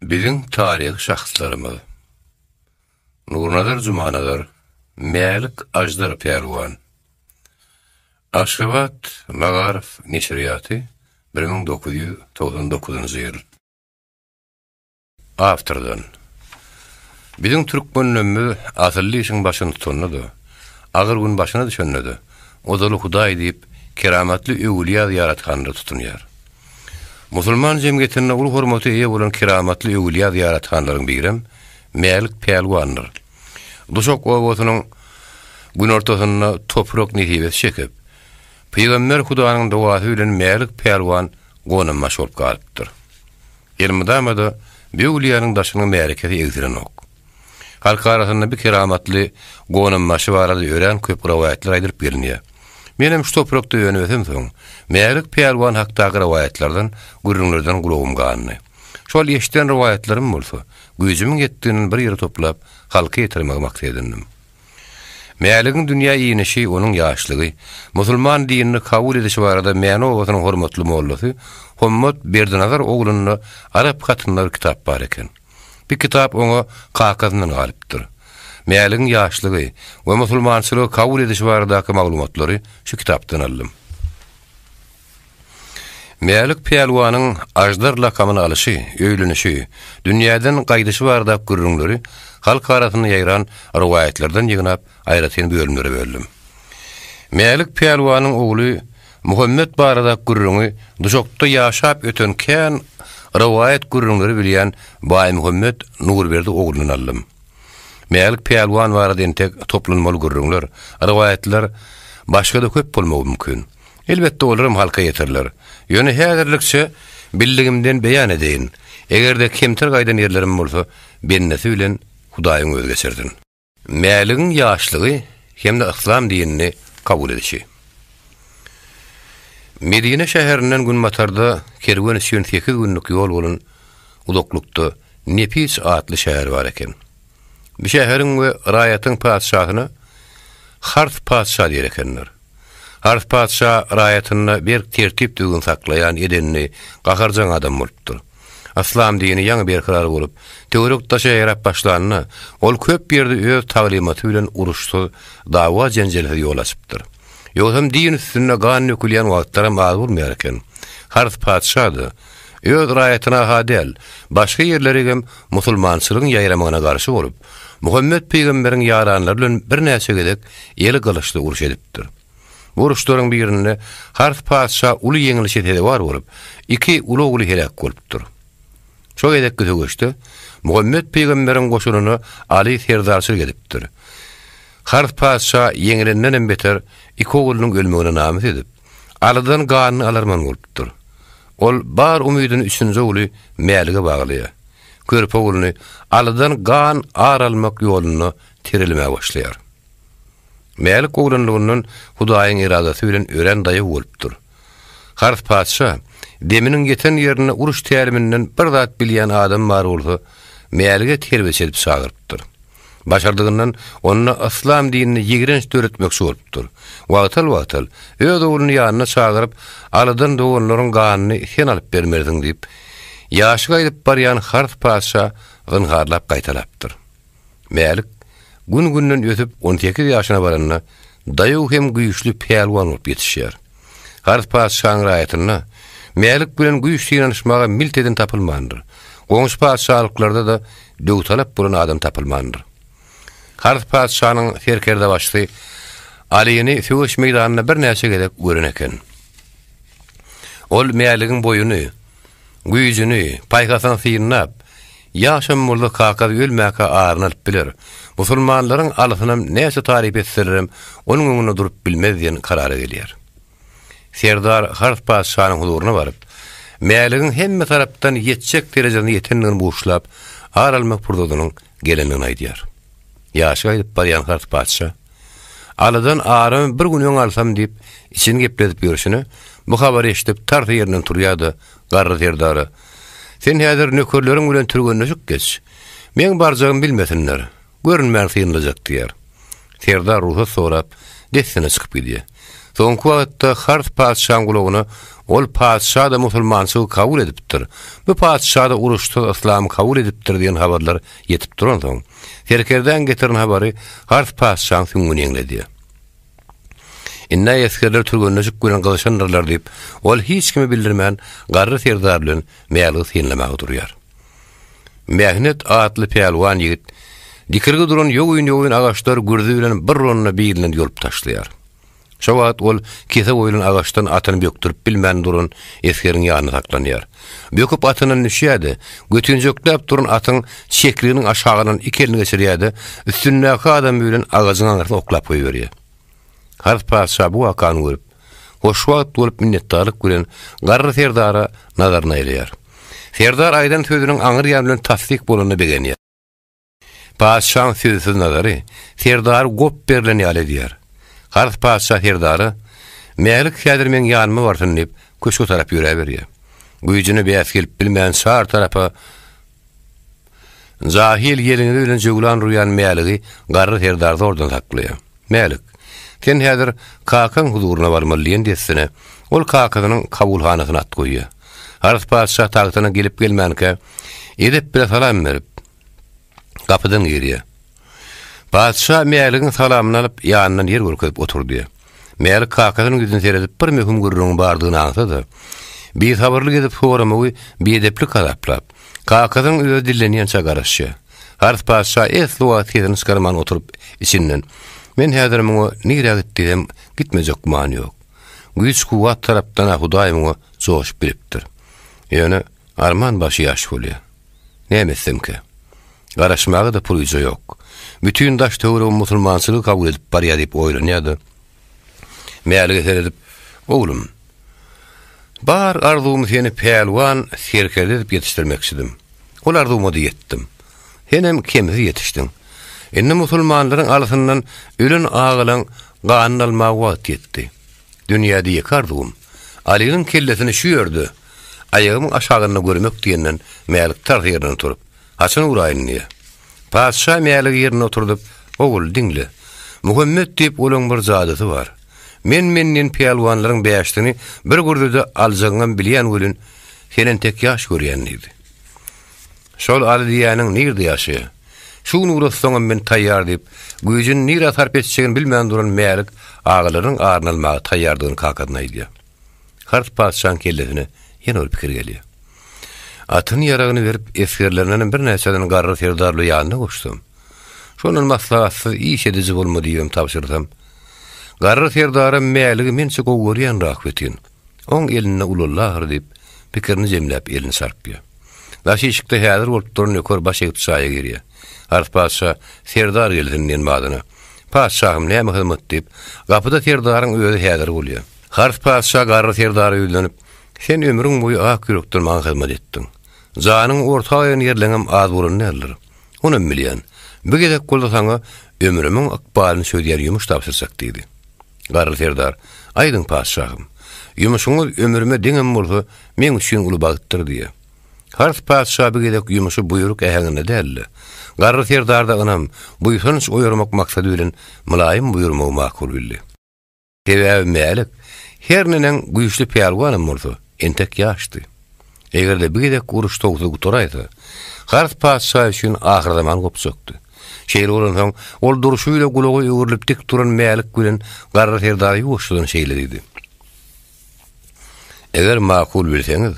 Biziň taryhy şahslarymyz. Nurnazar Jumanazar, Mälik Aždar pälwan. Aşgabat, Magaryf neşirýaty, 1999-njy ýyl. Awtordan. Biziň türkmenlerimiz asylly işiň başyny tutanda-da, agyr gün başyna düşende-de, ozaly Hudaý diýip, keramatly öwülýä zyýarathanlara tutunýar. Musulman jemgyýetinde uly hormata eýe bolan keramatly öwülýä zyýarathanlaryň birem Mälik pälwandyr. Duşak obasynyň günortasynda toprak nesibesi çekip, Pygamber Hudanyň dogasy bilen Mälik pälwan gonambaş bolup galypdyr. Elmydama-da bu öwlüýäniň daşynyň märekesi egsilenok. Halk arasynda bu keramatly gonambaşy barada örän köp rowaýatlar aýdylyp gelinýär. Menem şu toprakda önüp-ösemsoň, Mälik pälwan hakdaky rowaýatlardan, gürrüňlerden gulagym gandy. Şol eşiden rowaýatlarym bolsa, güýjümiň ýetdiginden bir ýere toplap, halka ýetirmegi maksat edindim. Mäligiň dünýä inişi, onuň ýaşlygy, musulman dinini kabul edişi barada Mäne obasynyň hormatly mollasy Hommat Berdinazar oglunda arap hatynda bir kitap bar eken. Bu kitap oňa kakasyndan galypdyr. Mäligiň ýaşlygy we musulmançylygy kabul edişi baradaky maglumatlary şu kitapdan aldym. Mälik pälwanyň Aždar lakamyny alyşy, öýlenişi, dünýäden gaýdyşy baradaky gürrüňleri halk arasynda ýaýran rowaýatlardan ýygnap, aýratyn bölümlere böldüm. Mälik pälwanyň ogly Muhammet baradaky gürrüňi Duşakda ýaşap öten kän rowaýat gürrüňleri bilýän Baýmuhammet Nurberdi oglundan aldym. Mälik pälwan barada entek toplanmaly gürrüňler, rowaýatlar başga-da köp bolmagy mümkin. Elbetde olaram halka ýetiriler. Ýöne häzirlikçe bildigimden beýan edeýin. Eger-de kemter gaýdan ýerlerim bolsa, bendesi bilen Hudaýyň özi geçirsin. Mäligiň ýaşlygy hem-de yslam dinini kabul edişi. Medine şäherinden günbatarda kerwen üçin sekiz günlük ýol bolan uzaklykda Nepis atly şäher bar eken. Bu şäheriň we raýatyň patyşasyna Hars patyşa diýer ekenler. Hars patyşa raýatynda berk tertip-düzgün saklaýan edenli, gaharjaň adam bolupdyr. Yslam dini ýaňy berkarar bolup, töwerek-daşa ýaýrap başlanda, ol köp ýerde öz taglymaty bilen uruşsyz, dawa-jenjelsiz ýol açypdyr. Ýogsam din üstünde gan dökülýän wagtlaram az bolmaýar eken. Hars patyşa-da, öz raýatyna-ha däl, başga ýerlerigem musulmançylygyň ýaýramagyna garşy bolup, Muhammet pygamberiň ýaranlary bilen birnäçe gezek eli gylyçly uruş edipdir. Bu uruşlaryň birinde Hars patyşa uly ýeňlişe sezewar bolup, iki uly ogly heläk bolupdyr. Şo gezekki söweşde Muhammet pygamberiň goşunyna Aly serdarçylyk edipdir. Hars patyşa ýeňilendenem beter iki oglunyň ölmegine namys edip, Alydan ganyny alarman bolupdyr. Ol bar umydyny üçünji ogly Mälige baglaýar. Körpe ogluny Alydan gan ar almak ýolunda terelemäge başlaýar. Mälik oglanlygyndan Hudaýyň eradasy bilen örän daýaw bolupdyr. Hars patyşa, deminiň ýeten ýerinde uruş täliminden bir zat bilýän adam bar bolsa, Mälige terbiýeçi edip çagyrypdyr. Başardygyndan onda yslam dinine ýigrenç döretmekçi bolupdyr. Wagtal-wagtal öz ogluny ýanyna çagyryp, Alydan doganlaryň ganyny sen alyp bermersiň diýip, ýaşy gaýdyp barýan Hars patyşa zynharlap gaýtalapdyr. Mälik gün-günden ösüp 18 ýaşyna baranda daýaw hem güýçli pälwan bolup ýetişýär. Hars patyşanyň raýatynda Mälik bilen güýç synanyşmaga milt eden tapylmandyr. Goňşy patyşalyklarda-da döwtalap bolan adam tapylmandyr. Hars patyşanyň serkerdebaşysy Alyny söweş meýdanynda birnäçe gezek gören eken. Ol Mäligiň boýuny, Güýjüni, paýhasyny synlap, ýaşam bolsa kakasy ölmäkä aryny alyp biler. Musulmanlaryň alysynam näçe taryp etselerem, onuň öňünde durup bilmez diýen karara gelýär. Serdar Hars patyşanyň huzuryna baryp, Mäligiň hemme tarapdan ýetjek derejesine ýetendigini buşlap, ar almak pursatynyň gelendigini aýdýar. Ýaşy gaýdyp barýan Hars patyşa, Alydan arymy bir gün öň alsam diýip, içini gepledip ýörşüne, bu habary eşidip, tarsa ýerinden turýar-da, garry serdara, Sen häzir nökerleriň bilen türgenleşik geç. Meň barjagymy bilmesinler. Görünmän synlajak diýýär. Serdar rugsat sorap, dessine çykyp gidýär. Soňky wagtda Hars patyşaň gulagyna ol patyşa-da musulmançylygy kabul edipdir, bu patyşa-da uruşsyz yslamy kabul edipdir diýen habarlar ýetip duransoň, serkerdäň getiren habary Hars patyşaň süňňüni ýeňledýär. Indi esgerler türgenleşik bilen gyzyşandyrlar diýip, ol hiç kime bildirmän garry serdar bilen Mäligi synlamaga durýar. Mähnet atly pälwan ýigit dikilgi duran ýogyn-ýogyn agaçlary gürzi bilen bir ronda birinden ýolup taşlaýar. Şo wagt ol kese goýlan agaçdan atyny bökdürip bilmän duran esgeriň ýanynda saklanýar. Böküp atyndan düşýär-de, götinjekläp duran atyň çekliginiň aşagyndan iki elini geçirýär-de, üstündäki adamy bilen agajyň aňyrsyna oklap goýberýär. Hars patyşa bu wakany görüp, hoşwagt bolup minnetdarlyk bilen garry serdara nazaryny aýlaýar. Serdar aýdan sözüniň aňry ýany bilen tassyk bolanyna begenýär. Patyşaň sözsüz nazary serdary gop berlen ýaly edýär. Hars patyşa serdara, Mälik häzir meň ýanyma barsyn diýip, köşge tarap ýöräberýär. Güýjüne bäs gelip bilmän çar tarapa Jahyl ýeliňizi bilen jöwlan urýan Mäligi garry serdar zordan saklaýar. Mälik, sen häzir kakaň huzuryna barmaly diýen dessine, ol kakasynyň kabulhanasyna at goýýar. Hars patyşa tagtyna gelip-gelmänkä, edep bile salam berip, gapydan girýär. Patyşa Mäligiň salamyny alyp, ýanyndan ýer görkezip oturdýar. Mälik kakasynyň ýüzüne seredip bir möhüm gürrüňiň bardygyny aňsa-da, bisabyrlyk edip soramagy biedeplik hasaplap, kakasynyň özi dillenýänçä garaşýar. Hars patyşa esli wagt sesini çykarman oturyp, içinden, Men häzir muňa nirä git diýsem, gitmejek gümany ýok. Güýç-kuwwat tarapdan-a Hudaý muňa joşup bilipdir. Ýöne, arman başy ýaş bolýar. Näme etsemkä? Garaşmaga-da puryja ýok. Bütin daş-töweregim musulmançylygy kabul edip barýar diýip oýlanýar-da, Mälige seredip, Oglum, bar arzuwym seni pälwan, serkerde edip ýetişdirmekçidim. Ol arzuwyma-da ýetdim. Senem kemsiz ýetişdiň. Indi musulmanlaryň alysyndan ölen agalaň ganyny almaga wagt ýetdi. Dünýäde ýeke arzuwym, Alynyň kellesini şu ýerde, aýagymyň aşagynda görmek diýenden Mälik tars ýerinden turup, Haçan uraýyn diýýär. Patyşa Mäligi ýerinde oturdyp, Ogul, diňle. Muhammet diýip olaň bir jadysy bar. Men-men diýen pälwanlaryň bäşisini bir gürzüde aljagyňam bilýän welin, sen entek ýaş görýän diýdi. Şol Aly diýýäniň nirde ýaşaýar? Şu gün ugratsaňam men taýýar diýip, güýjüni nirä sarp etjegini bilmän duran Mälik agalarynyň aryny almaga taýýardygyny kakasyna aýdýar. Hars patyşaň kellesine ýene bir pikir gelýär. Atyny-ýaragyny berip, esgerlerindenem birnäçesini garry serdarly ýanyna goşsam, şondan maslahatsyz iş ediji bolma diýibem tabşyrsam, garry serdaram Mäligi mençe gowy görýän rahwetin. Oň elinde ulaldy ahyry diýip, pikirini jemläp elini çarpýar. Daş işikde häzir bolup duran nöker baş egip jaýa girýär. Hars patyşa, Serdar gelsin diýen badyna, Patyşahym, näme hyzmat diýip, gapyda serdaryň özi häzir bolýar. Hars patyşa garry serdara ýüzlenip, Sen ömrüň boýy ak ýürekden maňa hyzmat etdiň. Janyňy orta goýan ýerleňem az bolan däldir. Onam bilýän. Bu gezek bolsa saňa ömrümiň ykbalyny çözýän ýumuş tabşyrjak diýdi. Garry serdar, Aýdyň, patyşahym! Ýumuşyňyz ömrüme deňem bolsa, meň üçin uly bagtdyr diýýär. Hars patyşa bu gezek ýumuşy buýruk äheňinde däl-de, garry serdarda ynam, buýsanç oýarmak maksady bilen mylaýym buýurmagy makul bildi. Sebäbi Mälik, her neneň güýçli pälwanam bolsa, entek ýaşdy. Eger-de bu gezekki uruş şowsuz gutaraýsa, Hars patyşa üçin ahyrzaman gopjakdy. Şeýle bolansoň, ol durşy bile gulaga öwrülip dik duran Mälik bilen garry serdara ýuwaşjadan şeýle diýdi. Eger makul bilseňiz,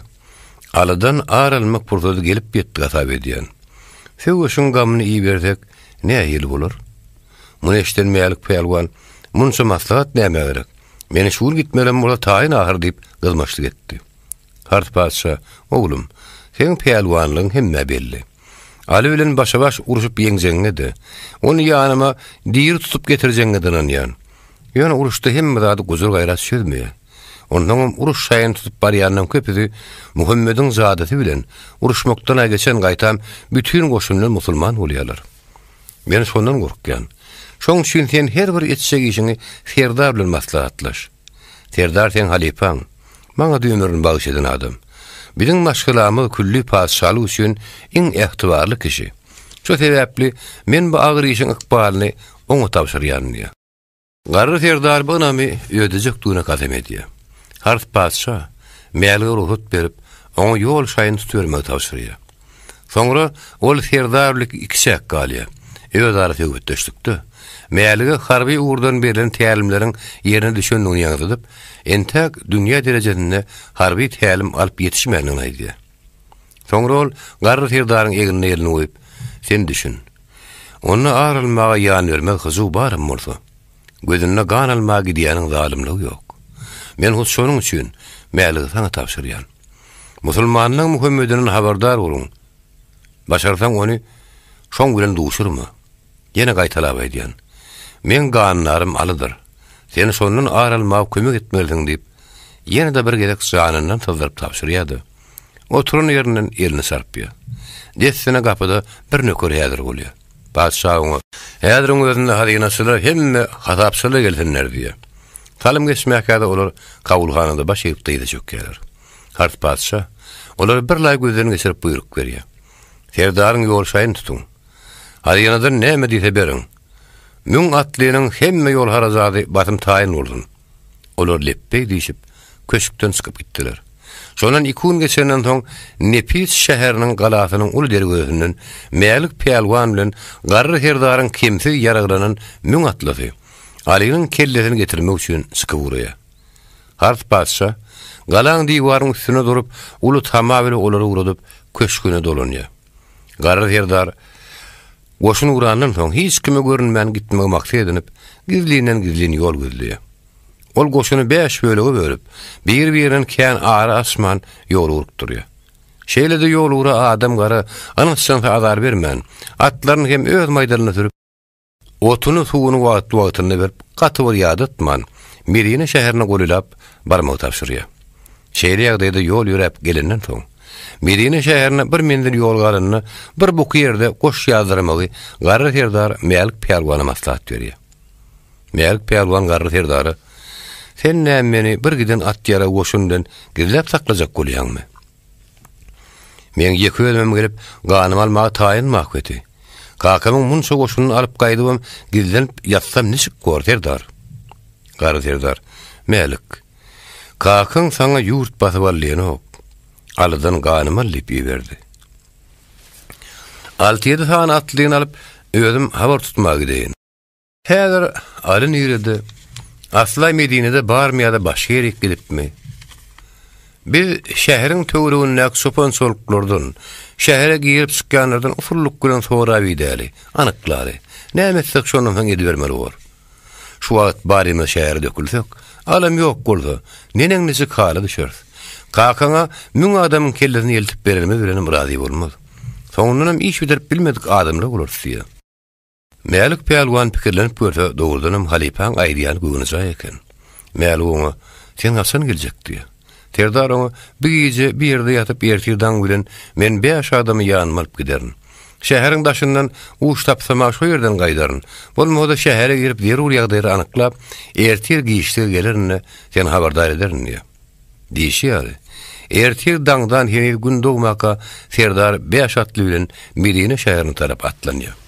Alydan ar almak pursady gelip ýetdi hasap edýän. Söweşiň gamyny ibersek, nähili bolar? Muny eşiden Mälik pälwan, Munça maslahat nämä gerek? Meni şu gün gitmelem bolsa taýyn ahyr diýip, gyzmaçlyk etdi. Hars patyşa, Oglum, seň pälwanlygyň hemmä belli. Aly bilen başa-baş urşup ýeňjegiňe-de, ony ýanyma diri tutup getirjegiňe-de ynanýan. Ýöne uruşda hemme zady gujur-gaýrat çözmeýär. Onsoňam uruş şaýyny tutup barýanlaryň köpüsi Muhammediň jadysy bilen uruşmakdan-a geçen gaýtam bütin goşun bilen musulman bolýarlar. Men şondan gorkýan. Şoň üçin sen her bir etjek işiňi serdar bilen maslahatlaş. Serdar seň halypaň. Maňa-da ömrüni bagyş eden adam. Biziň maşgalamyz külli patyşalyk üçin iň ähtibarly kişi. Şo sebäpli men bu agyr işiň ykbalyny oňa tabşyrýan diýýär. Garry serdar bu ynamy ödejekdigine kasam edýär. Hars patyşa Mälige rugsat berip, oňa ýol şaýyny tutubermegi tabşyrýar. Soňra ol serdar bilen ikiçäk galýar. Özara söhbetdeşlikde Mälige harby ugurdan berlen tälimleriň ýerine düşendigini ýaňzydyp, entäk dünýä derejesinde harby tälim alyp ýetişmändigini aýdýar. Soňra ol garry serdaryň egnine elini goýup, Sen düşün. Onda ar almaga ýan bermez hyjuw baram bolsa, gözünde gan almaga gidýäniň zalymlygy ýok. Men hut şonuň üçin Mäligi saňa tabşyrýan. Musulmanlaň Muhammedinden habardar boluň. Başarsaň ony şoň bilen duşurma. Ýene gaýtalap aýdýan. Meň gandarym Alydyr. Sen şondan ar almaga kömek etmelisiň diýip, ýene-de bir gezek janyndan syzdyryp tabşyrýar-da, Oturan ýerinden elini çarpýar. Dessine gapyda bir nöker häzir bolýar. Patyşa oňa, Häziriň özünde hazynaçylar hemme hasapçylar gelsinler diýýär. Salym geçmäkä-de olar kabulhanada baş egip dyza çökýärler. Hars patyşa olary birlaý gözden geçirip buýruk berýär. Serdaryň ýol-şaýyny tutuň. Hazynadan näme diýse beriň. Müň atlynyň hemme ýol harajady basym taýyn bolsun. Olar lepbeý diýşip, köşkden çykyp gitdiler. Şondan iki gün geçenden soň Nepis şäheriniň galasynyň uly derwezesinden Mälik pälwan bilen Garry serdaryň kemsiz ýaraglanan müň atlysy Alynyň kellesini getirmek üçin çykyp ugraýar. Hars patyşa galaň diwarynyň üstünde durup, uly tama bile olary ugradyp, köşgüne dolanýar. Garry serdar Goşun ugrandan soň hiç kime görünmän gitmegi maksat edinip, gizlinden-gizlin ýol gözleýär. Ol goşuny bäş bölege bölüp, bir-birinden kän ara açman ýol ugrukdyrýar. Şeýle-de ýol ugra adam-gara yns-jynsa azar bermän, atlaryny hem öz maýdalyna sürüp, otuny-suwuny wagtly-wagtynda berip, gaty bir ýadatman, Medine şäherine golaýlap barmagy tabşyrýar. Şeýle ýagdaýda ýol ýöräp gelenden soň, Medine şäherine bir menzil ýol galanda bir buky ýerde goş ýazdyrmagy Garry serdar Mälik pälwana maslahat berýär. Mälik pälwan Garry serdara, Sen näme meni bir giden at-ýarag goşun bilen gizläp saklajak bolýaňmy? Meň ýeke özümem gelip, ganymy almaga taýynmy ahbeti? Kakamyň munça goşunyny alyp gaýdybam gizlenip ýatsam niçik bor, serdar? Garry serdar, Mälik, Kakaň saňa ýurt basyp al diýenok. Alydan ganym al diýip iberdi. Alty-ýedi sany atlyny alyp, özüm habar tutmaga gideýin. Häzir Aly nirede? Asla Medinede barmy ýa-da başga ýerik gidipmi? Biz şäheriň töweregindäki çopan-çoluklardan, şähere girip çykýanlardan usullyk bilen sorap idäli, anyklaly. Näme etsek şondan soň edibermeli bor. Şu wagt barymyz şähere dökülsek, alam ýok bolsa, neneň-niçik hala düşeris. Kakaňa müň adamyň kellesini eltip berenimiz bilenem razy bolmaz. Soňundanam iş bitirip bilmedik adamlar bolarys diýýär. Mälik pälwan pikirlenip görse, dogrudanam halypaň aýdýany göwnejaý eken. Mälik oňa, Sen haçan geljek? diýýär. Serdar oňa, Bu gije bir ýerde ýatyp, ertir daň bilen men bäş adamy ýanyma alyp giderin. Şäheriň daşyndan uç tapsam-a şo ýerden gaýdaryn. Bolmasa-da şähere girip zerur ýagdaýlary anyklap, ertir giçlige gelerin-de, seni habardar ederin diýýär. Diýşi ýaly, ertir daňdan heniz gün dogmaka Serdar bäş atly bilen Medine şäherine tarap atlanýar.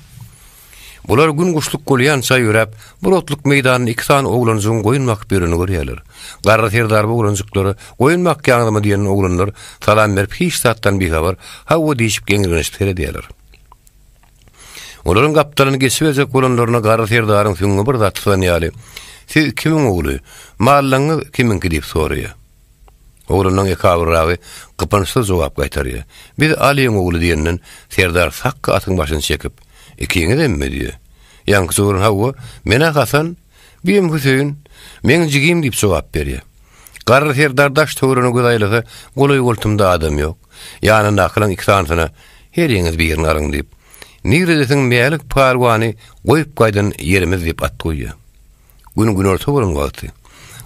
Bular gün guşluk bolýança ýöräp, bir otluk meýdanda iki sany oglanjygyň goýun bakyp ýörenini görýärler. Garry serdar bu oglanjyklara, Goýun bakýaňyzmy diýen oglanlar salam berip hiç zatdan bihabar, hawa diýşip geňirgenişip seredýärler. Olaryň gapdalyny geçiberjek bolanlaryna garry serdaryň süňňi bir zat tutan ýaly, Siz kimiň ogly, mallaňyz kimiňki diýip soraýar. Oglunyň ekabyrragy gypynçsyz jogap gaýtarýar. Biz Alyň ogly diýenden serdar sakga atyň başyny çekip, Ikiňizemmi? diýýär. Ýaňky juwan Hawa, men-ä Hasan, biem Hüseýin, meň jigim diýip jogap berýär. Garry serdar daş-töweregine göz aýlasa, golaý-goltumda adam ýok. Ýanyndakylaryň iki sanysyna, Heriňiz birini alyň diýip, niredesiň Mälik pälwany goýup gaýdan ýerimiz diýip at goýýar. Gün günorta bolan wagty,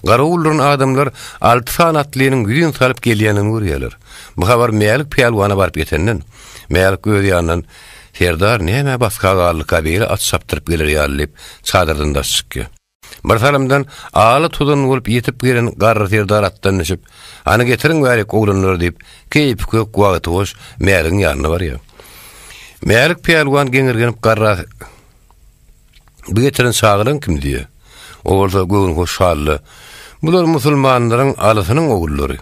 garawul duran adamlar alty sany atlynyň ýüzin salyp gelýändigini görýärler. Bu habar Mälik pälwana baryp ýetenden, Mälik öz ýanyndan, Serdar nämä basga galdyka beýle at çapdyryp geler ýaly diýip, çadyrdan daş çykýar. Bir salymdan aly tozan bolup ýetip gelen garry serdar atdan düşüp, Hany getiriň bärik oglanlary diýip, keýpi kök, wagty boş Mäligiň ýanyna barýar. Mälik pälwan geňirgenip garra Bu getiren çagalaň kim diýýär. O bolsa göwnühoş halda, Bular musulmanlaryň Alysynyň ogullary.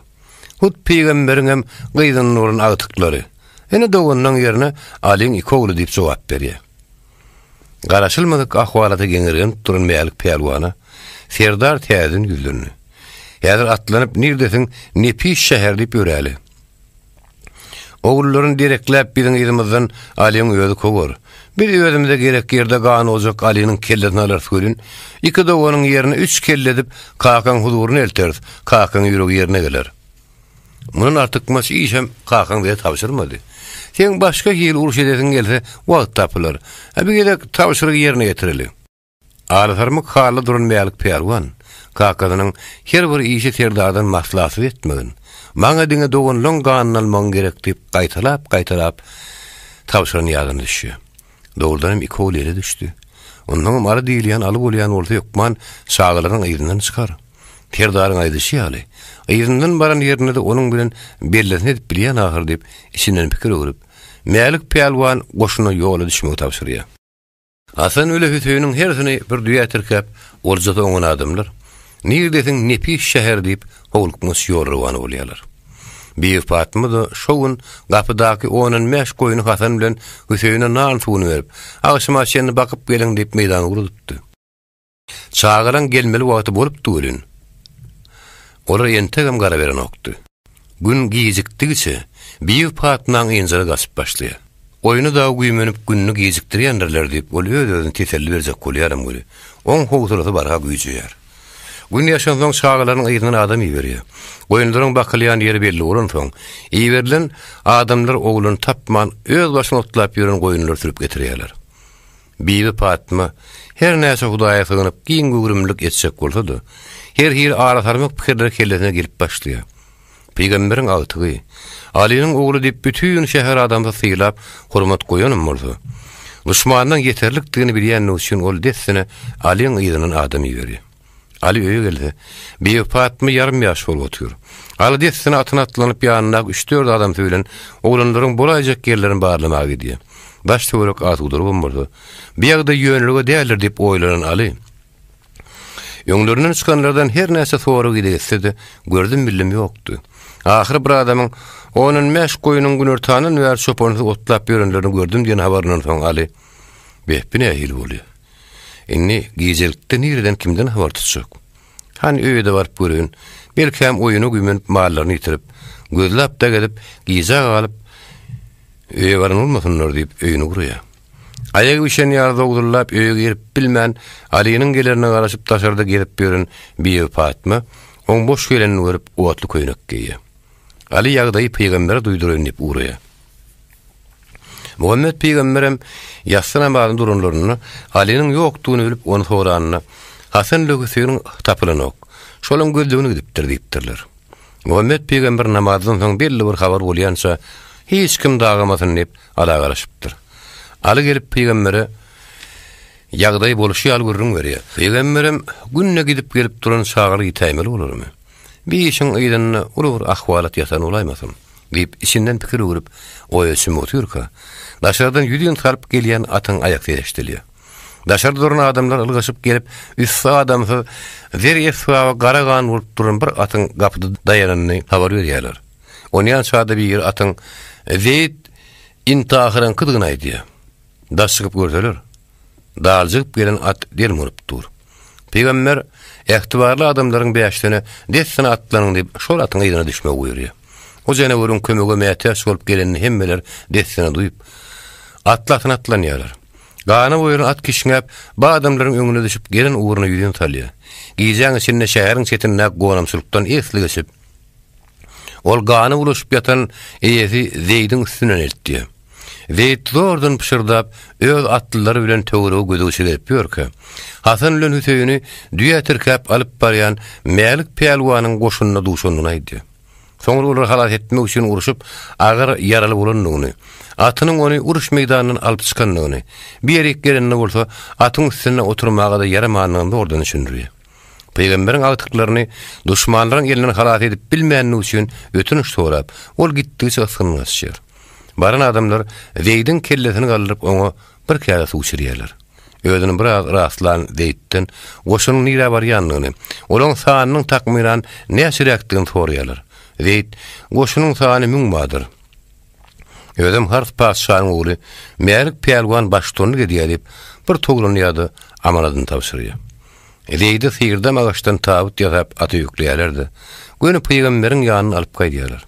Hut pygamberiňem gyzyndan bolan agtyklary. Ene doganynyň ýerine Alyň iki ogly diýip jogap berýär. Garaşylmadyk ahwalata geňirgenip duran Mälik pälwana Serdar täzeden ýüzlendi. Häzir atlanyp nirdesiň nepis şäher diýip ýöräli. Ogullaryny derekläp biziň yzymyzdan Alyň özi kowar. Biz özümize gerek ýerde gan ojak Alynyň kellesini alarys welin, iki doganyň ýerine üç kelle edip kakaň huzuryna elteris, kakaň ýüregi ýerine geler. Mundan artykmaç işem kakaň bize tabşyrmady. Seň başga hili uruş edesiň gelse, wagt tapylar. A bir gezek tabşyrygy ýerine ýetireli. Alasarmyk halda duran Mälik pälwan, kakasynyň her bir işi serdardan maslahatsyz etmegin, maňa diňe doganlaň ganyny almagyň gerek diýip gaýtalap-gaýtalap tabşyrany ýadyna düşýär. Dogrudan hem iki ogul ele düşdi. Onnoňam Aly diýilýän Aly bolýan bolsa hökman çagalaryň yzyndan çykar. Serdaryň aýdyşy ýaly, yzyndan baran ýerinde-de onuň bilen bellesini edip bilýän ahyr diýip içinden pikir öwrüp, Mälik pälwan goşuna ýola düşmegi tabşyrýar. Hasan bile Hüseýiniň hersini bir düýä tirkäp, oljasy oňan adamlar, Nirdesiň nepis şäher diýip, howlukmaç ýol rowana bolýarlar. Bibi Patma-da şo gün gapydaky ondan bäş goýny Hasan bilen Hüseýine nan-suwuny berip, agşama çenli bakyp geliň diýip meýdana ugradypdy. Çagalaň gelmeli wagty bolupdy welin, olar entegem gara berenokdy. Gün gijikdigiçe, Bibi Patmaň ynjaly gaçyp başlaýar. Goýny dagy güýmenip gününi gijikdirýändirler diýip, ol öz-özüne teselli berjek bolýaram weli, oň howsalasy barha güýjeýär. Gün ýaşansoň çagalarynyň yzyndan adam iberýär. Goýunlaryň bakylýan ýeri belli bolansoň, iberilen adamlar ogluny tapman, öz başyna otlap ýören goýunlary sürüp getirýärler. Bibi Patma her näçe Hudaýa sygynyp giň göwrümlilik etjek bolsa-da, her hili ara salmak pikirleri kellesine gelip başlaýar. Pygamberiň agtygy, Alynyň ogly diýip bütin şäher adamsy sylap, hormat goýanam bolsa, duşmandan ýeterlikdigini bilýändigi üçin ol dessine Alyň yzyndan adam iberýär. Aly öýe gelse, Bibi Patma ýarym-ýaş bolup otyr. Aly dessine atyna atlanyp ýanyndaky üç-dört adamsy bilen oglanlaryň bolaýjak ýerlerini barlamaga gidýär. Daş-töwerek asudarygam bolsa, bu ýagdaý ýönelige däldir diýip oýlanan Aly, öňlerinden çykanlardan her näçe sorag-ideg etse-de, gördüm-bildim ýokdy. Ahyry bir adamyň on-on bäş goýnuň günortandan bäri çopansyz otlap ýörenlerini gördüm diýen habaryndan soň Aly, Beh, bu nähili bolýar? Indi gijelikde nireden kimden habar tutjak? Hany öýe-de baryp göreýin. Belkäm oýuna güýmenip mallaryny ýitirip, gözläp-de gezip, gijä galyp, öýe baran bolmasynlar diýip, öýüne ugraýar. Aýagy bişen ýaly zowzullap öýe girip bilmän, Alynyň gelerine garaşyp daşarda gezip ýören Bibi Patma oň boş gelenini görüp, otly köýnek geýýär. Aly ýagdaýy pygambere duýduraýyn diýip ugraýar. Muhammet pygamberem ýassy namazyny duranlarynda Alynyň ýokdugyny bilip, ony soranynda, Hasan bilen Hüseýiniň tapylanok. Şolaň gözlegine gidipdir diýipdirler. Muhammet pygamber namazdan soň belli bir habar bolýança hiç kim dagamasyn diýip, Ala garaşypdyr. Aly gelip pygambere ýagdaýy bolşy ýaly gürrüň berýär. Pygamberem günde gidip-gelip duran çagalar ýitäýmeli bolarmy? Bir işiň yzynda uly bir ahwalat ýatan bolaýmasyn? Diýip, içinden pikir öwrüp, oýa çümüp otyrka, daşardan ýüzin salyp gelýän atyň aýak sesi eşidilýär. Daşarda duran adamlar ylgaşyp gelip, üsti adamsyz, zer esbaby gara gan bolup duran bir atyň gapyda daýananyny habar berýärler. Onýança-da biri atyň Zeýd Intahyryňkydygyny aýdýar. Daş çykyp görseler, daljygyp gelen at delmuryp dur. Pygamber ähtibarly adamlaryň bäşisine dessine atlanyň diýip, şol atyň yzyna düşmegi buýurýar. O janaweriň kömege mätäç bolup gelenini hemmeler dessine duýup, atly atyna atlanýarlar. Gana boýalan at kişňäp, bu adamlaryň öňüne düşüp, gelen ugruna ýüzin salýar. Gijäň içinde şäheriň çetindäki gonamçylykdan esli geçip, ol gana bulaşyp ýatan eýesi Zeýdiň üstünden eltýär. Zeýd zordan pyşyrdap, öz atlylary bilen töwerege gözegçilik edip ýörkä, Hasan bilen Hüseýini düýä tirkäp alyp barýan Mälik pälwanyň goşunyna duşandygyny aýdýar. Soňra olary halas etmek üçin urşup, agyr ýaraly bolandygyny, atynyň ony uruş meýdanyndan alyp çykandygyny, bir ýerik gelende bolsa, atyň üstünde oturmaga-da ýaramandygyny zordan düşündirýär. Pygamberiň agtyklaryny duşmanlaryň elinden halas edip bilmändigi üçin ötünç sorap, ol gitdigiçe ysgyndan gaçýar. Baran adamlar Zeýdiň kellesini galdyryp, oňa bir käse suw içirýärler. Özüni biraz rastlan Zeýtden goşunyň nirä barýandygyny, olaň sanynyň takmynan näçeräkdigini soraýarlar. Zeýt, Goşunyň sany müň bardyr. Özem Hars patyşanyň ogly Mälik pälwan baştutanlyk edýär diýip, bir towlanýar-da, amanadyny tabşyrýar. Zeýde syrdam agaçdan tabyt ýasap ata ýükleýärler-de, göni pygamberiň ýanyna alyp gaýdýarlar.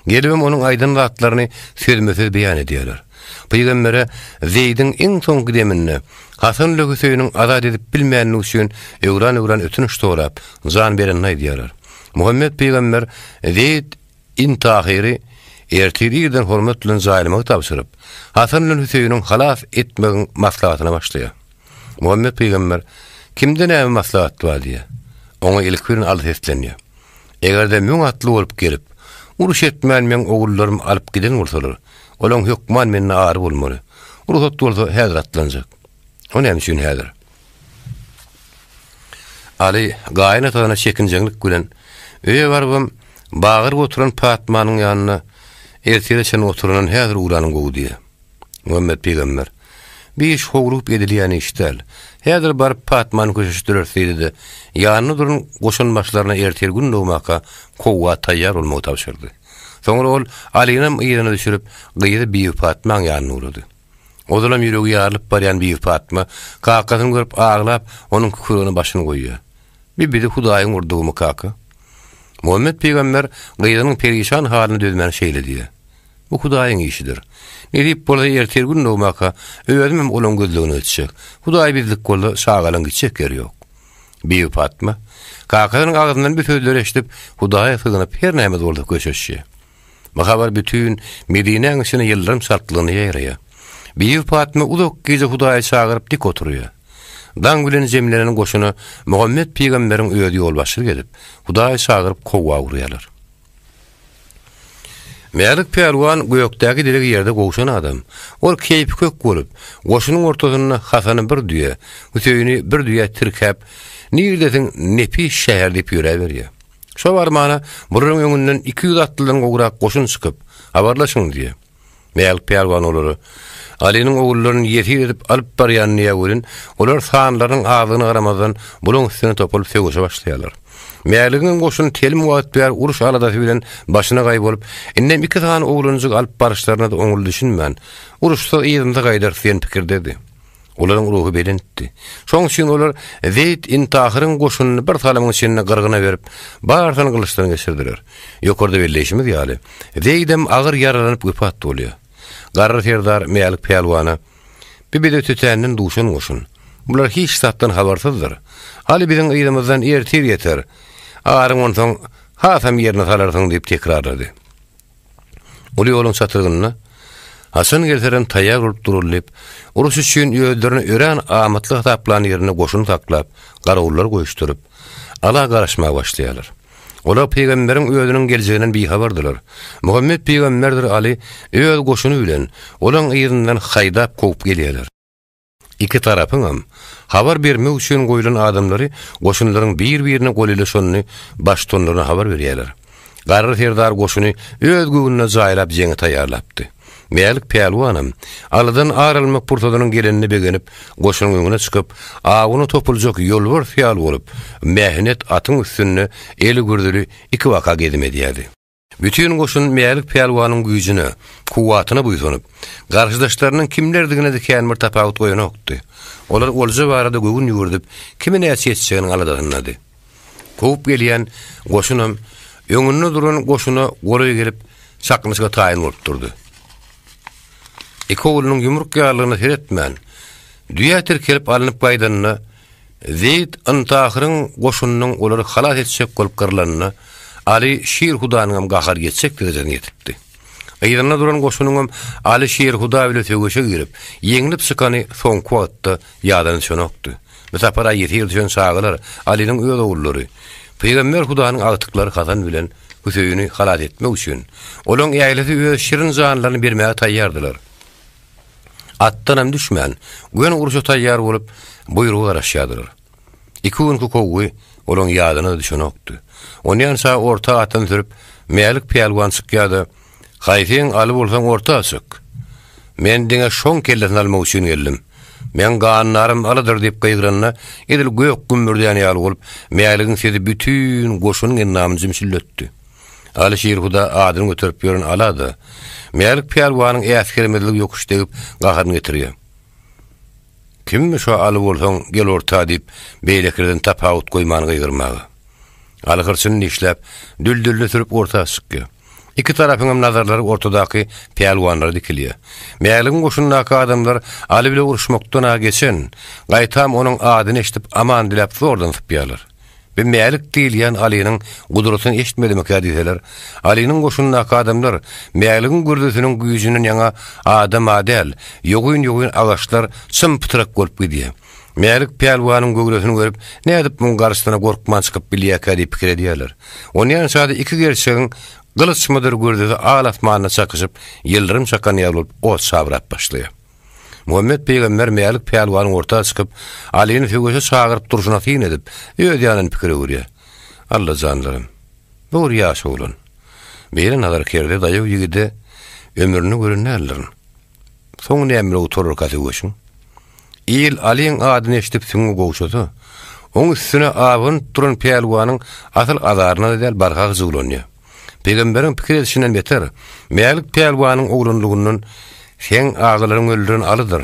Gelibem onuň aýdan zatlaryny sözme-söz beýan edýärler. Pygambere Zeýdiň iň soňky deminde Hasan ile Hüseýiniň azat edip bilmänligi üçin öwran-öwran ötünç sorap, jan berenini aýdýarlar. Muhammet pygamber Zeýd ibn Tahyry ertir irden hormat bilen jaýlamagy tabşyryp, Hasan bilen Hüseýiniň halas etmegiň maslahatyna başlaýar. Muhammet pygamber, Kimde näme maslahat bar diýýär. Oňa ilki bilen Aly seslenýär. Eger-de müň atly bolup gelip, uruş etmän meň ogullarymy alyp giden bolsalar, olaň hökman mende ary bolmaly. Rugsat bolsa häzir atlanjak. O näme üçin häzir? Aly gaýyn atasyna çekinjeňlik bilen, öýe barybam, bagyryp oturan Patmanyň ýanynda ertire çenli oturandan häzir ugranyň gowy diýýär. Muhammet pygamber, Bir iş howlugyp edilýän iş däl. Häzir baryp Patmany köşeşdireris diýdi-de, ýanynda duran goşunbaşylaryna ertir gün dogmaka kowga taýýar bolmagy tabşyrdy. Soňra ol Alynam yzyna düşürip, gyzy Bibipatmaň ýanyna ugrady. Ozalam ýüregi ýarylyp barýan Bibipatma kakasyny görüp aglap, onuň kükregine başyny goýýar. Bi bizi Hudaýyň urdugymy, kaka? Muhammet pygamber gyzynyň perişan halyna dözmän şeýle diýýär. Bu Hudaýyň işidir. Nesip bolsa ertir gün dogmaka özümem olaň gözlegine gitjek. Hudaý bizlik bolsa çagalaň gitjek ýeri ýok. Bibi Patma, kakasynyň agzyndan bu sözleri eşidip, Hudaýa sygynyp her näme bolsa köşeşýär. Bu habar bütin Medinäň içine ýyldyrym çaltlygyna ýaýraýar. Bibi Patma uzak gije Hudaýy çagyryp dik oturýar. Daň bilen jemlenen goşuna Muhammet pygamberiň özi ýolbaşçylyk edip, Hudaýy çagyryp kowga urýarlar. Mälik pälwan gökdäki dilegi ýerde gowşan adam. Ol keýpi kök bolup, goşunyň ortasynda Hasany bir düýe, Hüseýini bir düýä tirkäp, Nirdesiň nepis şäher diýip ýöräberýär. Şo barmana bularyň öňünden 200 atlydan gowrak goşun çykyp, Habarlaşyň diýýär. Mälik pälwan olary Alynyň ogullaryny ýesir edip alyp barýan diýýär welin, olar sanlarynyň azlygyna garamazdan, bulaň üstüne topulyp söweşe başlaýarlar. Mäligiň goşuny telim wagt bäri uruş aladasy bilen başyna gaý bolup, indem iki sany oglanjygy alyp baryşlaryna-da oňly düşünmän, uruşsyz yzymyza gaýdarys diýen pikirdedi. Olaryň ruhy belentdi. Şoň üçin olar Zeýd ibn Tahyryň goşunyny bir salymyň içinde gyrgyna berip, barysyny gylyçdan geçirdiler. Ýokarda belleýşimiz ýaly, Zeýdem agyr ýaralanyp wepat bolýar. Garry serdar Mälik pälwana, Bu bize tötänden duşan goşun. Bular hiç zatdan habarsyzdyr. Aly biziň yzymyzdan ertir ýeter. Aryň onsoň hasam ýerine salarsyň diýip tekrarlady. Uly ýoluň çatrygynda haçan gelselerem taýýar bolup duraly diýip, uruş üçin özlerine örän amatly hasaplan ýerinde goşun saklap, garawullar goýuşdyryp, Ala garaşmaga başlaýarlar. Olar pygamberiň özüniň geljeginden bihabardylar. Muhammet pygamberdir Aly öz goşuny bilen olaň yzyndan haýdap kowup gelýärler. Iki tarapyňam habar bermek üçin goýlan adamlary goşunlaryň bir-birine golaýlaşanyny baştutanlaryna habar berýärler. Garry serdar goşuny öz göwnüne jaýlap jeňe taýýarlapdy. Mälik pälwanam Alydan ar almak pursadynyň gelenine begenip, goşunyň öňüne çykyp, awuna topuljak ýolbars ýaly bolup, mähnet atyň üstünde eli gürzüli ikibaka gezim edýärdi. Bütin goşun Mälik pälwanyň güýjüne, kuwwatyna buýsanyp, garşydaşlarynyň kimlerdigine-de kän bir tapawut goýanokdy. Olar olja barada göwün ýüwürdip, kime näçe ýetjeginiň aladasyndady. Kowup gelýän goşunam öňünde duran goşuna golaý gelip, çaknyşyga taýyn bolup durdy. Iki oglunyň ýumruk ýalylygyna seretmän, düýä tirkelip alnyp gaýdanyna Zeýd Yntahyryň goşunynyň olary halas etjek bolup gyrlanyna Aly Şir Hudanyňam gahary ýetjek derejesine ýetipdi. Yzynda duran goşunyňam Aly Şir Huda bile söweşe girip, ýeňlip çykany soňky wagtda ýadan düşenokdy. Bu sapar-a ýesir düşen çagalar Alynyň öz ogullary, Pygamber Hudanyň agtyklary Hasan bilen Hüseýini halas etmek üçin, olaň ählisi öz şirin janlaryny bermäge taýýardylar. Atdanam düşmän, göni urşa taýýar bolup, buýruga garaşýardylar. Iki günki kowgy olaň ýadyna-da düşenokdy. Onýança orta atyny sürüp, Mälik pälwan çykýar-da, Haýsyň Aly bolsaň orta çyk. Men diňe şoň kellesini almak üçin geldim. Meň gandarym Alydyr diýip gygyranda, edil gök gümmürdän ýaly bolup, Mäligiň sesi bütin goşunyň endamyny jümşülletdi. Aly Şirhuda adyny göterip ýören Ala-da, Mälik pälwanyň äsgermezligi ýokuş degip, gaharyny getirýär. Kimmiş o Aly bolsaň, gel orta diýip, beýlekilerden tapawut goýman gygyrmaga. Aly hyrçyny dişläp, düldülini sürüp orta çykýar. Iki tarapyňam nazarlary ortadaky pälwanlara dikilýär. Mäligiň goşundaky adamlar Aly bile uruşmakdan-a geçen, gaýtam onuň adyny eşidip aman diläp zordan sypýarlar. Bi Mälik diýilýän Alynyň gudratyny eşitmedimikä diýseler, Alynyň goşundaky adamlar Mäligiň gürzüsiniň güýjünden ýaňa adam-a däl, ýogyn-ýogyn agaçlar çym-pytrak bolup gidýär. Mälik pälwanyň göwresini görüp, nädip muň garşysyna gorkman çykyp bilýärkä diýip pikir edýärler. Onýança-da iki gerçegiň gylyçmydyr gürzüsi al asmanda çakyşyp, ýyldyrym çakan ýaly bolup ot çabrap başlaýar. Muhammet pygamber Mälik pälwanyň orta çykyp, Alyny söweşe çagyryp durşuna syn edip, öz ýanynda pikir öwürýär. Alla janlarym, bu bir ýaş oglan. Beýle nazarkerde daýaw ýigide ömründe gören däldirin. Soňy näme bilen gutararka söweşiň? Il Alyň adyny eşidip süňňi gowşasa, oň üstüne abanyp duran pälwanyň asyl azaryna-da däl barha hyjuwlanýar. Pygamberiň pikir edişinden beter, Mälik pälwanyň oglanlygyndan Seň agalaryň öldüren Alydyr.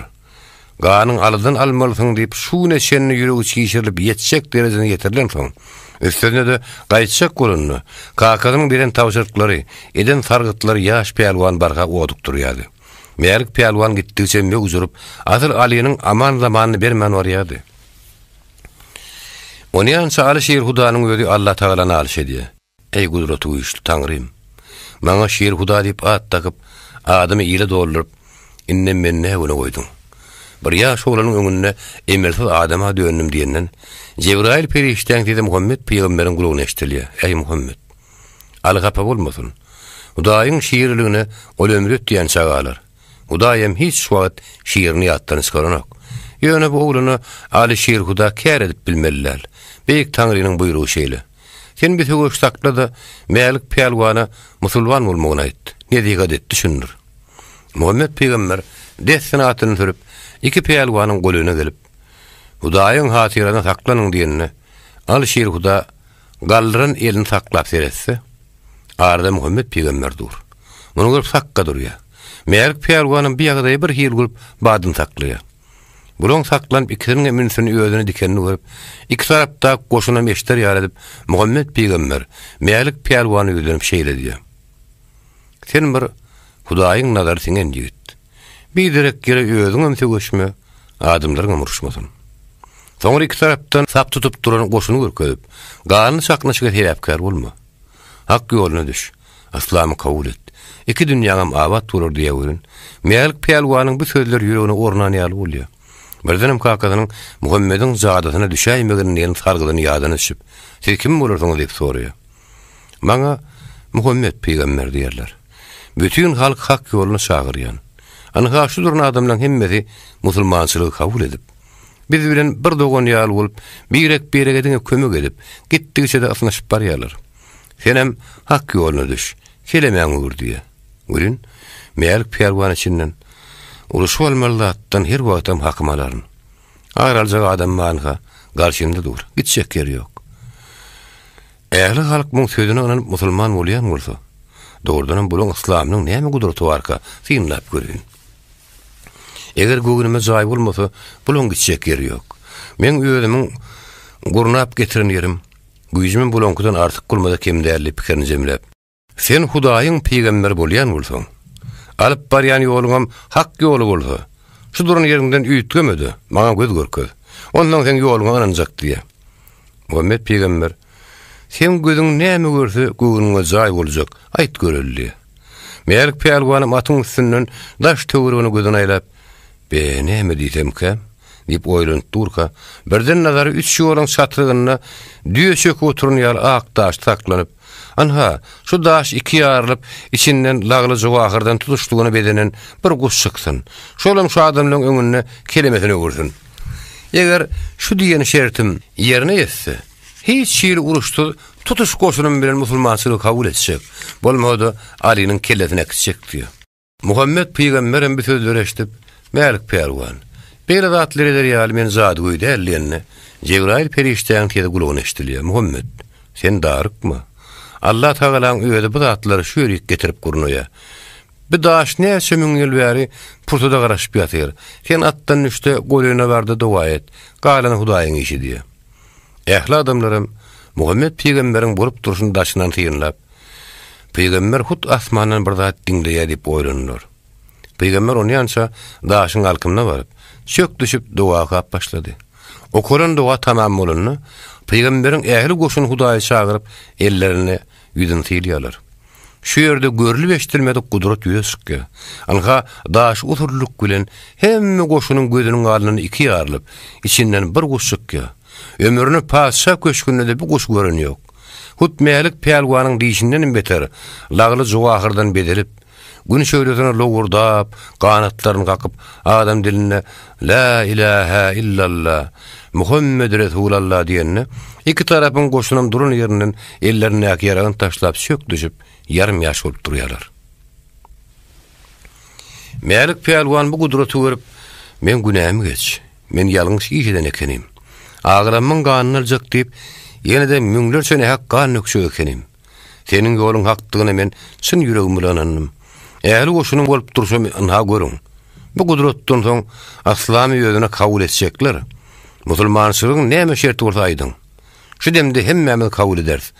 Ganyň Alydan almalysyň diýip şu güne çenli ýüregi çişirilip ýetjek derejesine ýetirilensoň, üstesine-de gaýtjak bolanda, kakasynyň beren tabşyryklary, eden sargytlary ýaş pälwan barha odukdyrýardy. Mälik pälwan gitdigiçe möwj urup, asyl Alynyň aman-zamanyny bermän barýardy. Onýança Aly Şirhudanyň özi Allatagala nalyş edýär. Eý, gudraty güýçli Taňrym! Maňa Şirhuda diýip at dakyp, adymy ile dolduryp, indem meni nä güne goýduň? Bir ýaş oglanyň öňünde emelsiz adama döndüm diýenden, Jebraýyl perişdäň sesi Muhammet pygamberiň gulagyna eşidilýär, Eý, Muhammet! Aly hapa bolmasyn. Hudaýyň şiriligine ol ömri ötýänçä galar. Hudaýam hiç wagt şirini ýatdan çykaranok. Ýöne bu oglana Aly Şirhuda kär edip bilmeli däl. Beýik Taňrynyň buýrugy şeýle. Sen bir söweş sakla-da, Mälik pälwana musulman bolmagyny aýt. Nesihat et, düşündir. Muhammet pygamber dessine atyny sürüp, iki pälwanyň golaýyna gelip, Hudaýyň hatyrasyna saklanyň diýende, Aly Şirhuda galdyran elini saklap seretse, arada Muhammet pygamber dur. Muny görüp sakga durýar. Mälik pälwanam bu ýagdaýy bir hili görüp, badyny saklaýar. Bulaň saklanyp ikisiniňem ünsüni özüne dikenini görüp, iki tarapdaky goşunam eşder ýaly edip, Muhammet pygamber Mälik pälwana ýüzlenip şeýle diýýär, Sen bir Hudaýyň nazary siňen ýigit. Biderek ýere özüňem söweşme, adamlaryňam uruşmasyn. Soňra iki tarapdan sap tutup duran goşuny görkezip, ganly çaknyşyga sebäpkär bolma. Hak ýoluna düş. Yslamy kabul et. Iki dünýäňem abat bolar diýýär welin, Mälik pälwanyň bu sözleri ýüregine ornan ýaly bolýar. Birdenem kakasynyň Muhammediň jadysyna düşäýmegin diýen sargydyny ýadyna düşüp, Siz kim bolarsyňyz diýip soraýar. Maňa Muhammet pygamber diýerler. Bütin halky hak ýoluna çagyrýan. Ynha şu duran adamlaň hemmesi musulmançylygy kabul edip, biz bilen bir dogan ýaly bolup, birek-birege diňe kömek edip, gitdigiçe-de ysnyşyp barýarlar. Senem hak ýoluna düş, kelemäňi öwür diýýär. Welin, Mälik pälwan içinden, Uruşyp almaly zatdan her wagtam hakymy alaryn. Ar aljak adam barynha, garşymda dur, gitjek ýeri ýok. Ähli halk muň sözüne ynanyp musulman bolýan bolsa, dogrudanam bulaň yslamynyň näme gudraty barka, synlap göreýin. Eger göwnüme jaý bolmasa, bulaň gitjek ýeri ýok. Meň özümiň gurnap getiren ýerim, güýjümem bulaňkydan artyk bolmasa kem däl diýip pikirini jemläp. Sen Hudaýyň pygamberi bolýan bolsaň, alyp barýan ýoluňam hak ýoly bolsa, şu duran ýeriňden üýtgeme-de, maňa göz görkez. Onsoň seň ýoluňa ynanjak diýýär. Muhammet pygamber, Seň gözüň näme görse, göwnüňe jaý boljak, aýt göreli diýýär. Mälik pälwanam atyň üstünden daş-töweregine gözüni aýlap, Be, näme diýsemkäm? diýip oýlanyp durka, birden nazary üç ýoluň çatrygynda düýe çöküp oturan ýaly ak daşda saklanyp, Anha, şu daş iki ýarylyp, içinden lagly-jowahyrdan tutuşlygyna bezenen bir guş çyksyn. Şolam şu adamlaryň öňünde kelemesini öwürsin. Eger şu diýen şertim ýerine ýetse, hiç hili uruşsyz tutuş goşunym bilen musulmançylygy kabul etjek, bolmasa-da Alynyň kellesini äkitjek diýýär. Muhammet pygamberem bu sözleri eşidip, Mälik pälwan! Beýle zatlar eder ýaly men jadygöý däl diýende, Jebraýyl perişdäniň sesi gulagyna eşidilýär, Muhammet, sen darykma. Allatagalaň özi bu zatlary şu ýerik getirip gurnaýar. Bu daş näçe müň ýyl bäri pursada garaşyp ýatyr. Sen atdan düşde, golaýyna bar-da doga et. Galany Hudaýyň işi diýýär. Ähli adamlaram Muhammet pygamberiň bolup durşuny daşyndan synlap, Pygamber hut asmandan bir zat diňleýär diýip oýlandylar. Pygamber onýança daşyň alkymyna baryp, çök düşüp doga okap başlady. Okalan doga tamam bolanda, pygamberiň ähli goşuny Hudaýy çagyryp, ellerini ýüzüni sylýarlar. Şu ýerde görlüp-eşidilmedik gudrat ýüze çykýar. Ynha, daş usullyk bilen hemme goşunyň gözüniň alnynda iki ýarylyp, içinden bir guş çykýar. Ömrüne patyşa köşgünde-de bu guşy gören ýok. Hut Mälik pälwanyň dişindenem beter, lagly-jowahyrdan bezelip, Gün şöhlesine lowurdap, ganatlaryny kakyp, adam dilinde Lä ilähä illalla, Muhammedi Resulalla diýende, iki tarapyň goşunam duran ýerinden ellerindäki ýaragyny taşlap çök düşüp, ýarym-ýaş bolup durýarlar. Mälik pälwan bu gudraty görüp, Meň günämi geç, men ýalňyş iş eden ekenim. Agramyň ganyny aljak diýip, ýene-de müňlerçe nähak gan dökjek ekenim. Seniň ýoluň hakdygyna men çyn ýüregim bilen ynandym. Ähli goşunyň bolup durşumy ynha görüň. Bu gudratdan soň yslamy özüne kabul etjekler. Musulmançylygyň näme şerti bolsa aýdyň. Şu demde hemmämiz kabul ederis.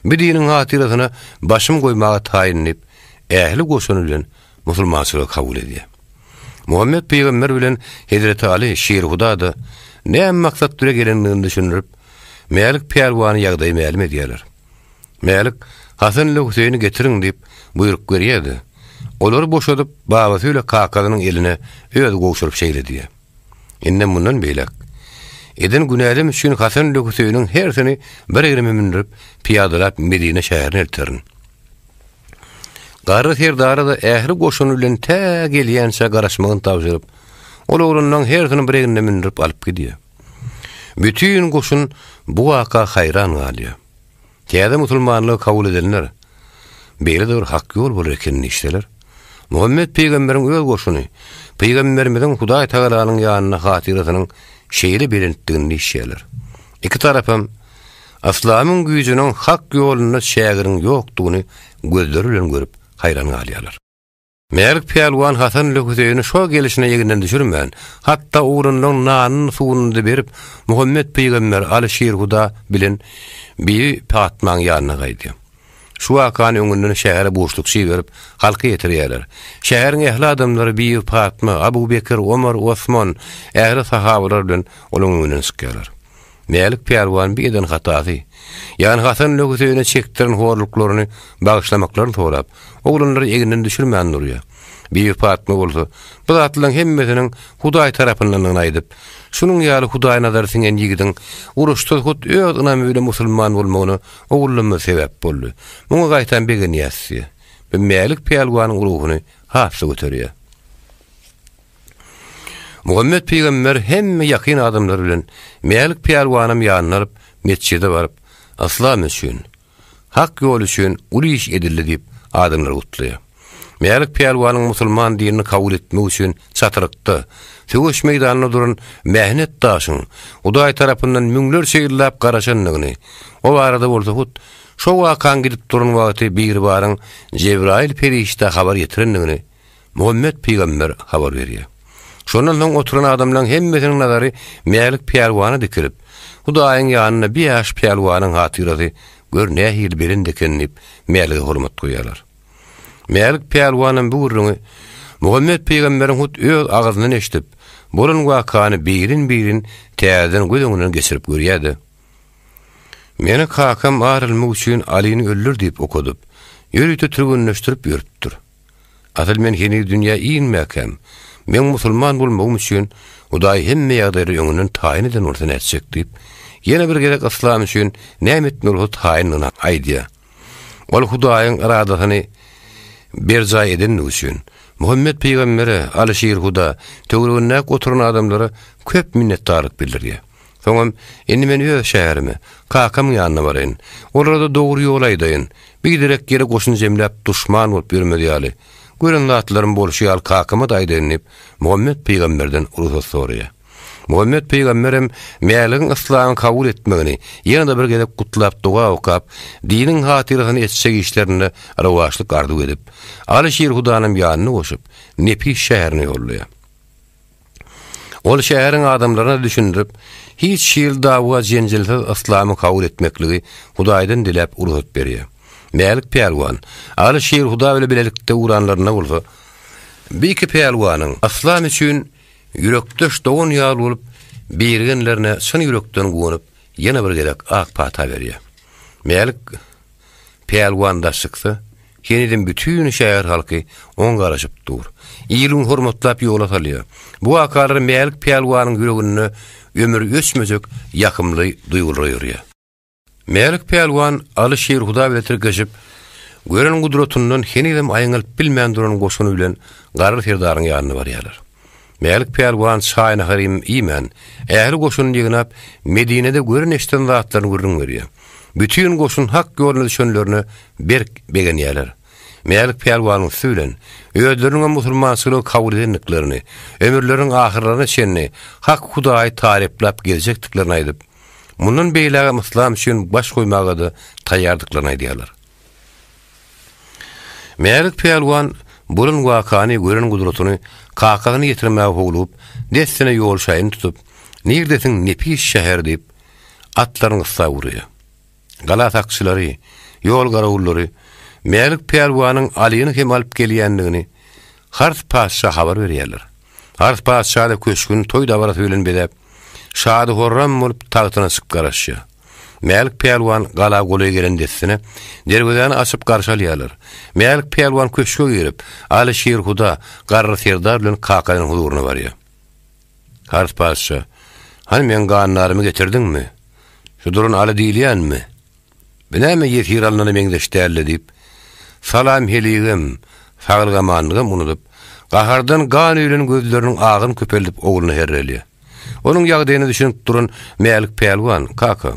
Bu diniň hatyrasyna başym goýmaga taýyn diýip, ähli goşuny bilen musulmançylygy kabul edýär. Muhammet pygamber bilen Hezreti Aly Şirhuda-da näme maksat bile gelendigini düşündirip, Mälik pälwany ýagdaýy mälim edýärler. Mälik, Hasan ile Hüseýini getiriň diýip, buýruk berýär-de, olary boşadyp, babasy bile kakasynyň eline özi gowşuryp şeýle diýýär, Indem mundan beýläk, eden günälem üçin Hasan ile Hüseýiniň hersini bir egrime mündürip, pyýadalap Medine şäherine elterin. Garry serdara-da ähli goşuny bilen tä gelýänçä garaşmagyny tabşyryp, ol oglanlaryň hersini bir egnine mündürip alyp gidýär. Bütin goşun bu waka haýran galýar. Täze musulmanlygy kabul edenler, Beýle-de bir hak ýol bolar eken diýişseler, Muhammet pygamberiň öz goşuny, pygamberimiziň Hudaý Tagalanyň ýanynda hatyrasynyň şeýle belentdigini diýişýärler. Iki tarapam Yslamyň güýjüniň hak ýolunda çäginiň ýokdugyny gözleri bilen görüp haýran galýarlar. Mälik pälwan Hasan ile Hüseýini şo gelşine eginden düşürmän, hatda ugrundan nanyny-suwuny-da berip, Muhammet pygamber, Aly Şirhuda bilen Bibi Patmaň ýanyna gaýdýar. Şu wakany öňünden şähere buşlukçy iberip, halka ýetirýärler. Şäheriň ähli adamlary Bibi Patma, Abu Bekir, Omar, Osman, ähli sahabalar bilen olaň öňünden çykýarlar. Mälik pälwan bir eden hatasy, ýagny Hasan bilen Hüseýine çekdiren horluklaryny bagyşlamaklaryny sorap, oglanlary eginden düşürmän durýar. Bibi Patma bolsa, bu zatlaryň hemmesiniň Hudaý tarapyndandygyny aýdyp, şunuň ýaly Hudaý nazary siňen ýigidiň uruşsyz hut öz ynamy bilen musulman bolmagyna ogullanma sebäp boldy. Muňa gaýtam begenýäs diýýär. Bu Mälik pälwanyň ruhuny has-da göterýär. Muhammet pygamber hemme ýakyn adamlary bilen Mälik pälwanam ýanyna alyp, metjide baryp, Yslam üçin, hak ýol üçin uly iş edildi diýip, adamlary gutlaýar. Mälik pälwanyň musulman dinini kabul etmek üçin çatrykda, söweş meýdanynda duran mähnet daşyň Hudaý tarapyndan müňlerçe ýyllap garaşandygyny, o barada bolsa hut şo wakaň gidip duran wagty Biribaryň Jebraýyl perişdä habar ýetirendigini Muhammet pygamber habar berýär. Şondan soň oturan adamlaryň hemmesiniň nazary Mälik pälwana dikilip, Hudaýyň ýanynda bi ýaş pälwanyň hatyrasy gör nähili belent eken diýip, Mälige hormat goýýarlar. Mälik pälwanam bu gürrüňi Muhammet pygamberiň hut öz agzyndan eşidip, bolan wakany birin-birin täzeden göz öňünden geçirip görýär-de, Meni kakam ar almak üçin Alyny öldür diýip okadyp, ýörite türgenleşdirip ýörüpdir. Asyl men heniz dünýä inmäkäm, meň musulman bolmagym üçin Hudaý hemme ýagdaýlary öňünden taýyn eden bolsa nätjek diýip, ýene bir gezek yslam üçin näme etmeli bolsa taýyndygyny aýdýar. Ol Hudaýyň yradasyny berjaý edendigi üçin, Muhammet pygambere, Aly Şir Huda, töweregindäki oturan adamlara köp minnetdarlyk bildirýär. Soňam, indi men öz şäherime, kakamyň ýanyna baraýyn. Olara-da dogry ýol aýdaýyn. Biderek ýere goşun jemläp duşman bolup ýörmez ýaly. Gören zatlarym bolşy ýaly kakama-da aýdaýyn diýip, Muhammet pygamberden rugsat soraýar. Muhammet pygamberem Mäligiň yslamy kabul etmegini ýene-de bir gezek gutlap doga okap, diniň hatyrasyna etjek işlerinde rowaçlyk arzuw edip, Aly Şirhudanam ýanyna goşup, Nepis şäherine ýollaýar. Ol şäheriň adamlaryna düşündirip, hiç hili dawa-jenjelsiz yslamy kabul etmekligi Hudaýdan diläp rugsat berýär. Mälik pälwan, Aly Şirhuda bile bilelikde ugranlarynda bolsa, bu iki pälwanyň yslam üçin ýürekdeş dogan ýaly bolup birigenlerine çyn ýürekden guwanyp, ýene bir gezek ak pata berýär. Mälik Pälwan daş çyksa, henizem bütin şäher halky oňa garaşyp dur. Il-gün hormatlap ýola salýar. Bu wakalar Mälik pälwanyň ýüreginde ömür öçmejek ýakymly duýgular oýarýar. Mälik pälwan Aly Şirhuda bile tirkeşip, gören gudratyndan henizem aýňalyp bilmän duran goşuny bilen Garry serdaryň ýanyna barýarlar. Mälik pälwan çaý-naharym iýmän, ähli goşunyny ýygnap, Medinede gören-eşiden zatlaryny gürrüň berýär. Bütin goşun hak ýoluna düşenlerine berk begenýärler. Mälik pälwanyň üsti bilen, özleriniňem musulmançylygy kabul edendiklerini, ömürleriniň ahyrlaryna çenli hak Hudaýy taryplap gezjekdiklerini aýdyp, mundan beýlägem yslam üçin baş goýmaga-da taýýardyklaryny aýdýarlar. Mälik pälwan bolan wakany, gören gudratyny kakasyna ýetirmäge howlugyp, dessine ýol şaýyny tutup, Nirdesiň nepis şäher diýip, atlaryny gyssap urýar. Gala sakçylary, ýol garawullary Mälik pälwanyň Alyny hem alyp gelýändigini Hars patyşa habar berýärler. Hars patyşa-da köşgüni toý dabarasy bilen bezäp, şady-horram bolup tagtyna çykyp garaşýar. Mälik pälwan gala golaý gelen dessine, derwezäni açyp garşy alýarlar. Mälik pälwan köşge girip, Aly Şirhuda, Garry serdar bilen kakasynyň huzuryna barýar. Hars patyşa, Hany meň gandarymy getirdiňmi? Şu duran Aly diýilýänmi? Bu näme ýesir alnana meňzeş däl-le diýip, salam-heligem, saglyk-amanlygam unudyp, gahardan gan öýlen gözleriniň agyny köpeldip ogluna herrelýär. Onuň ýagdaýyna düşünip duran Mälik pälwan, Kaka,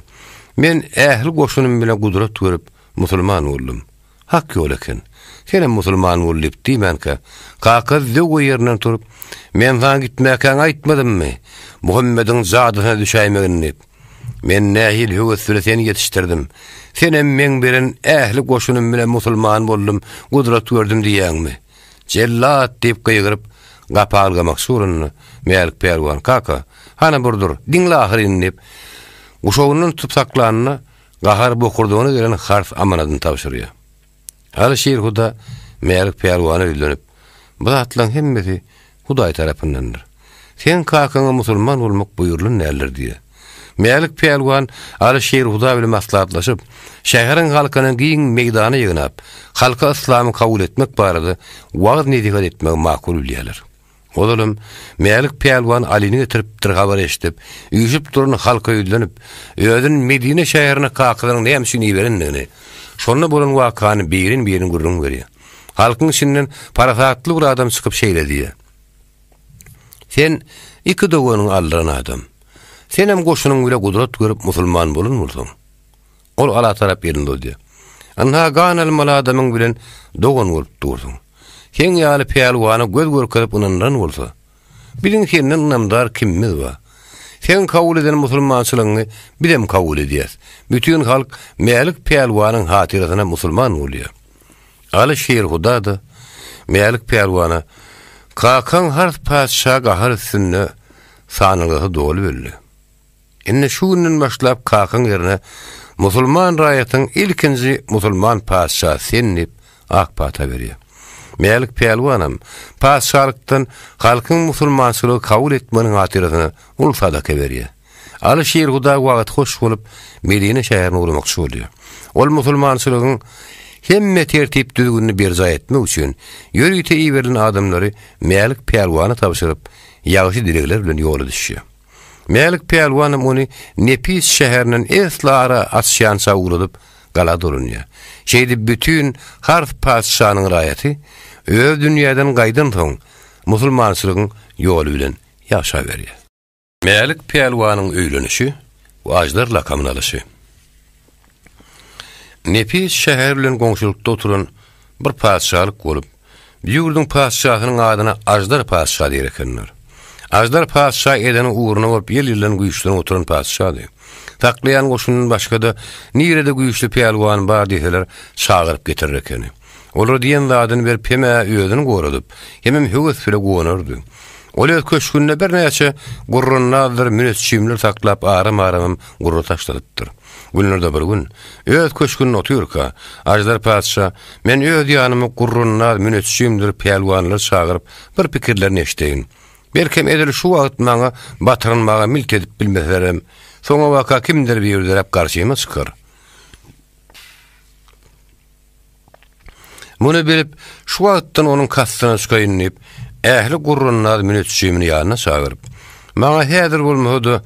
men ähli goşunym bilen gudrat görüp, musulman boldum. Hak ýol eken. Senem musulman bol diýip diýmänkä, kakasy zöwwe ýerinden turup, Men saňa gitmäkäň aýtmadymmy, Muhammediň jadysyna düşäýmegin diýip. Men nähili höwes bile seni ýetişdirdim. Senem meň beren ähli goşunym bilen musulman boldum, gudrat gördüm diýýäňmi? Jellat! diýip gygyryp, gapa ylgamakçy bolanda, Mälik pälwan, Kaka, hany bir dur, diňle ahyryn diýip, guşagyndan tutup saklanynda, Gahar bokurdagyna gelen hars amanadyny tabşyrýar. Aly Şirhuda Mälik pälwana ýüzlenip, Bu zatlaryň hemmesi Hudaý tarapyndandyr. Seň kakaňa musulman bolmak buýrulan däldir diýýär. Mälik pälwan Aly Şirhuda bilen maslahatlaşyp, şäheriň halkyny giň meýdana ýygnap, halka yslamy kabul etmek barada wagyz-nesihat etmegi makul bilýärler. Ozalam Mälik pälwan Alyny getiripdir habar eşidip, üýşüp duran halka ýüzlenip, özüni Medine şäherine kakasynyň näme üçin iberendigini, şonda bolan wakany birin-birin gürrüň berýär. Halkyň içinden parasatly bir adam çykyp şeýle diýýär, Sen iki doganyňy aldyran adam. Senem goşunyň bile gudrat görüp musulman bolan bolsaň. Ol Ala tarap elini uzadýar. Ynha gan almaly adamyň bilen dogan bolup dursuň. Seň ýaly pälwana göz görkezip ynandyran bolsa, biziň senden ynamdar kimimiz bar? Seň kabul eden musulmançylygyňy bizem kabul edýäs. Bütin halk Mälik pälwanyň hatyrasyna musulman bolýar. Aly Şirhuda-da Mälik pälwana, Kakaň Hars patyşa gahar üstünde sanalgasy doly belli. Indi şu günden başlap kakaň ýerine musulman raýatyň ilkinji musulman patyşasy sen diýip, ak pata berýär. Mälik pälwanam patyşalykdan halkyň musulmançylygy kabul etmeginiň hatyrasyna uly sadaka berýär. Aly Şirhuda wagty hoş bolup, Medine şäherine ugramakçy bolýar. Ol musulmançylygyň hemme tertip-düzgünini berjaý etmek üçin ýörite iberilen adamlary Mälik pälwana tabşyryp, ýagşy dilegler bilen ýola düşýär. Mälik pälwanam ony Nepis şäherinden esli ara açýança ugradyp, gala dolanýar. Şeýdip bütin Hars patyşanyň raýaty öz dünýäden gaýdansoň, musulmançylygyň ýoly bilen ýaşaberýär. Mälik pälwanyň öýlenişi we Aždar lakamyny alyşy. Nepis şäheri bilen goňşulykda oturan bir patyşalyk bolup, Bu ýurduň patyşasynyň adyna Aždar patyşa diýer ekenler. Aždar patyşa edeni ugruna bolup ýyl-ýyldan güýçlenip oturan patyşady. Saklaýan goşundan başga-da nirede güýçli pälwan bar diýseler, çagyryp getirer ekeni. Olara diýen zadyny berip hem-ä özüni goradyp, hemem höwes bile guwanardy. Ol öz köşgünde birnäçe gurrandazdyr müneçjimler saklap aram-aramam gurra taşladypdyr. Günlerde bir gün, öz köşgünde otyrka, Aždar patyşa, Men öz ýanyma gurrandaz müneçjimdir pälwanlary çagyryp, bir pikirlerini eşdeýin. Belkem edil şu wagt maňa batyrynmaga milt edip bilmeselerem, soňabaka kimdir biri döräp garşyma çykar. Muny bilip, şu wagtdan onuň kastyna çykaýyn diýip, ähli gurrundaz müneçjimini ýanyna çagyryp, Maňa häzir bolmasa-da,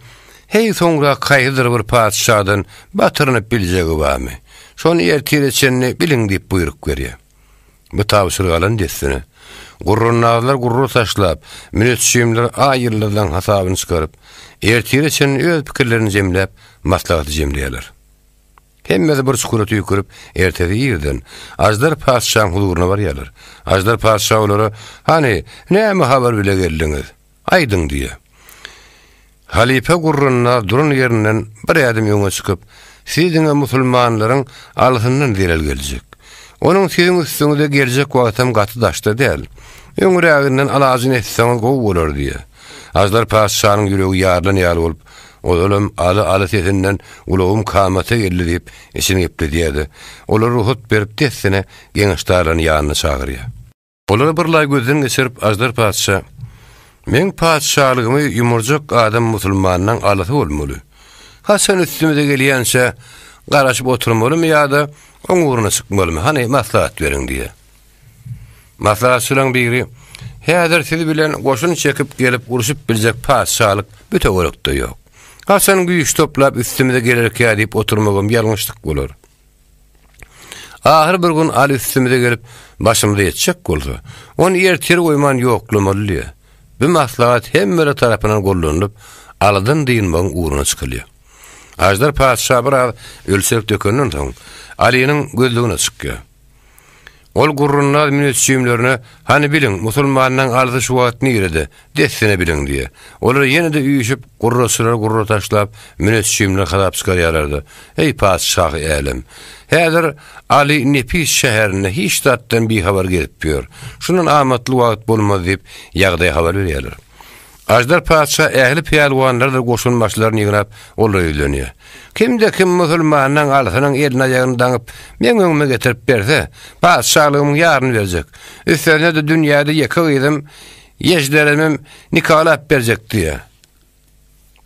heý soňrak haýsydyr bir patyşadan batyrynyp biljegi barmy? Şony ertire çenli biliň diýip buýruk berýär. Bu tabşyrygy alan dessine, gurrundazlar gurra taşlap, müneçjimler aý-ýyldyzlaryň hasabyny çykaryp, ertire çenli öz pikirlerini jemläp, maslahaty jemleýärler. Hemmesi bir çukura tüýkürip, ertesi irden Aždar patyşaň huzuryna barýarlar. Aždar patyşa olara, Hany, näme habar bile geldiňiz? Aýdyň diýýär. Halypa gurrunda duran ýerinden bir ädim öňe çykyp, Siz diňe musulmanlaryň alysyndan zelel geljek. Onuň siziň üstüňize geljek wagtam gaty daşda däl. Öňräginden alajyny etseňiz gowy bolar diýýär. Aždar patyşanyň ýüregi ýarylan ýaly bolup, Ozalam aly-aly sesinden gulagym kamata geldi diýip, içini gepledýär-de, olara rugsat berip, dessine geňeşdarlaryny ýanyna çagyrýar. Olary birlaý gözden geçirip, Aždar patyşa, Meň patyşalygymy ýumurjak adam musulmanlaň alysy bolmaly. Haçan üstümize gelýänçä garaşyp oturmalymy ýa-da oň ugruna çykmalymy, hany maslahat beriň diýýär. Maslahatçylaryň biri, Häzir siz bilen goşun çekip gelip urşup biljek patyşalyk bu töwerekde ýok. Haçan güýç toplap üstümize gelerkä diýip oturmagam ýalňyşlyk bolar. Ahyr bir gün Aly üstümize gelip başymyza ýetjek bolsa, ony ertir goýman ýoklamaly diýýär. Bu maslahat hemmeler tarapyndan gollanylyp, Alydan dynmagyň ugruna çykylýar. Aždar patyşa biraz ölçerip dökenden soň, Alynyň gözlegine çykýar. Ol gurrundaz müneçjimlerine, Hany biliň, musulmanlaň alysy şu wagt nirede, dessine biliň diýýär. Olar ýene-de üýşüp, gurraçylary gurra taşlap, müneçjimleri hasap çykarýarlar-da, Eý, patyşahy älem! Häzir Aly nepis şäherinde hiç zatdan bihabar gezip ýör. Şundan amatly wagt bolmaz diýip, ýagdaýy habar berýärler. Aždar patyşa ähli pälwanlardyr goşunbaşylaryny ýygnap, olara ýüzlenýär. Kimde-kim musulmanlaň alysynyň elini-aýagyny daňyp, meň öňüme getirip berse, patyşalygymyň ýaryny berjek. Üstesine-de dünýäde ýeke gyzym Ýejderemem nikalap berjek diýýär.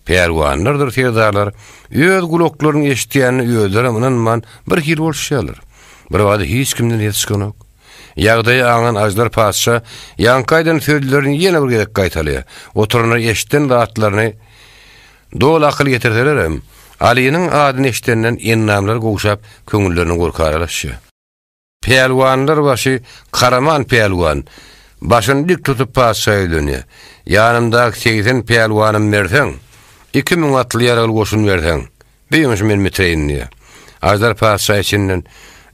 Pälwanlardyr serdarlar öz gulaklarynyň eşidýänine özlerem ynanman, birhili boluşýarlar. Birbada hiç kimden ses çykanok. Ýagdaýy aňan Aždar patyşa ýaňky aýdan sözlerini ýene bir gezek gaýtalaýar. Oturanlar eşiden zatlaryny doly akyl ýetirselerem, Alynyň adyny eşidenden endamlary gowşap, köňüllerine gorky aralaşýar. Pälwanlar başy Karaman pälwan başyny dik tutup patyşa ýüzlenýär. Ýanymdaky 80 pälwanym berseň, 2000 atly ýaragly goşun berseň, bu ýeňşi men bitireýin diýýär. Aždar patyşa içinden,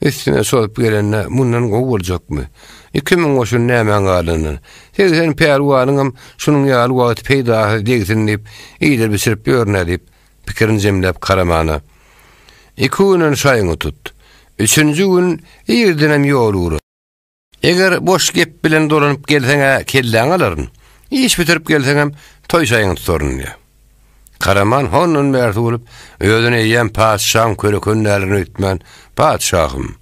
Üstüme çozup gelende mundan gowy boljakmy? 2000 goşun nämäň galanyny, 80 pälwanyňam şunuň ýaly wagt peýdasyz degsin diýip, iýdirip-içirip ýörün-ä diýip, pikirini jemläp Karamana, Iki günden şaýyňy tut. Üçünji gün irdenem ýol ugra. Eger boş gep bilen dolanyp gelseň-ä kelläňi alaryn. Iş bitirip gelseňem toý şaýyňy tutaryn diýýär. Karaman hondan bärsi bolup, özüni eýýäm patyşaň körekendäligini öýtmän, Patyşahym,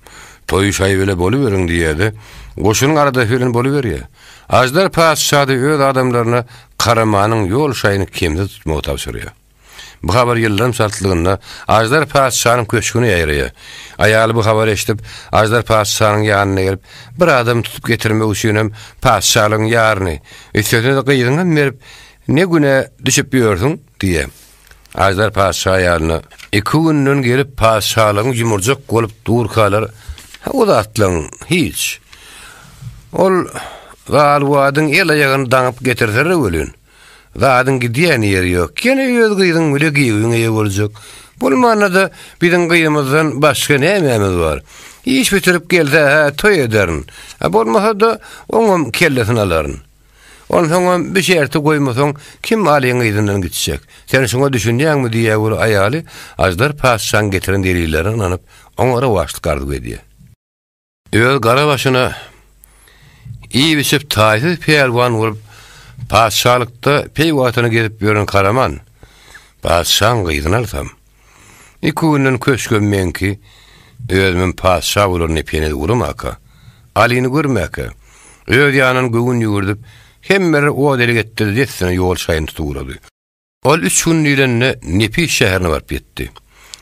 toý şaý bile boluberiň diýýär-de, goşunyň aladasy bilen boluberýär. Aždar patyşa-da öz adamlaryna Karamanyň ýol şaýyny kemsiz tutmagy tabşyrýar. Bu habar ýyldyrym çaltlygynda Aždar patyşanyň köşgüne ýaýraýar. Aýaly bu habary eşidip, Aždar patyşanyň ýanyna gelip, bir adamy tutup getirmek üçinem patyşalygyň ýaryny, üstesine-de gyzyňam berip, ne güne düşüp ýörsüň? diýýär. Aždar patyşa aýalyna, Iki günden gelip patyşalygyň ýumurjak bolup durkalar, o zatlaryň hiç. Ol Zalwadyň el-aýagyny daňyp getirseler welin, Zadyň gidýän ýeri ýok. Ýene öz gyzyň bile giýewiň eýe boljak. Bolmanda-da biziň gyzymyzdan başga nämämiz bar? Iş bitirip gelse-hä toý ederin. A bolmasa-da oňam kellesini alaryn. Onsoňam bi şerti goýmasaň, kim Alyň yzyndan gitjek? Sen şuňa düşünýäňmi diýýär weli aýaly Aždar patyşaň getiren delillerine ynanyp, oňa rowaçlyk arzuw edýär. Öz gara başyna iýip-içip taýsyz pälwan bolup, patyşalykda peýwagtyna gezip ýören Karaman, Patyşaň gyzyny alsam, iki günden köşgem meňki, özümem patyşa bolaryn diýip heniz ugrumaka, Alyny görmäkä, öz ýanyndan göwün ýüwürdip, hemmeleri o delik etdi-de dessine ýol şaýyny tutup ugrady. Ol üç gün diýlende Nepis şäherine baryp ýetdi.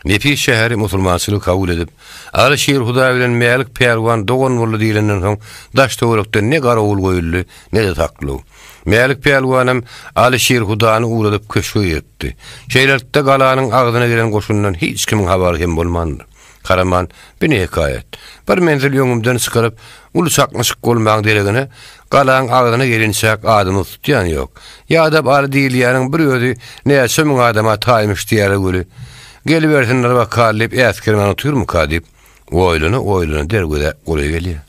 Nepis şäheri musulmançylygy kabul edip, Aly Şir Hudaý bilen Mälik pälwan dogan boldy diýlenden soň daş-töwerekde ne garawul goýuldy, ne-de saklaw. Mälik pälwanam Aly Şir Hudany ugradyp köşge giripdi. Şeýlelikde galanyň agzyna gelen goşundan hiç kimiň habary hem bolmandyr. Karaman, bi ne hekaýat? Bir menzil öňümden çykaryp, uly çaknyşyk bolmagyň deregine, galaň agzyna gelinçäk adymyzy tutýan ýok. Ýa-da Aly diýilýäniň bir özi näçe müň adama taýmyş diýýärler weli, gelibersinler bakaly diýip äsgermän otyrmyka diýip, oýlana-oýlana derwezä golaý gelýär.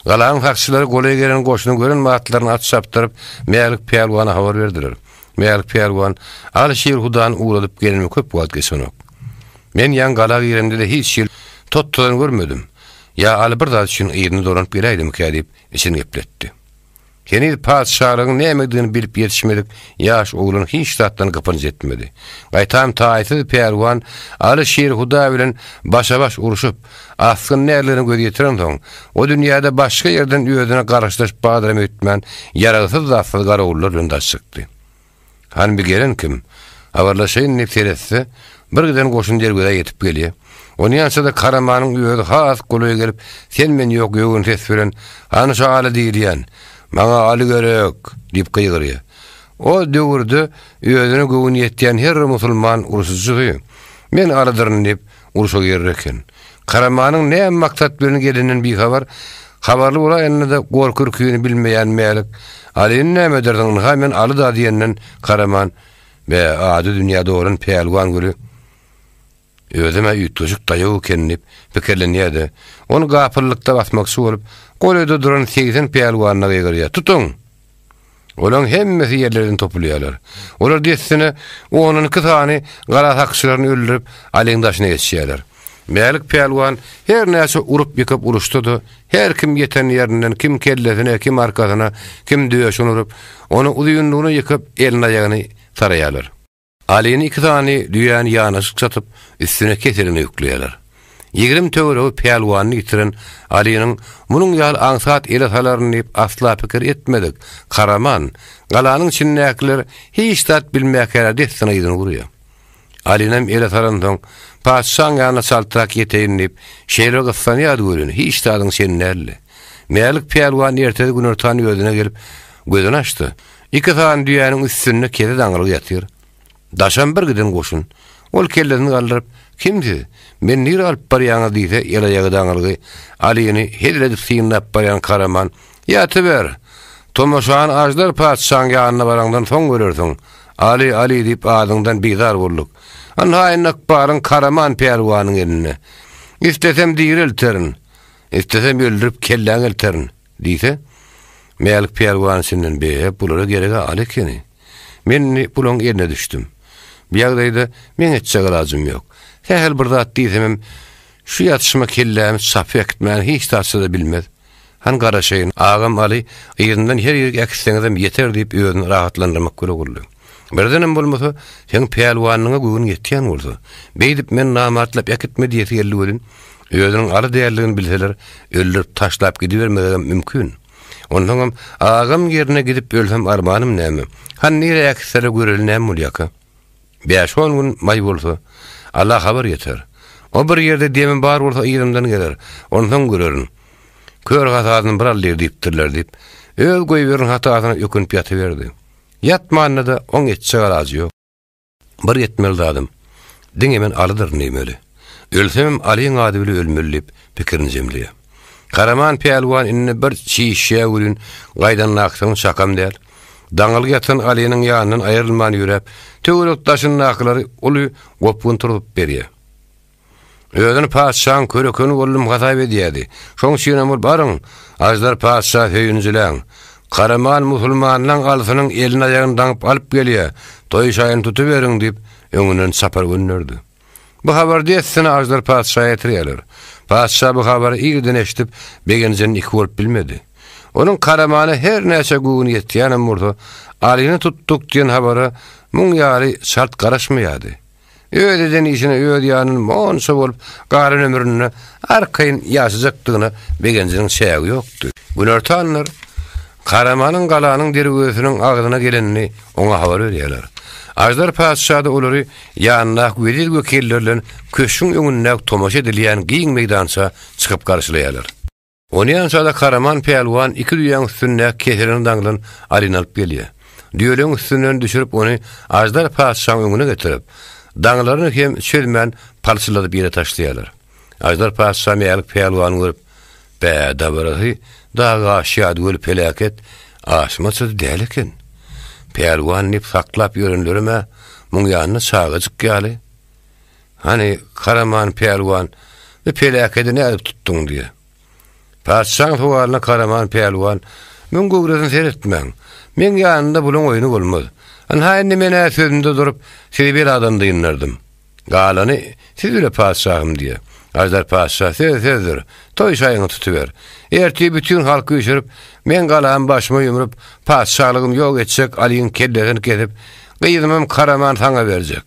Galanyň sakçylary golaý gelen goşuny gören batlaryna at çapdyryp, Mälik pälwana habar berdiler. Mälik pälwan, Aly Şirhudany ugradyp gelenime köp wagt geçenok. Men ýaňy gala giremde-de hiç hili tot-tozan görmedim. Ýa Aly bir zat üçin yzyna dolanyp geläýdimikä diýip, içini gepletdi. Heniz patyşalygyň nämedigini bilip ýetişmedik ýaş oglan hiç zatdan gypynç etmedi. Gaýtam taýsyz pälwan Aly Şirhuda bilen başa-baş urşup, asgyn nälerine göz ýetirensoň, o dünýäde başga ýerden özüne garşydaş bardyram öýtmän, ýaragsyz-zatsyz garawullar bilen daş çykdy. Hany bir gelen kim? Habarlaşaýyn diýip seretse, bir giden goşun derwezä ýetip gelýär. Onýança-da Karamanyň özi has golaý gelip, sen-men ýok ýogyn ses bilen, Hany şo Aly diýilýän? Maňa Aly gerek! diýip gygyrýar. O döwürde özüne göwün ýetýän her bir musulman urşujysy, Men Alydyryn diýip, urşa girer eken. Karamanyň näme maksat bilen geleninden bihabar, habarly bolaýanda-da gorky-ürküni bilmeýän Mälik, Alyny näme edersiň, ynha men Aly-da diýenden Karaman, Be, ady dünýä dolan pälwan güli, özem-ä üýtgeşik daýaw eken diýip pikirlenýär-de, ony gapyllykda basmakçy bolup, golaýda duran 80 pälwanyna gygyrýar, Tutuň! Olaryň hemmesi ýerlerden topulýarlar. Olar dessine ondan iki sany gala sakçylaryny öldürip, Alyň daşyna geçýärler. Mälik pälwan her näçe urup-ýykyp uruşsa-da, her kim ýeten ýerinden kim kellesine, kim arkasyna, kim döşüne urup, ony uzynlygyna ýykyp, elini-aýagyny saraýarlar. Alyny iki sany düýäni ýanaşyk çatyp, üstüne keseligine ýükleýärler. 20 töweregi pälwanyny ýitiren Alynyň munuň ýaly aňsat ele salaryn diýip asla pikir etmedik Karaman, galanyň içindäkiler hiç zat bilmäkäler dessine yzyny urýar. Alynam ele salansoň, patyşaň ýanyna çaltrak ýeteýin diýip, şeýle gyssanýardy welin, hiç zadyň çeni däldi. Mälik pälwan ertesi günortan özüne gelip, gözüni açdy. Iki sany düýäniň üstünde kese daňylgy ýatyr. Daşam bir giden goşun. Ol kellesini galdyryp, Kim siz? Meni nirä alyp barýaňyz diýse, el-aýagy daňylgy, Alyny hezil edip synlap barýan Karaman, Ýatyber! Tomaşany Aždar patyşaň ýanyna baraňdan soň görersiň. Aly, Aly diýip adyňdan bizar bolduk. Ynha indi ykbalyň Karaman pälwanyň elinde. Islesem diri elterin. Islesem öldürip kelläňi elterin. Diýse, Mälik pälwan içinden, Be, bulara gereg-ä Aly ekeni. Men indi bulaň eline düşdüm. Bu ýagdaýda meň etjek alajym ýok. Sähel bir zat diýsemem, şu ýatyşyma kellämi çapyp äkitmäni hiç zatça-da bilmez. Hany garaşaýyn, agam Aly yzyndan her ýerik äkitseňizem ýeter diýip özüni rahatlandyrmak bile boldy. Birdenem bolmasa, seň pälwanyňa göwün ýetýän bolsa, beýdip men namartlap äkitme diýesi geldi welin, özüniň Aly däldigini bilseler, öldürip taşlap gidibermezegem mümkin. Onsoňam, agam ýerine gidip ölsem armanym näme? Hany nirä äkitseler göreli näme bolýaka? Bäş-on gün maý bolsa, Ala habar ýeter. O bir ýerde demi bar bolsa yzymdan geler, onsoň görerin. Kör hasasyny bir al diýipdirler diýip, öz goýberen hatasyna ökünip ýatyberdi. Ýatmanda-da oň etjek alajy ýok. Bir etmeli zadym, diňe men Alydyryn diýmeli. Ölsemem Alyň ady bile ölmeli diýip, pikirini jemleýär. Karaman pälwan indi bir çişýä welin, gaýdandakysynyň çakam däl. Daňylgy ýatan Alynyň ýanyndan aýrylman ýöräp, töwerek-daşyndakylary uly gopgun turzup berýär. Özüni patyşaň körekeni boldum hasap edýärdi. Şoň üçinem ol, Baryň, Aždar patyşa söýünjiläň. Karaman musulmanlaň Alysynyň elini-aýagyny daňyp alyp gelýä, toý şaýyny tutuberiň diýip, öňünden çapar gönderdi. Bu habary dessine Aždar patyşa ýetirýärler. Patyşa bu habary irden eşidip, begenjinden iki bolup bilmedi. Onuň Karamana her näçe göwni ýetýänem bolsa, Alyny tutduk diýen habara muň ýaly çalt garaşmaýardy. Öz eden işine öz ýanynda monça bolup galan ömründe arkaýyn ýaşajakdygyna begenjiniň çägi ýokdy. Günortanlar Karamanyň galanyň derwezesiniň agzyna gelenini oňa habar berýärler. Aždar patyşa-da olary ýanyndaky wezir-wekiller bilen köşgüň öňündäki tomaşa edilýän giň meýdança çykyp garşylaýarlar. Onýança-da Karaman pälwan iki düýäň üstündäki keselini daňlan Alyny alyp gelýär. Düýeleň üstünden düşürip ony Aždar patyşaň öňüne getirip, daňylaryny hem çözmän palçyladyp ýere taşlaýarlar. Aždar patyşa Mälik pälwany görüp, Bä, dabarasy dag aşýardy weli peläket aşmaça-da däl eken. Pälwan diýip saklap ýörenlerim-ä muň ýanynda çagajyk ýaly. Hany, Karaman pälwan, bu peläkedi nädip tutduň? diýýär. Patyşaň sowalyna Karaman pälwan, Müň göwresini seretmäň. Meň ýanymda bulaň oýny bolmaz. Ynha indi men-ä sözümde durup, sizi beladan dyndardym. Galany siz bile patyşahym diýýär. Aždar patyşa, Söz sözdür. Toý şaýyňy tutuber. Ertir bütin halky üýşürip, meň galamy başyma ýumrup, patyşalygymy ýok etjek Alyň kellesini kesip, gyzymam Karaman saňa berjek.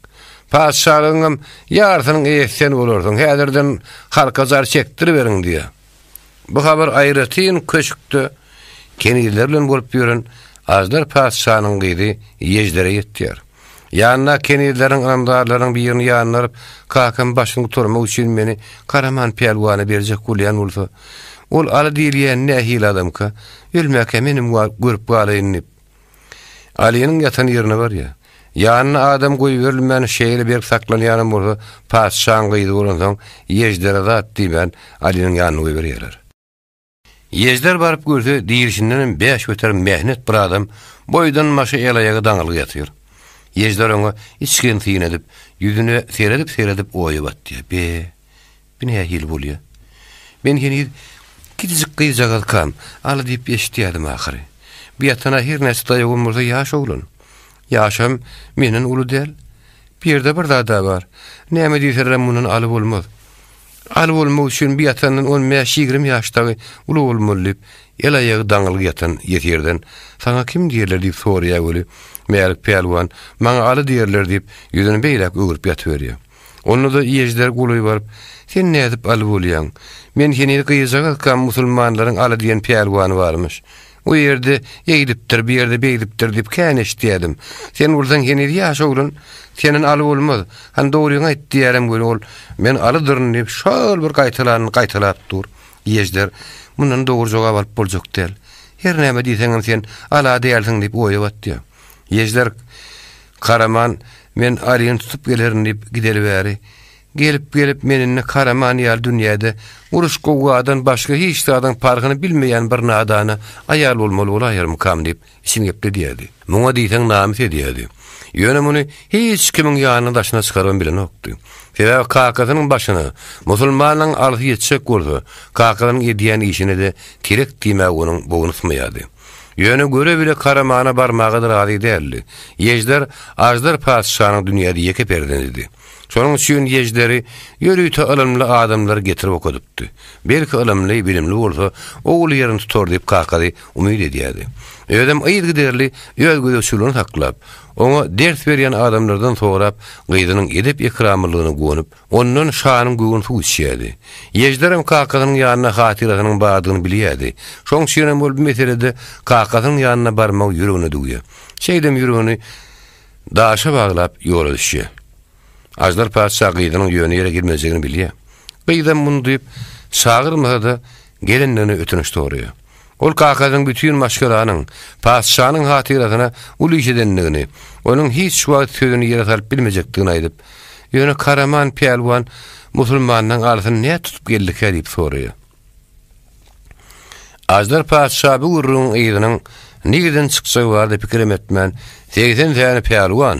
Patyşalygyňam ýarsynyň eýesi sen bolarsyň, häzirden halka jar çekdiriberiň diýýär. Bu habar aýratyn köşkde kenizler bilen bolup ýören Aždar patyşanyň gyzy Ýeždere ýetýär. Ýanyndaky kenizleriň ynamdarlarynyň birini ýanyna alyp, Kakam başyny gutarmak üçin meni Karaman pälwana berjek bolýan bolsa, ol Aly diýilýän nähili adamka, ölmäkä menem görüp galaýyn diýip, Alynyň ýatan ýerine barýar. Ýanyna adam goýberilmän şeýle berk saklanýanam bolsa, patyşaň gyzy bolansoň, Ýeždere zat diýmän, Alynyň ýanyna goýberýärler. Ýežder baryp görse, dirişindenem bäş beter mähnet bir adam boýdan-başa el-aýagy daňylgy ýatyr. Ýežder oňa içgin syn edip, ýüzüne seredip-seredip oýa batýar. Be, Bu nähili bolýa? Men heniz kiçijik gyzjagazkam, Aly diýip eşidýärdim ahyry. Bu ýatan-a her näçe daýawam bolsa ýaş oglan. Ýaşam menden uly däl. Bu ýerde bir zad-a bar. Näme diýselerem mundan Aly bolmaz. Aly bolmak üçin bu ýatandan on bäş-ýigrimi ýaş dagy uly bolmaly diýip, el-aýagy daňylgy ýatan ýesirden, Saňa kim diýerler diýip soraýar weli, Mälik pälwan, Maňa Aly diýerler diýip, ýüzüni beýläk öwrüp ýatyberýär. Onda-da Ýežder golaý baryp, Sen nädip Aly bolýaň? Men heniz gyzjagazkam musulmanlaryň Aly diýen pälwany barmyş. O ýerde eýdipdir, bu ýerde beýdipdir diýip kän eşidýärdim. Sen bolsaň heniz ýaş oglan, senden Aly bolmaz. Hany dogryňy aýt diýýärem weli ol, Men Alydyryn diýip, şol bir gaýtalanyny gaýtalap dur. Ýežder, Mundan dogry jogap alyp boljak däl. Her näme diýseňem sen Ala dälsiň diýip oýa batýar. Ýežder, Karaman, men Alyny tutup gelerin diýip gideli bäri, gelip-gelip men indi Karaman ýaly dünýäde uruş-gowgadan başga hiç zadyň parhyny bilmeýän bir nadana aýal bolmaly bolaýarmykam diýip içini gepledýärdi. Muňa diýseň namys edýärdi. Ýöne muny hiç kimiň ýanyna daşyna çykarybam bilenokdy. Sebäbi kakasynyň başyna musulmanyň alysy ýetjek bolsa, kakasynyň edýän işine-de kerek diýmäge onuň bogny ysmaýardy. Ýöne göre-bile Karamana barmaga-da razy däldi. Ýežder Aždar patyşanyň dünýäde ýeke perzendidi. Şonuň üçin Ýežderi ýörite ylymly adamlar getirip okadypdy. Belki ylymly, bilimli bolsa, ogul ýerini tutar diýip kakasy umyt edýärdi. Özem yzygiderli öz gözegçiligini saklap, oňa ders berýän adamlardan sorap, gyzynyň edep-ekramlylygyna guwanyp, Ondan şanyň göwün suw içýärdi. Ýejderem kakasynyň ýanynda hatyrasynyň bardygyny bilýärdi. Şoň üçinem ol bu meselede kakasynyň ýanyna barmagy ýüregine düwýär. Şeýdem ýüregini daşa baglap ýola düşýär. Aždar patyşa gyzynyň ýöne ýere gelmejegini bilýär. Gyzam muny duýup, çagyrmasa-da, gelendigine ötünç soraýar. Ol kakasynyň bütin maşgalanyň, patyşanyň hatyrasyna uly iş edendigini, onuň hiç wagt sözüni ýere salyp bilmejekdigini aýdyp, Ýöne Karaman pälwan musulmanlaryň alysyny nä tutup geldikä diýip soraýar. Aždar patyşa bu gürrüňiň yzynyň nireden çykjagy barada pikirem etmän, 80 täne pälwan,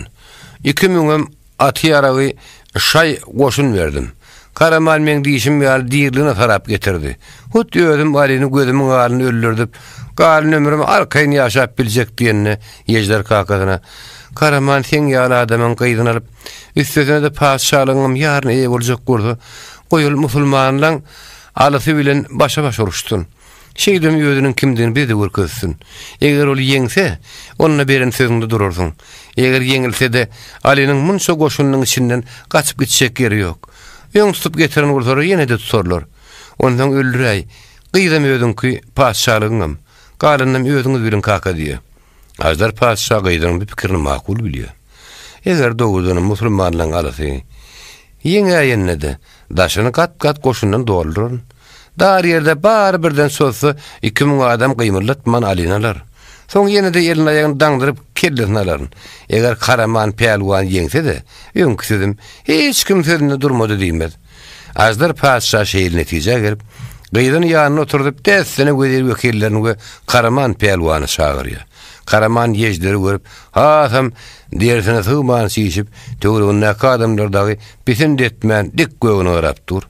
iki müňem Aty-ýaragy şaý goşun berdim. Karaman meň diýşim ýaly diriligine sarap getirdi. Hut özüm Alyny gözümiň alnynda öldürdip, Galan ömrüm arkaýyn ýaşap biljek diýende, Ýežder kakasyna, Karaman seň ýaly adamyň gyzyny alyp, üstesine-de patyşalygyňam ýaryna eýe boljak bolsa, goý ol musulmanlaň Alysy bilen başa-baş uruşsyn. Şeýdibem özüniň kimdigini bize-de görkezsin. Eger ol ýeňse, onda beren sözüňde durarsyň. Eger ýeňilse-de, Alynyň munça goşunynyň içinden gaçyp gitjek ýeri ýok. Öň tutup getiren bolsalar ýene-de tutarlar. Onsoň öldüräý. Gyzam özüňki, patyşalygyňam. Galanynam özüňiz biliň kaka diýýär. Aždar patyşa gyzynyň bu pikirini makul bilýär. Eger dogrudanam musulmanlaryň Alysy ýeňäýende-de, daşyny gat-gat goşundan dolduraryn. Dar ýerde bary birden çozsa, 2000 adam gymyldatman Alyny alar. Soň ýene-de elini-aýagyny daňdyryp, kellesini alaryn. Eger Karaman pälwan ýeňse-de, öňki sözüm, hiç kim sözünde durmady diýmez. Aždar patyşa şeýle netijä gelip, gyzyny ýanyna oturdyp, dessine wezir-wekillerini we Karaman pälwany çagyrýar. Karaman ýežderi görüp, hasam derisine sygman çişip, töweregindäki adamlar dagy pisint etmän dik gögüne garap dur.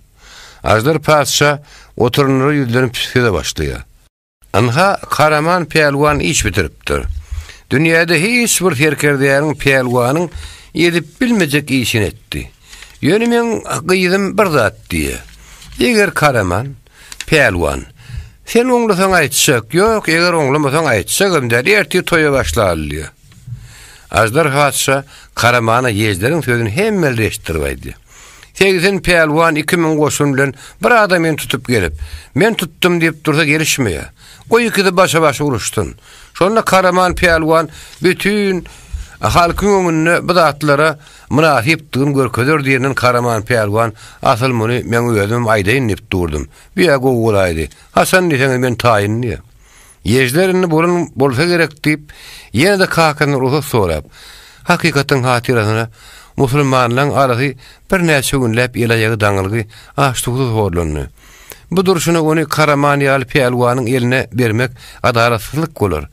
Aždar patyşa oturanlara ýüzlenip söze başlaýar. Ynha, Karaman pälwan iş bitiripdir. Dünýäde hiç bir serkerdäniň, pälwanyň edip bilmejek işini etdi. Ýöne meň gyzym bir zat diýýär. Eger Karaman pälwan, sen oňlasaň aýtjak, ýok, eger oňlamasaň aýtjagam däl, ertir toýa başlaly diýýär. Aždar patyşa Karamana ýežderiň sözüni hemmelere eşitdirip aýdýar. 80 pälwan 2000 goşun bilen bir adamyny tutup gelip, men tutdum diýip dursa gelişmeýär. Goý ikisi başa-baş uruşsyn. Şonda Karaman pälwan bütin halkyň öňünde bu zatlara mynasypdygyny görkezer diýenden Karaman pälwan asyl muny meň özümem aýdaýyn diýip durdum. Bu-ýa gowy bolaýdy. Haçan diýseňiz men taýyn diýýär. Ýežder indi bolan bolsa gerek diýip, ýene-de kakasyndan rugsat sorap, hakykatyň hatyrasyna musulmanlaryň arasy birnäçe günläp el-aýagy daňylgy, aç-suwsuz horlandy. Bu durşuna ony Karaman ýaly pälwanyň eline bermek adalatsyzlyk bolar.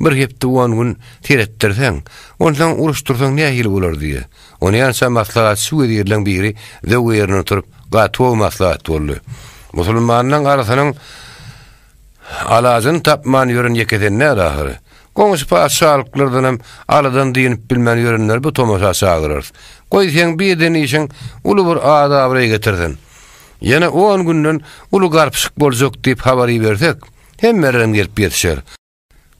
Bir hepde-on gün seretdirseň, onsoň uruşdyrsaň nähili bolar diýýär. Onýança maslahatçy wezirleň biri zöwwe ýerinden turup, Gatow maslahat boldy. Musulmanlaryň arasynyň Alajyny tapman ýören ýeke sen däl ahyry. Goňşy patyşalyklardanam aladan dynyp bilmän ýörenleri bu tomaşa çagyrarys. Goý, seň bir eden işiň uly bir at-abraý getirsin. Ýene on günden uly garpyşyk boljak diýip habar ibersek, hemmelerem gelip ýetişer.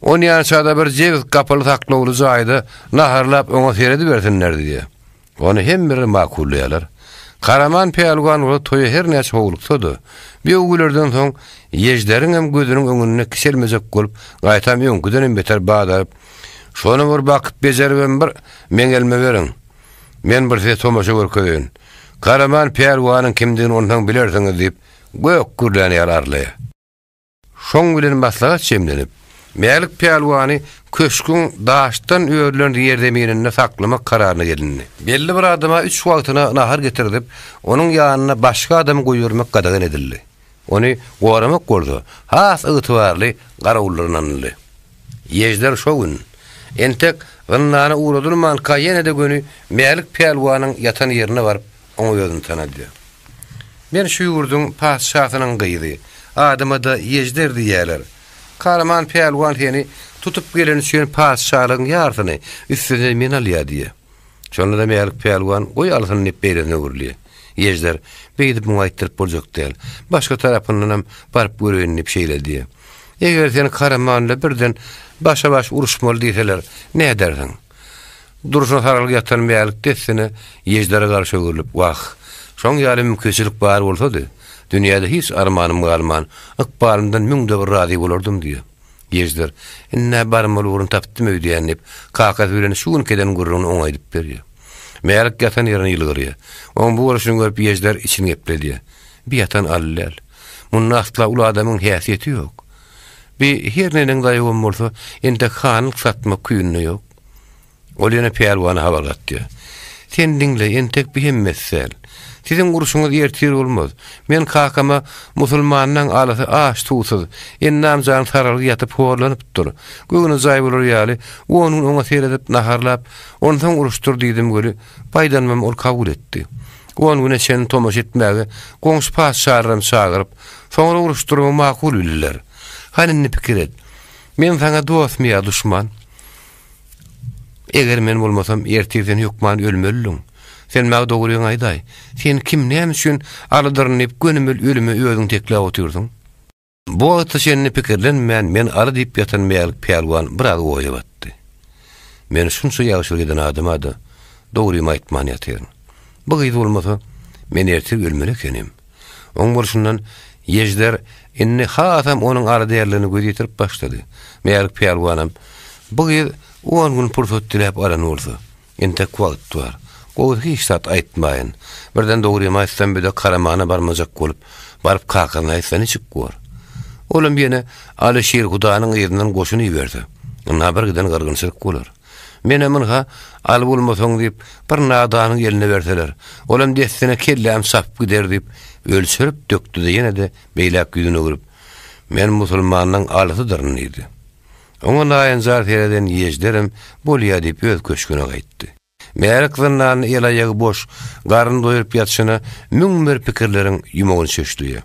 Onýança-da bir jebis gapyly saklawly jaýda naharlap oňa seredibersinler diýýär. Ony hemmeler makullaýarlar. Karaman pälwan bolsa toýa her näçe howluksa-da, bu öwgülerden soň Ýežderiňem gözüniň öňünde kiçelmejek bolup, gaýtam öňküdenem beter badaryp, Şony bir bakyp bejeribem bir meň elime beriň. Men bir size tomaşa görkezeýin. Karaman pälwanyň kimdigini onsoň bilersiňiz diýip, gök gürlän ýaly arlaýar. Şoň bilen maslahat jemlenip, Mälik pälwany köşgüň daşdan örülen ýerzemininde saklamak kararyna gelindi. Belli bir adama üç wagtyna nahar getirdip, onuň ýanyna başga adamy goýbermek gadagan edildi. Ony goramak bolsa, has ygtybarly garawullara ynanyldy. Ýežder şo gün, entek zyndana ugradylmanka ýene-de göni Mälik pälwanyň ýatan ýerine baryp, oňa özüni tanadýar. Men şu ýurduň patyşasynyň gyzy, adyma-da Ýejder diýýärler. Karaman pälwan seni tutup geleni üçin patyşalygyň ýarsyny üstesine men alýar diýýär. Şonda-da Mälik pälwan goý alsyn diýip beýlesine öwrülýär. Ýejder, Beýdip muňa aýtdyryp boljak däl. Başga tarapyndanam baryp göreýin diýip şeýle diýýär. Eger seni Karaman bilen birden başa-baş uruşmaly diýseler, nädersiň? Durşuna saralyp ýatan Mälik dessine Ýeždere garşy öwrülip, Wah, şoň ýaly mümkinçilik bar bolsady, dünýäde hiç armanym galman, ykbalymdan müňde bir razy bolardym diýýär. Ýežder, Ind-ä barmaly ugruny tapdym öýdýän diýip, kakasy bilen şu günki eden gürrüňini oňa aýdyp berýär. Mälik ýatan ýerinde ýylgyrýar. Oň bu bolşuny görüp Ýežder içini gepledýär. Bi ýatan Aly däl. Munda asla uly adamyň häsiýeti ýok. Bi her neneň daýawam bolsa, entek hanlyk satmak küýünde ýok. Ol ýene pälwana habar gatýar. Sen diňle, entek bi hemmesi däl. Siziň urşuňyz ertir bolmaz. Men kakama musulmanlaň alasy aç-suwsuz, endam-jany saralgy ýatyp horlanypdyr. Göwni jaý bolar ýaly, on gün oňa seredip, naharlap, onsoň uruşdyr diýdim weli, baýdanymam ol kabul etdi. On güne çenli tomaşa etmäge goňşy patyşalaram çagyryp, soňra uruşdyrmagy makul bildiler. Hany indi pikir et. Men saňa dostmy ýa duşman? Eger men bolmasam, ertir sen hökman ölmelidiň. Sen maňa dogryňy aýdaý. Sen kim, näme üçin Alydyryn diýip gönümel ölüme özüň tekläp otyrsyň? Bu wagta çenli pikirlenmän men Aly diýip ýatan Mälik pälwan biraz oýa batdy. Men şunça ýagşylyk eden adama-da dogrymy aýtman ýatyryn. Bu gyz bolmasa, men ertir ölmeli ekenim. Oň bolşundan Ýežder indi hasam onuň Aly däldigine göz ýetirip başlady. Mälik pälwanam, Bu gyz on gün pursat diläp alan bolsa, Entek wagt bar. Gowusy hiç zat aýtmaýyn. Birden dogrymy aýtsam bir-de Karamana barmajak bolup, baryp kakasyna aýtsa niçik bor? Olam ýene Aly Şir Hudanyň yzyndan goşun iberse, ynha bir giden gyrgynçylyk bolar. Menem ynha Aly bolmasaň diýip, bir nadanyň eline berseler, olam dessine kellämi çapyp gider diýip, ölçerip dökdi-de ýene-de beýläk ýüzüni öwrüp, Men musulmanlaň Alysydyryn diýdi. Oňa naýynjar sereden Ýejderem bolýa diýip öz köşgüne gaýtdy. Mälik zyndanda el-aýagy boş, garny doýuryp ýatyşyna 1001 pikirleriň ýumagyny çöşleýär.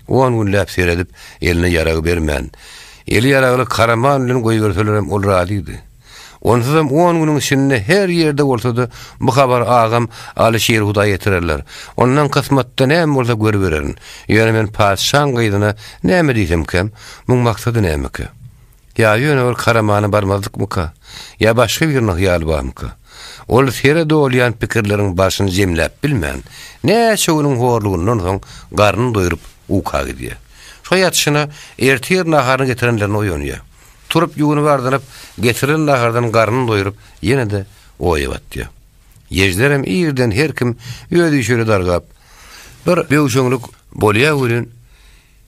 On günläp seredip, eline ýarag bermän, eli ýaragly Karaman bilen goýberselerem ol razydy. Onsuzam on günüň içinde her ýerde bolsa-da bu habary agam Aly Şirhuda ýetirerler. Ondan kysmatda näme bolsa görübererin. Ýöne men patyşaň gyzyna näme diýsemkäm? Muň maksady nämekä? Ýa ýöne bir Karamana barmazlykmyka? Ýa başga biriniň hyýaly barmyka? Ol sere dolýan pikirleriň başyny jemläp bilmän, näçe günüň horlugyndan soň garnyny doýrup uka gidýär. Şo ýatyşyna ertir naharyny getirenlerine oýanýar. Turup ýuwunyp-ardynyp, getirilen nahardan garnyny doýrup, ýene-de oýa batýar. Ýejderem irden her kim öz işi dargap, bir böwşeňlik bolýar welin,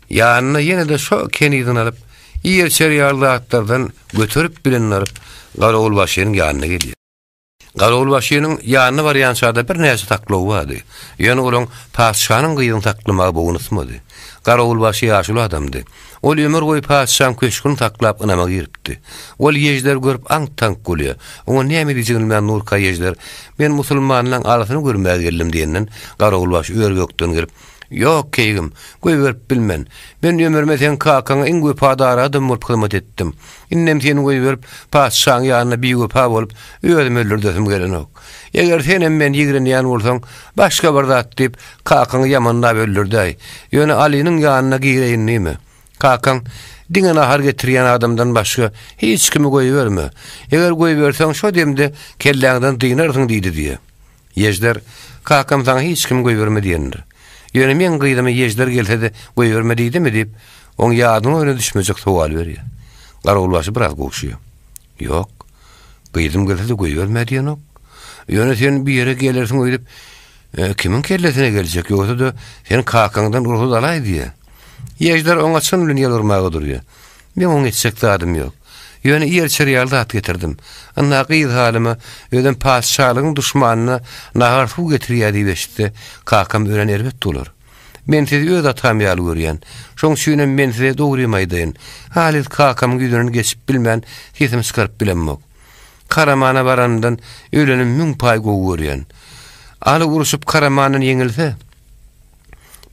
ýanyna ýene-de şo kenizini alyp, iýer-içer ýaly zatlardan göterip bilenini alyp, garawulbaşynyň ýanyna gelýär. Garawulbaşynyň ýanyna barýança-da birnäçe saklaw bardy. Ýöne olaň patyşanyň gyzyny saklamaga bogun ysmady. Garawulbaşy ýaşuly adamdy. Ol ömür boýy patyşaň köşgüni saklap ynama giripdi. Ol Ýežderi görüp aňk-taňk bolýar. Oňa näme diýjegini bilmän Nurka Ýežder, Men musulmanlaň alysyny görmäge geldim diýenden, garawulbaşy ör-gökden gelip, Ýok, keýgim, goýberip bilmen. Men ömrüme seň kakaňa iň wepadar adam bolup hyzmat etdim. Indem seni goýberip, patyşaň ýanynda biwepa bolup, özümi öldürdesim gelenok. Eger senem meni ýigrenýän bolsaň, başga bir zat diýip, kakaňy ýamanlap öldürdäý. Ýöne Alynyň ýanyna gireýin diýme. Kakaň, diňe nahar getirýän adamdan başga hiç kimi goýberme. Eger goýberseň, şo demde kelläňden dynarsyň diýdi diýýär. Ýežder, Kakam saňa hiç kimi goýberme diýendir. Ýöne meň gyzymy Ýežder gelse-de goýberme diýdimi diýip, oň ýadyna-oýuna düşmejek sowal berýär. Garawulbaşy biraz gowşaýar. Ýok, gyzym gelse-de goýberme diýenok. Ýöne sen bu ýere gelersiň öýdüp, kimiň kellesine geljek, ýogsa-da sen kakaňdan rugsat alaý diýýär. Ýežder oňa çyn bilen ýalbarmaga durýar. Meň oňa etjek zadym ýok. Ýöne iýer-içer ýaly zat getirdim. Ynha, gyz halyma, özem patyşalygyň duşmanyna nahar-suw getirýär diýip eşitse, kakam örän erbet bolar. Men sizi öz atam ýaly görýän. Şoň üçinem men size dogrymy aýdaýyn. Halys kakamyň ýüzünden geçip bilmän, sesimi çykaryp bilemok. Karamana baranymdan ölenimi müň paý gowy görýän. Aly urşup Karamandan ýeňilse,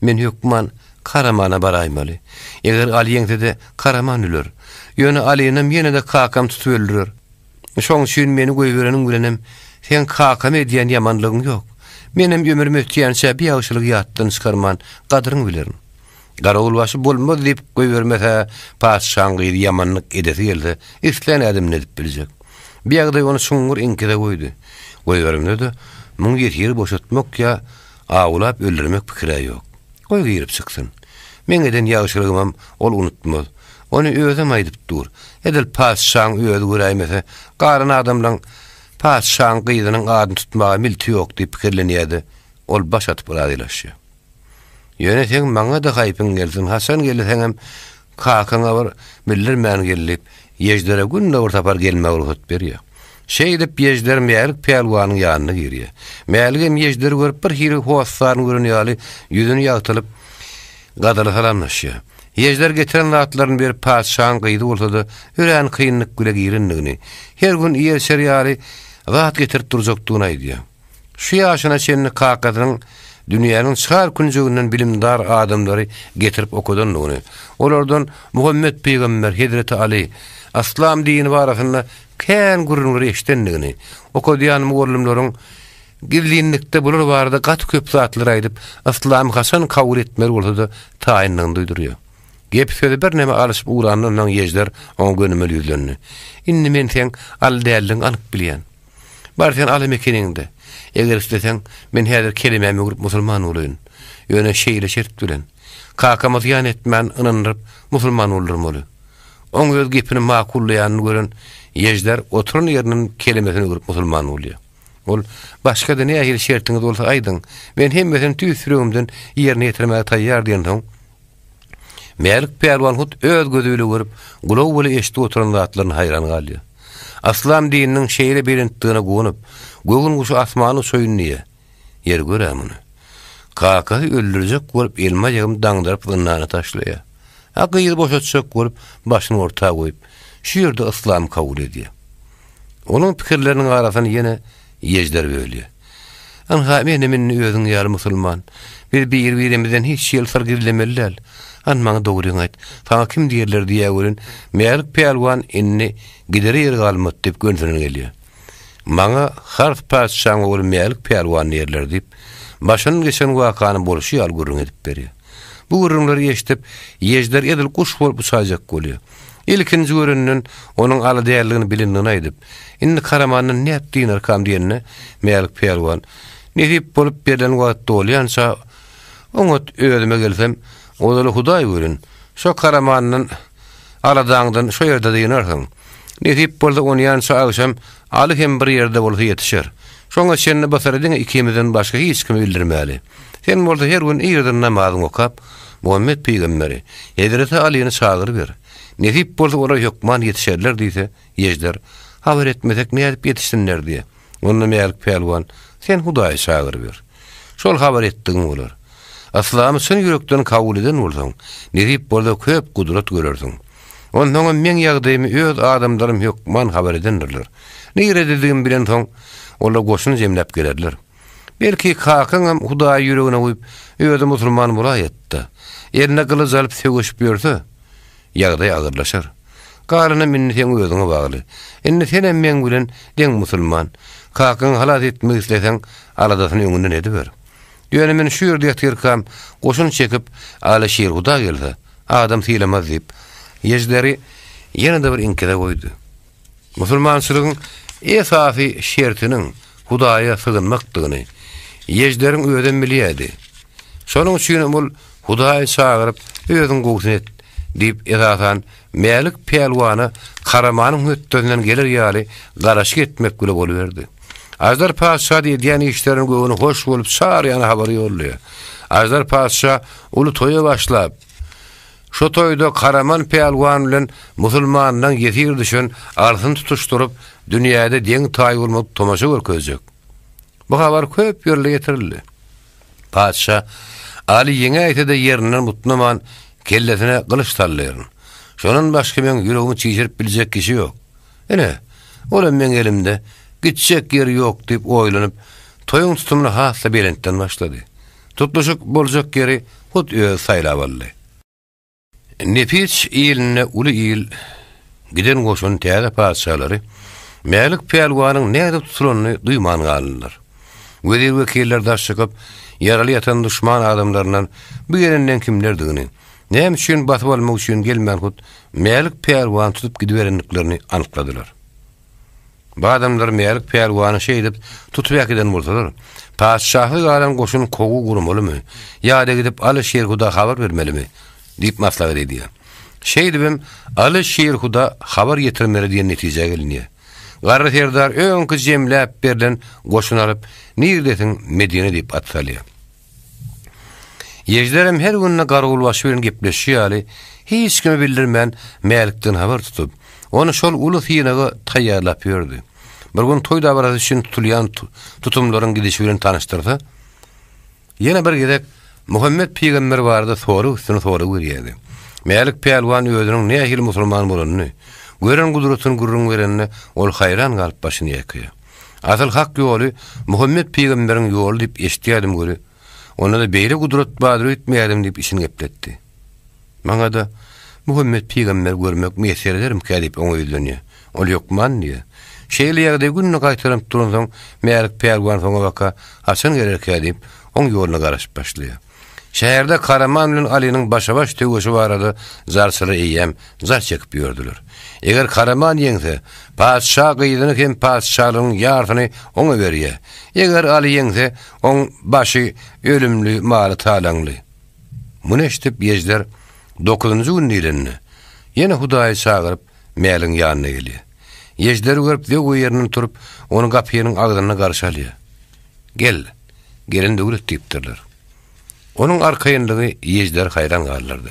Men hökman Karamana baraýmaly. Eger Aly ýeňse-de, Karaman öler. Ýöne Alynam ýene-de kakam tutup öldürer. Şoň üçin meni goýbereniň bilenem seň kakama edýän ýamanlygyň ýok. Menem ömrüm ötýänçä bi ýagşylygy ýatdan çykarman, gadyryňy bilerin. Garawulbaşy bolmaz diýip goýbermese, patyşaň gyzy ýamanlyk edesi gelse, islän ädimini edip biljek. Bi ýagdaý ony çuňňur iňkise goýdy. Goýberimde-de, muň ýesiri boşatmak ýa Awlap öldürmek pikir-ä ýok. Goý girip çyksyn. Meň eden ýagşylygymam ol unutmaz. Ony özem aýdyp dur. Edil patyşaň özi göräýmese, galan adamlaň patyşaň gyzynyň adyny tutmaga milti ýok diýip pikirlenýär-de, ol baş atyp razylaşýar. Ýöne seň maňa-da haýpyň gelsin, haçan gelseňem Kakaňa bir bildirmän gel diýip, Ýeždere günde bir sapar gelmäge rugsat berýär. Şeýdip, Ýežder Mälik pälwanyň ýanyna girýär. Mäligem Ýežderi görüp, bir hili hossaryny gören ýaly, ýüzüni ýagtylyp, gadyry salamlaşýar. Ýežder getiren zatlaryny berip, patyşaň gyzy bolsa-da, örän kynlyk bile girendigini, her gün iýer-içer ýaly zat getirip durjakdygyny aýdýar. Şu ýaşyna çenli kakasynyň dünýäniň çar künjeginden bilimdar adamlary getirip okadandygyny, olardan Muhammet pygamber, hezreti Aly, Yslam dini barasynda kän gürrüňleri eşidendigini, okadýan mugallymlaryň gizlinlikde bular barada gaty köp zatlar aýdyp, yslamy haçan kabul etmeli bolsa-da taýyndygyny duýdurýar. Gep-sözi birneme alyşyp ugrandan soň Ýežder oňa gönümel ýüzlendi. Indi men seň Aly däldigiňi anyk bilýän. Bar sen Aly mekeniňde. Eger isleseň, men häzir kelemämi öwrüp musulman bolaýyn. Ýöne şeýle şert bilen. Kakama zyýan etmän ynandyryp musulman boldurmaly. Oň öz gepini makullaýanyny gören Ýežder oturan ýerinden kelemesini öwrüp musulman bolýar. Ol, Başga-da nähili şertiňiz bolsa aýdyň. Men hemmesini tüýs ýüregimden ýerine ýetirmäge taýýar diýensoň, Mälik pälwan hut öz gözi bile görüp, gulagy bile eşidip oturan zatlaryna haýran galýar. Yslam dininiň şeýle belentdigine guwanyp, göwün guşy asmana uçaýyn diýýär. Ýeri gör-ä muny. Kakasy öldürjek bolup elimi-aýagymy daňdyryp zyndana taşlaýar. A gyzy boşatjak bolup başyny orta goýup, şu ýerde yslamy kabul edýär. Onuň pikirleriniň arasyny ýene Ýežder bölýär. Ynha, menem indi özüň ýaly musulman. Biz bir-birimizden hiç hili syr gizlemeli däl. Hany maňa dogryňy aýt, saňa kim diýerler diýýär welin, Mälik pälwan indi gidere ýeri galmady diýip gönüsinden gelýär. Maňa Hars patyşaň ogly Mälik pälwan diýerler diýip, başyndan geçen wakany bolşy ýaly gürrüň edip berýär. Bu gürrüňleri eşidip, Ýežder edil guş bolup uçaýjak bolýar. Ilkinji görenden onuň Aly däldigini bilendigini aýdyp, Indi Karamandan nädip dynarkam diýende, Mälik pälwan, Nesip bolup berlen wagt dolýança, oňat özüme gelsem, ozaly Hudaý gören, şo Karamandan, aladaňdan şo ýerde dynarsyň. Nesip bolsa onýança agşam Aly hem bir ýerde bolsa ýetişer. Şoňa çenli bu syry diňe ikimizden başga hiç kime bildirmäli. Sen bolsa her gün irden namazyňy okap, Muhammet pygamberi, hezreti Alyny çagyryber. Nesip bolsa olar hökman ýetişerler diýse, Ýežder, Habar etmesek nädip ýetişsinler diýe. Onda Mälik pälwan, Sen Hudaýy çagyryber. Şol habar etdigiň bolar. Yslamy çyn ýürekden kabul eden bolsaň, nesip bolsa köp gudrat görersiň. Onsoňam meň ýagdaýymy öz adamlarym hökman habar edendirler. Nirededigimi bilensoň, olar goşun jemläp gelerler. Belki, kakaňam Hudaýy ýüregine guýup, özi musulman bolaýatda. Eline gylyç alyp söweşip ýörse, ýagdaý agyrlaşar. Galanam indi seň özüňe bagly. Indi senem meň bilen deň musulman. Kakaňy halas etmek isleseň, aladasyny öňünden ediber. Ýöne men şu ýerde ýatyrkam, goşun çekip, Aly Şirhuda gelse, adam sylamaz diýip, Ýežderi ýene-de bir iňkise goýdy. Musulmançylygyň esasy şertiniň Hudaýa sygynmakdygyny Ýežderiň özem bilýärdi. Şonuň üçinem ol Hudaýy çagyryp, özüň gowusyny et diýip, esasan, Mälik pälwana Karamanyň hötdesinden geler ýaly garaşyk etmek bile boluberdi. Aždar patyşa edýän işlerine göwni hoş bolup çar ýana habar ýollaýar. Aždar patyşa uly toýa başlap, Şo toýda Karaman pälwan bilen musulmandan ýesir düşen Arsyny tutuşdyryp, dünýäde deň-taý bolmadyk tomaşa görkezjek. Bu habar köp ýerlere ýetirildi. Patyşa Aly ýeňäýse-de ýerinden butnaman, kellesine gylyç sallaýaryn. Şondan başga meň ýüregimi çişirip biljek kişi ýok. Ine, olam meň elimde, gitjek ýeri ýok diýip oýlanyp, toýuň tutumyny has-da belentden başlady. Tutluşyk boljak ýeri hut özi saýlap aldy. Nepis ilinde uly il giden goşun täze patyşalary Mälik pälwanyň nädip tutulanyny duýman galdylar. Wezir-wekiller daş çykyp, ýaraly ýatan duşman adamlaryndan bu gelenleň kimlerdigini, näme üçin basyp almak üçin gelmän hut Mälik pälwany tutup gidiberendiklerini anykladylar. Bu adamlar Mälik pälwany şeýdip tutup äkiden bolsalar, patyşasyz galan goşun kowgy gurmalymy ýa-da gidip Aly Şirhuda habar bermelimi? diýip maslahat edýär. Şeýdibem Aly Şirhuda habar ýetirmeli diýen netijä gelinýär. Garry serdar öňki jemläp berlen goşuny alyp, nirdesiň Medine diýip at salýar. Ýejderem her günde garawulbaşy bilen gepleşişi ýaly, hiç kime bildirmän Mälikden habar tutup, ony şol uly synaga taýýarlap ýördi. Bir gün toý dabarasy üçin tutulýan tutumlaryň gidişi bilen tanyşdyrsa, ýene bir gezek Muhammet pygamber barada sorag üstüne sorag berýärdi. Mälik pälwan özüniň nähili musulman bolanyny, gören gudratyny gürrüň berende, ol haýran galyp başyny ýaýkaýar. Asyl hak ýoly Muhammet pygamberiň ýoly diýip eşitýärdim weli, onda-da beýle gudrat bardyr öýtmeýärdim diýip içini gepletdi. Maňa-da. Muhammet pygamberi görmek miýesser edermikä diýip oňa ýüzlenýär. Ol hökman diýýär. Şeýle ýagdaý günde gaýtalanyp duransoň, Mälik pälwan soňabaka haçan gelerkä diýip, oň ýoluna garaşyp başlaýar. Şäherde Karaman bilen Alynyň başa-baş söweşi barada jarçylar eýýäm jar çekip ýördüler. Eger Karaman ýeňse, patyşa gyzyny hem patyşalygyň ýarsyny oňa berýär. Eger Aly ýeňse, oň başy ölümli, maly talaňly. Muny eşidip, Ýejder dokuzynjy gün diýlende, ýene Hudaýy çagyryp, Mäligiň ýanyna gelýär. Ýejderi görüp, zöwwe ýerinden turup, ony gapynyň agzynda garşy alýar. Gel, gelen döwlet diýipdirler. Onuň arkaýynlygy Ýejderi haýran galdyrdy.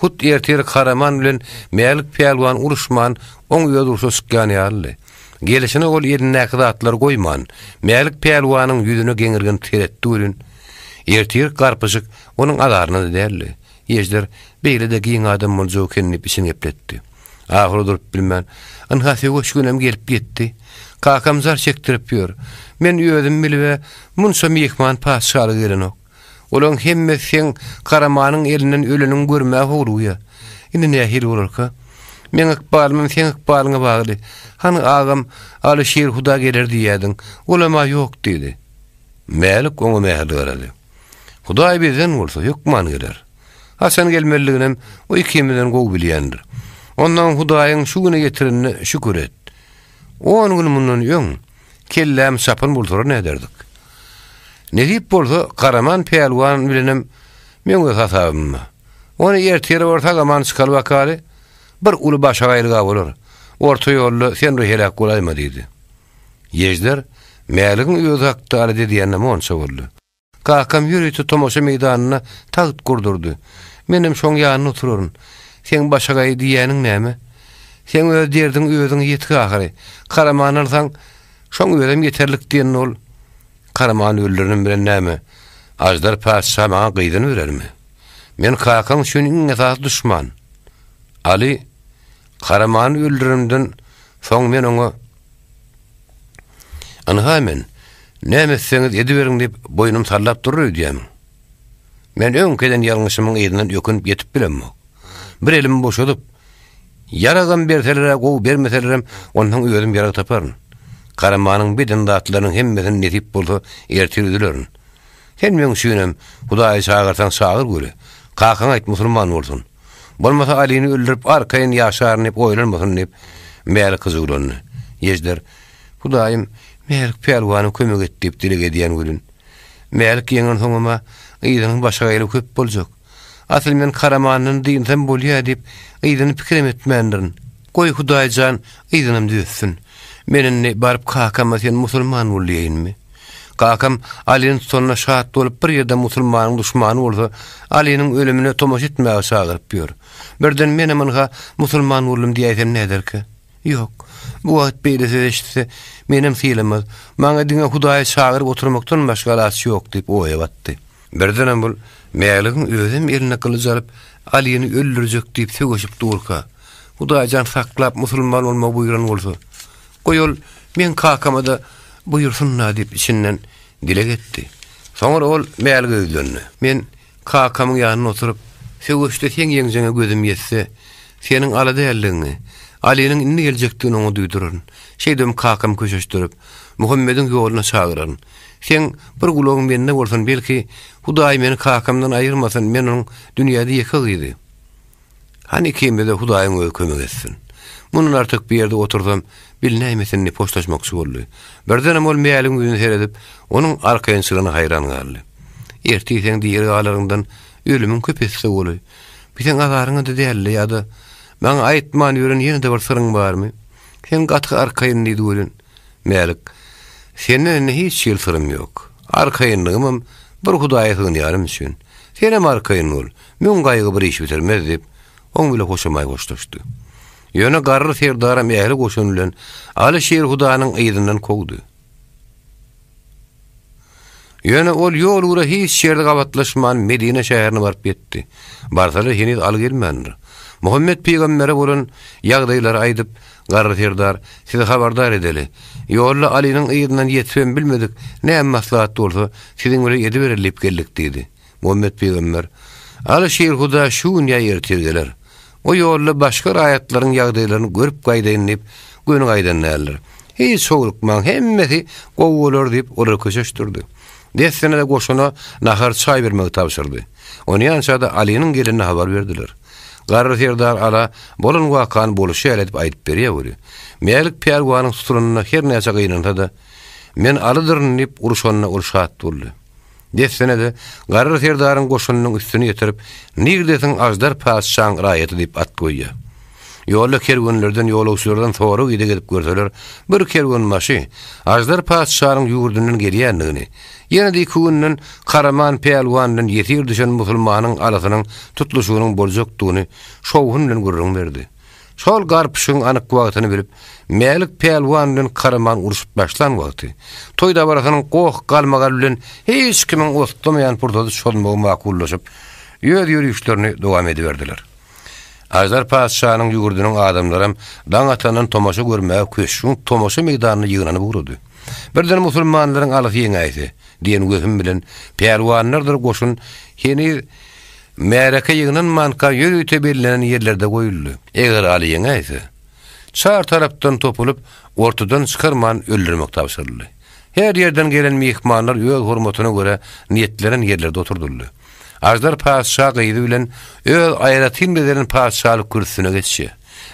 Hut ertir Karaman bilen Mälik pälwan uruşman, oň özi urşa çykýan ýalydy. Gelşine ol elindäki zatlary goýman, Mälik pälwanyň ýüzüne geňirgenip seretdi welin, ertirki garpyşyk onuň azaryna-da däldi. Ýejder beýle-de giň adam boljak eken diýip içini gepletdi. Ahyry durup bilmän, Ynha söweş günem gelip ýetdi. Kakam jar çekdirip ýör. Men özüm bilib-ä munça myhman patyşalyga gelenok. Olaň hemmesi seň Karamanyň elinden öleniňi görmäge howlugýar. Indi nähili bolarka? Meň ykbalymam seň ykbalyňa bagly. Hany agam Aly Şir Huda geler diýýädiň. Olam-a ýok diýdi. Mälik oňa mähirli garady. Hudaý bizden bolsa, hökman geler. Haçan gelmelidiginem o ikimizden gowy bilýändir. Ondan Hudaýyň şu güne getirenine şükür et. On gün mundan öň kelläm çapan bolsalar näderdik? Nesip bolsa, Garaman pälwan bilenem meň öz hasabymda. Ony ertire bir sag-aman çykaly bakaly, bir uly başagaýlyga bolar. Orta ýolda sen bir heläk bolaýma diýdi. Ýejder, Mäligiň özi hakda alada edýänine monça boldy. Kakam ýörite tomaşa meýdanynda tagt gurdurdy. Menem şoň ýanynda oturaryn. Seň başagaý diýýäniň näme? Seň öz derdiň özüňe ýetik ahyry. Karamany alsaň, şoň özem ýeterlik diýende ol, Karamany öldürenim bilen näme, Aždar patyşa maňa gyzyny berermi? Men kakaň üçin iň esasy duşman. Aly, Karamany öldürenimden soň men oňa, Ynha men, näme etseňiz ediberiň diýip, boýnumy sallap durur öýdýämiň? Men öňki eden ýalňyşymyň yzyndan ökünip ýetip bilemok. Bir elimi boşadyp, ýaragam berseler-ä gowy, bermeselerem, onsoň özüm ýarag taparyn. Garamanyň beden zatlarynyň hemmesini nesip bolsa ertir üzülerin. Sen meň üçinem Hudaýy çagyrsaň çagyr göri. Kakaňa aýt musulman bolsun. Bolmasa Alyny öldürip arkaýyn ýaşaryn diýip oýlanmasyn diýip, Mälik hyjuwlandy. Ýejder, Hudaýym, Mälik pälwana kömek et diýip dileg edýän welin, Mälik ýeňensoňam-a yzynyň başagaýlygy köp boljak. Asyl men Karamandan dynsam bolýa diýip, yzyny pikirem etmändirin. Goý Hudaý jan yzynam düzetsin. Men indi baryp kakama sen musulman bol diýeýinmi? Kakam Alyny tutanyna şat bolup bir ýerde musulmanyň duşmany bolsa Alynyň ölümine tomaşa etmäge çagyryp ýör. Birden menem ynha musulman boldum diýäýsem näderkä? Ýok. Bu wagt beýle söz eşitse menem sylamaz. Maňa diňe Hudaýy çagyryp oturmakdan başga alaç ýok diýip oýa batdy. Birdenem bul Mäligiň özem eline gylyç alyp Alyny öldürjek diýip sögüşip durka, Hudaýjan saklap musulman bolmagy buýran bolsa, Goý ol meň kakama-da buýursyn-da diýip içinden dileg etdi. Soňra ol Mälige ýüzlendi. Men kakamyň ýanynda oturyp, söweşde seň ýeňjeňe gözüm ýetse, seniň Aly däldigiňi, Alynyň indi geljekdigini oňa duýduraryn. Şeýdibem kakamy köşeşdirip, Muhammediň ýoluna çagyraryn. Seň bir gulagyň mende bolsun, belki, Hudaý meni kakamdan aýyrmasyn, men onuň dünýäde ýeke gyzy. Hany ikimize Hudaýyň özi kömek etsin. Mundan artyk bu ýerde otursam, bilnäýmesin diýip hoşlaşmakçy boldy. Birdenem ol Mäligiň ýüzüne seredip, onuň arkaýynçylygyna haýran galdy. Ertir seň diri galaryňdan ölümiň köp esse goly. Bu seň azaryňa-da däldi ýa-da maňa aýtman ýören ýene-de bir syryň barmy? Sen gaty arkaýyn diýdi welin, Mälik, Senden indi hiç hili syrym ýok. Arkaýynlygymam bir Hudaýa sygynýanym üçin. Senem arkaýyn bol. Müň gaýgy bir iş bitirmez diýip, oň bile hoşamaý hoşlaşdy. Ýöne garry serdaram ähli goşuny bilen Aly Şir Hudanyň yzyndan kowdy. Ýöne ol ýol ugra hiç ýerde gabatlaşman Medine şäherine baryp ýetdi. Barsalar heniz Aly gelmändir. Muhammet pygambere bolan ýagdaýlary aýdyp, garry serdar, Sizi habardar edeli. Ýolda Alynyň yzyndan ýetibem bilmedik, näme maslahat bolsa, siziň bilen edibereli diýip geldik diýdi. Muhammet pygamber, Aly Şir Huda şu gün ýa ertir geler. O ýolda başga raýatlaryň ýagdaýlaryny görüp gaýdaýyn diýip, göni gaýdan däldir. Hiç howlukmaň, hemmesi gowy bolar diýip, olary köşeşdirdi. Dessine-de goşuna nahar-çaý bermegi tabşyrdy. Onýança-da Alynyň gelenini habar berdiler. Garry serdar Ala bolan wakany bolşy ýaly edip aýdyp berýär weli, Mälik pälwanyň tutulanyna her näçe gynansa-da, Men Alydyryn diýip urşanyna ol şat boldy. Dessine-de Garry serdaryň goşunynyň üstüni ýetirip, Nirdesiň Aždar patyşaň raýaty diýip at goýýar. Ýolda kerwenlerden, ýolagçylardan sorag-ideg edip görseler, bir kerwenbaşy Aždar patyşanyň ýurdundan gelýändigini, ýene-de iki günden Karaman pälwan bilen ýesir düşen musulmanyň alasynyň tutluşygynyň boljakdygyny şowhun bilen gürrüň berdi. Şol garpyşygyň anyk wagtyny bilip, Mälik pälwan bilen Karaman urşup başlan wagty, toý dabarasynyň goh-galmagal bilen hiç kimiň oslamaýan pursady çozmagy makullaşyp, öz ýörişlerini dowam ediberdiler. Aždar patyşanyň ýurdunyň adamlaram daň atandan tomaşa görmäge köşgüň tomaşa meýdanyna ýygnanyp ugrady. Birden musulmanlaryň alysy ýeňäýse diýen wehim bilen pälwanlardyr goşun heniz märeke ýygnanmanka ýörite bellenen ýerlerde goýuldy. Eger aly ýeňäýse, çar tarapdan topulyp, ortadan çykarman öldürmek tabşyryldy. Her ýerden gelen myhmanlar öz hormatyna görä niýetlenen ýerlerde oturdyldy. Aždar patyşa gyzy bilen öz aýratyn bezelen patyşalyk kürsüsine geçýär.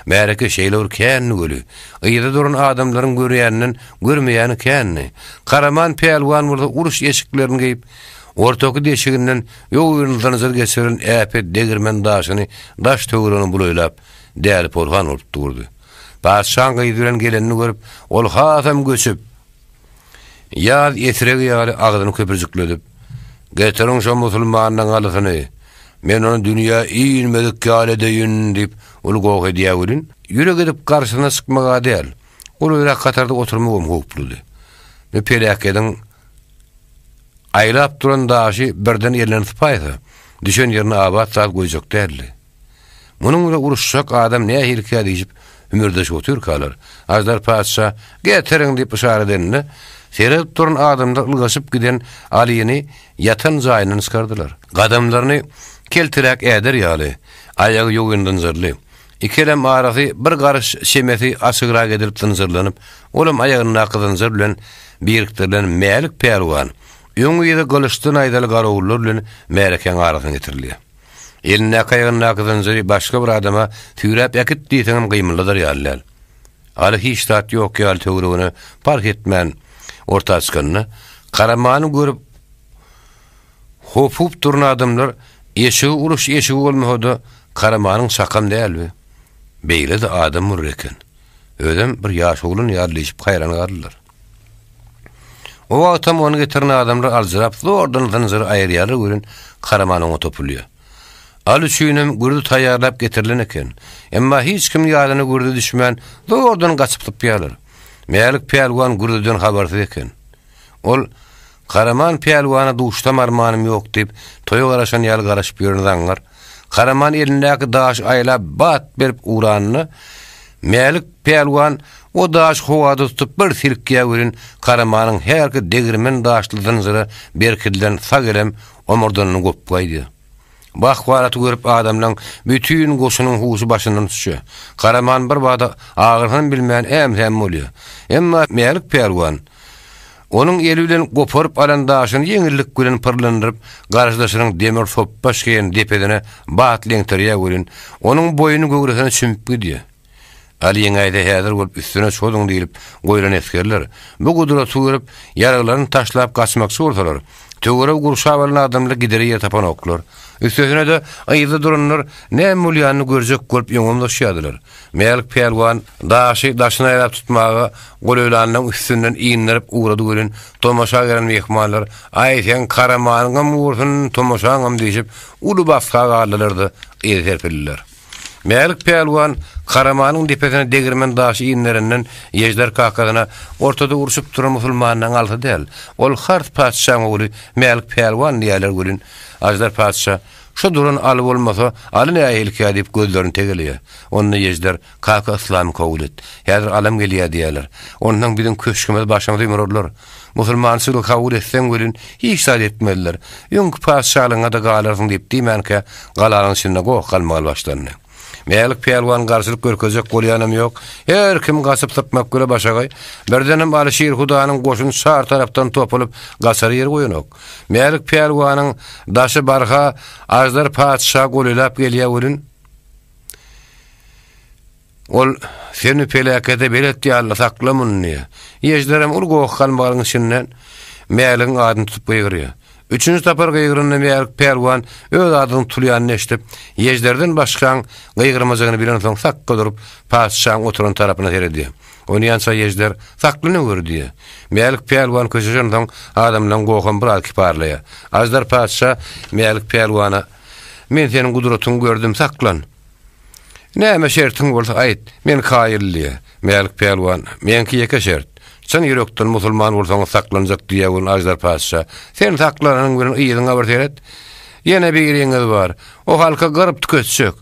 Märeke şeýle bir kändi weli, yzda duran adamlaryň görýäninden görmeýäni kändi. Karaman pälwan bolsa uruş eşiklerini geýip, ortaky deşiginden ýogyn zynjyr geçirilen äpet degirmen daşyny daş-töweregine bulaýlap, däli-porhan bolup durdy. Patyşaň gyzy bilen gelenini görüp, ol hasam göçüp, Ýaz esregi ýaly agzyny köpürjikledip, Getiriň şo musulmanyň alysyny, men ony dünýä inmedik ýaly edeýin diýip, uly goh edýär welin, ýürek edip garşysyna çykmag-a däl, golaýrak hatarda oturmagam howpludy. Bu peläkediň aýlap duran daşy birden elinden sypaýsa, düşen ýerine abat zat goýjak däldi. Munuň bilen uruşjak adam nähilikä diýşip, hümürdeşip otyrkalar, Aždar patyşa, Getiriň! diýip yşarat edeninde, seredip duran adamlar ylgaşyp giden Alyny ýatan jaýyndan çykardylar. Gadamlaryny kelteräk äder ýaly, aýagy ýogyn zynjyrly. Iki elem arasy bir garyş çemesi açygrak edilip zynjyrlanyp, olam aýagyndaky zynjyr bilen birikdirilen Mälik pälwan, öň-yzy gylyçly-naýzaly garawullar bilen märekäň arasyna getirilýär. Elindäki aýagyndaky zynjyry başga bir adama süýräp äkit diýseňem gymyldadar ýaly däl. Aly hiç zat ýok ýaly töweregine parh etmän orta çykanda, Karamany görüp hopup duran adamlar eşigi uruş eşigi bolmasa-da Karamanyň çakam dälbi? Beýle-de adam bolar eken. Özem bir ýaş oglan ýaly diýşip haýran galdylar. O wagtam ony getiren adamlar aljyrap zordan zynjyry aýyrýarlar welin Karaman oňa topulýar. Al üçinem gürzi taýýarlap getirilen eken. Emma hiç kimiň ýadyna gürzi düşmän zordan gaçyp sypýarlar. Mälik pälwan gürzüden habarsyz eken. Ol, Karaman pälwana duşsam armanym ýok diýip, toýa garaşan ýaly garaşyp ýören zaňňar. Karaman elindäki daşy aýlap bat berip ugranda, Mälik pälwan o daşy howada tutup bir silkýär welin, Karamanyň hälki degirmen daşly zynjyra berkidilen sag elem omurdandan gopup gaýdýar. Bu ahwalaty görüp adamlaň bütin goşunyň huşy başyndan uçýar. Karaman bir bada agyrysynam bilmän äm-säm bolýar. Emma Mälik pälwan Onuň eli bilen goparyp alan daşyny ýeňillik bilen pyrlandyryp, garşydaşynyň demir sopbaş geýen depesine batly eňterýär welin, onuň boýny göwresine çümüp gidýär. Aly ýeňäýse häzir bolup üstüne çozuň diýlip goýlan esgerler, bu gudraty görüp, ýaraglaryny taşlap gaçmakçy bolsalar, töweregi gurşap alan adamlar gidere ýer tapanoklar. Üstesine-de, yzda duranlar näme bolýanyny görjek bolup öňe omzaşýardylar. Mälik pälwan daşy daşyna aýlap tutmaga golaýlanynyň üstünden inderip ugrady welin, tomaşa gelen myhmanlar, Aý, seň karamanyňam gursun, tomaşaňam diýşip, uly basga galdylar-da, yza serpildiler. Mälik pälwan Karamanyň depesine degirmen daşy inderenden Ýežder kakasyna ortada urşup duran musulmanlaryň alsy däl, ol Hars patyşaň ogly Mälik pälwan diýýärler welin, Aždar patyşa, Şu duran Aly bolmasa, Aly nähilikä diýip gözlerini tegeleýär. Onda Ýežder, Kaka yslamy kabul et. Häzir Alam gelýär diýýärler. Onsoň biziň köşgümizi başymyza ýumrarlar. Musulmançylygy kabul etseň welin, hiç zat etmezler. Öňki patyşalygyňa-da galarsyň diýip diýmänkä, galanyň içinde goh-galmagal başlandy. Mälik pälwan garşylyk görkezjek bolýanam ýok. Her kim gaçyp sypmak bile başagaý. Birdenem Aly Şirhudanyň goşuny çar tarapdan topulyp, gaçar ýer goýanok. Mälik pälwanyň daşy barha Aždar patyşa golaýlap gelýär welin, Ol, Seni peläkete belet ýaly sakla muny diýýär. Ýejderem uly goh-galmagalyň içinden Mäligiň adyny tutup gygyrýar. Üçünji sapar gygyranda Mälik pälwan öz adynyň tutulýanyny eşidip, Ýejderden başgaň gygyrmajagyny bilensoň sakga durup, patyşaň oturan tarapyna seredýär. Onýança Ýejder, Saklanywer diýýär. Mälik pälwan köşeşensoň, adamlaň goham biraz kiparlaýar. Aždar patyşa Mälik pälwana, Men seniň gudratyňy gördüm, saklan! Näme şertiň bolsa aýt, men kaýyl diýýär. Mälik pälwan, Meňki ýeke şert. Çyn ýürekden musulman bolsaňyz saklanjak diýýär welin Aždar patyşa, Sen saklananyň bilen yzyňa bir seret. Ýene biriňiz bar. O halky gyryp tüketjek.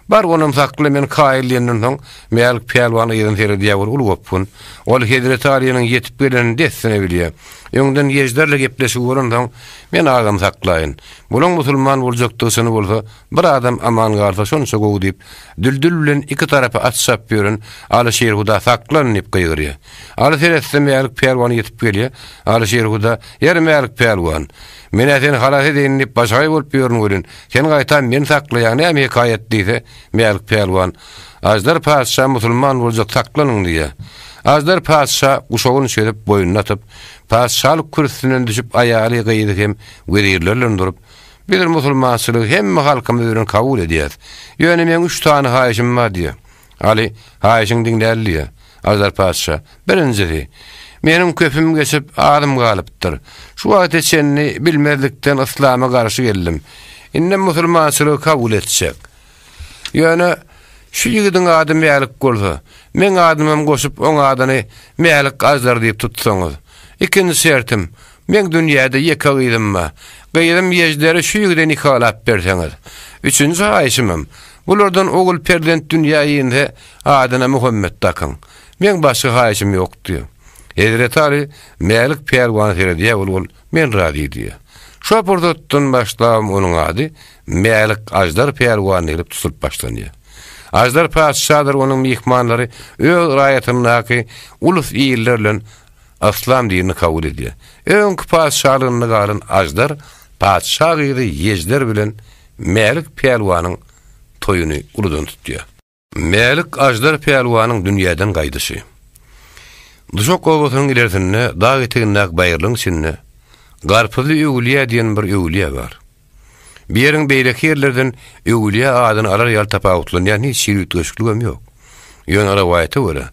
Bar onam sakla men kaýyl diýenden soň, Mälik pälwan yzyna seredýär welin uly gopgun. Ol Hezreti Alynyň ýetip gelenini dessine bilýär. Öňden Ýejderle gepleşigi bolansoň, Men agamy saklaýyn. Bulaň musulman boljakdygy çyny bolsa, Bir adam aman galsa şonça gowy diýip, Düldül bilen iki tarapa at çapyp ýören Aly Şirhuda saklan diýip gygyrýar. Aly seretse Mälik pälwan ýetip gelýär. Aly Şirhuda, Ýeri Mälik pälwan, men-ä seni halas edeýin diýip başagaý bolup ýörün welin, sen gaýtam meni saklaýaň näme hekaýat diýse, Mälik pälwan, Aždar patyşa musulman boljak saklanyň diýýär. Aždar patyşa guşagyny çözüp boýnuna atyp, patyşalyk kürsüsinden düşüp aýaly, gyzy hem wezirleri bilen durup, Biz musulmançylygy hemme halkymyz bilen kabul edýäs. Ýöne meň üç sany haýyşym bar diýýär. Aly, Haýyşyňy diňläli diýýär. Aždar patyşa, Birinjisi, meniň köpüm geçip, azym galypdyr. Şu wagta çenli bilmezlikden yslama garşy geldim. Indem musulmançylygy kabul etjek. Ýöne şu ýigidiň ady Mälik bolsa, meň adymam goşup oň adyny Mälik Aždar diýip tutsaňyz. Ikinji şertim, meň dünýäde ýeke gyzym bar. Gyzym Ýežderi şu ýigide nikalap berseňiz. Üçünji haýyşymam, bulardan ogul perzent dünýä inse, adyna Muhammet dakyň. Meň başga haýyşym ýok diýýär. Hezreti Aly Mälik pälwana seredýär, ol ol Men razy diýýär. Şo pursatdan başlabam onuň ady Mälik Aždar pälwan diýlip tutulyp başlanýar. Aždar patyşadyr onuň myhmanlary öz raýatyndaky ulus-iller bilen yslam dinini kabul edýär. Öňki patyşalygynda galan Aždar patyşa gyzy Ýejder bilen Mälik pälwanyň toýuny uludan tutýar. Mälik Aždar pälwanyň dünýäden gaýdyşy. Duşak obasynyň ilersinde, dag etegindäki baýyrlygyň içinde Garpyzly öwülýä diýen bir öwülýä bar. Bu ýeriň beýleki ýerlerden öwülýä adyny alar ýaly tapawutlanýan hiç hili üýtgeşikligem ýok. Ýöne rowaýata görä,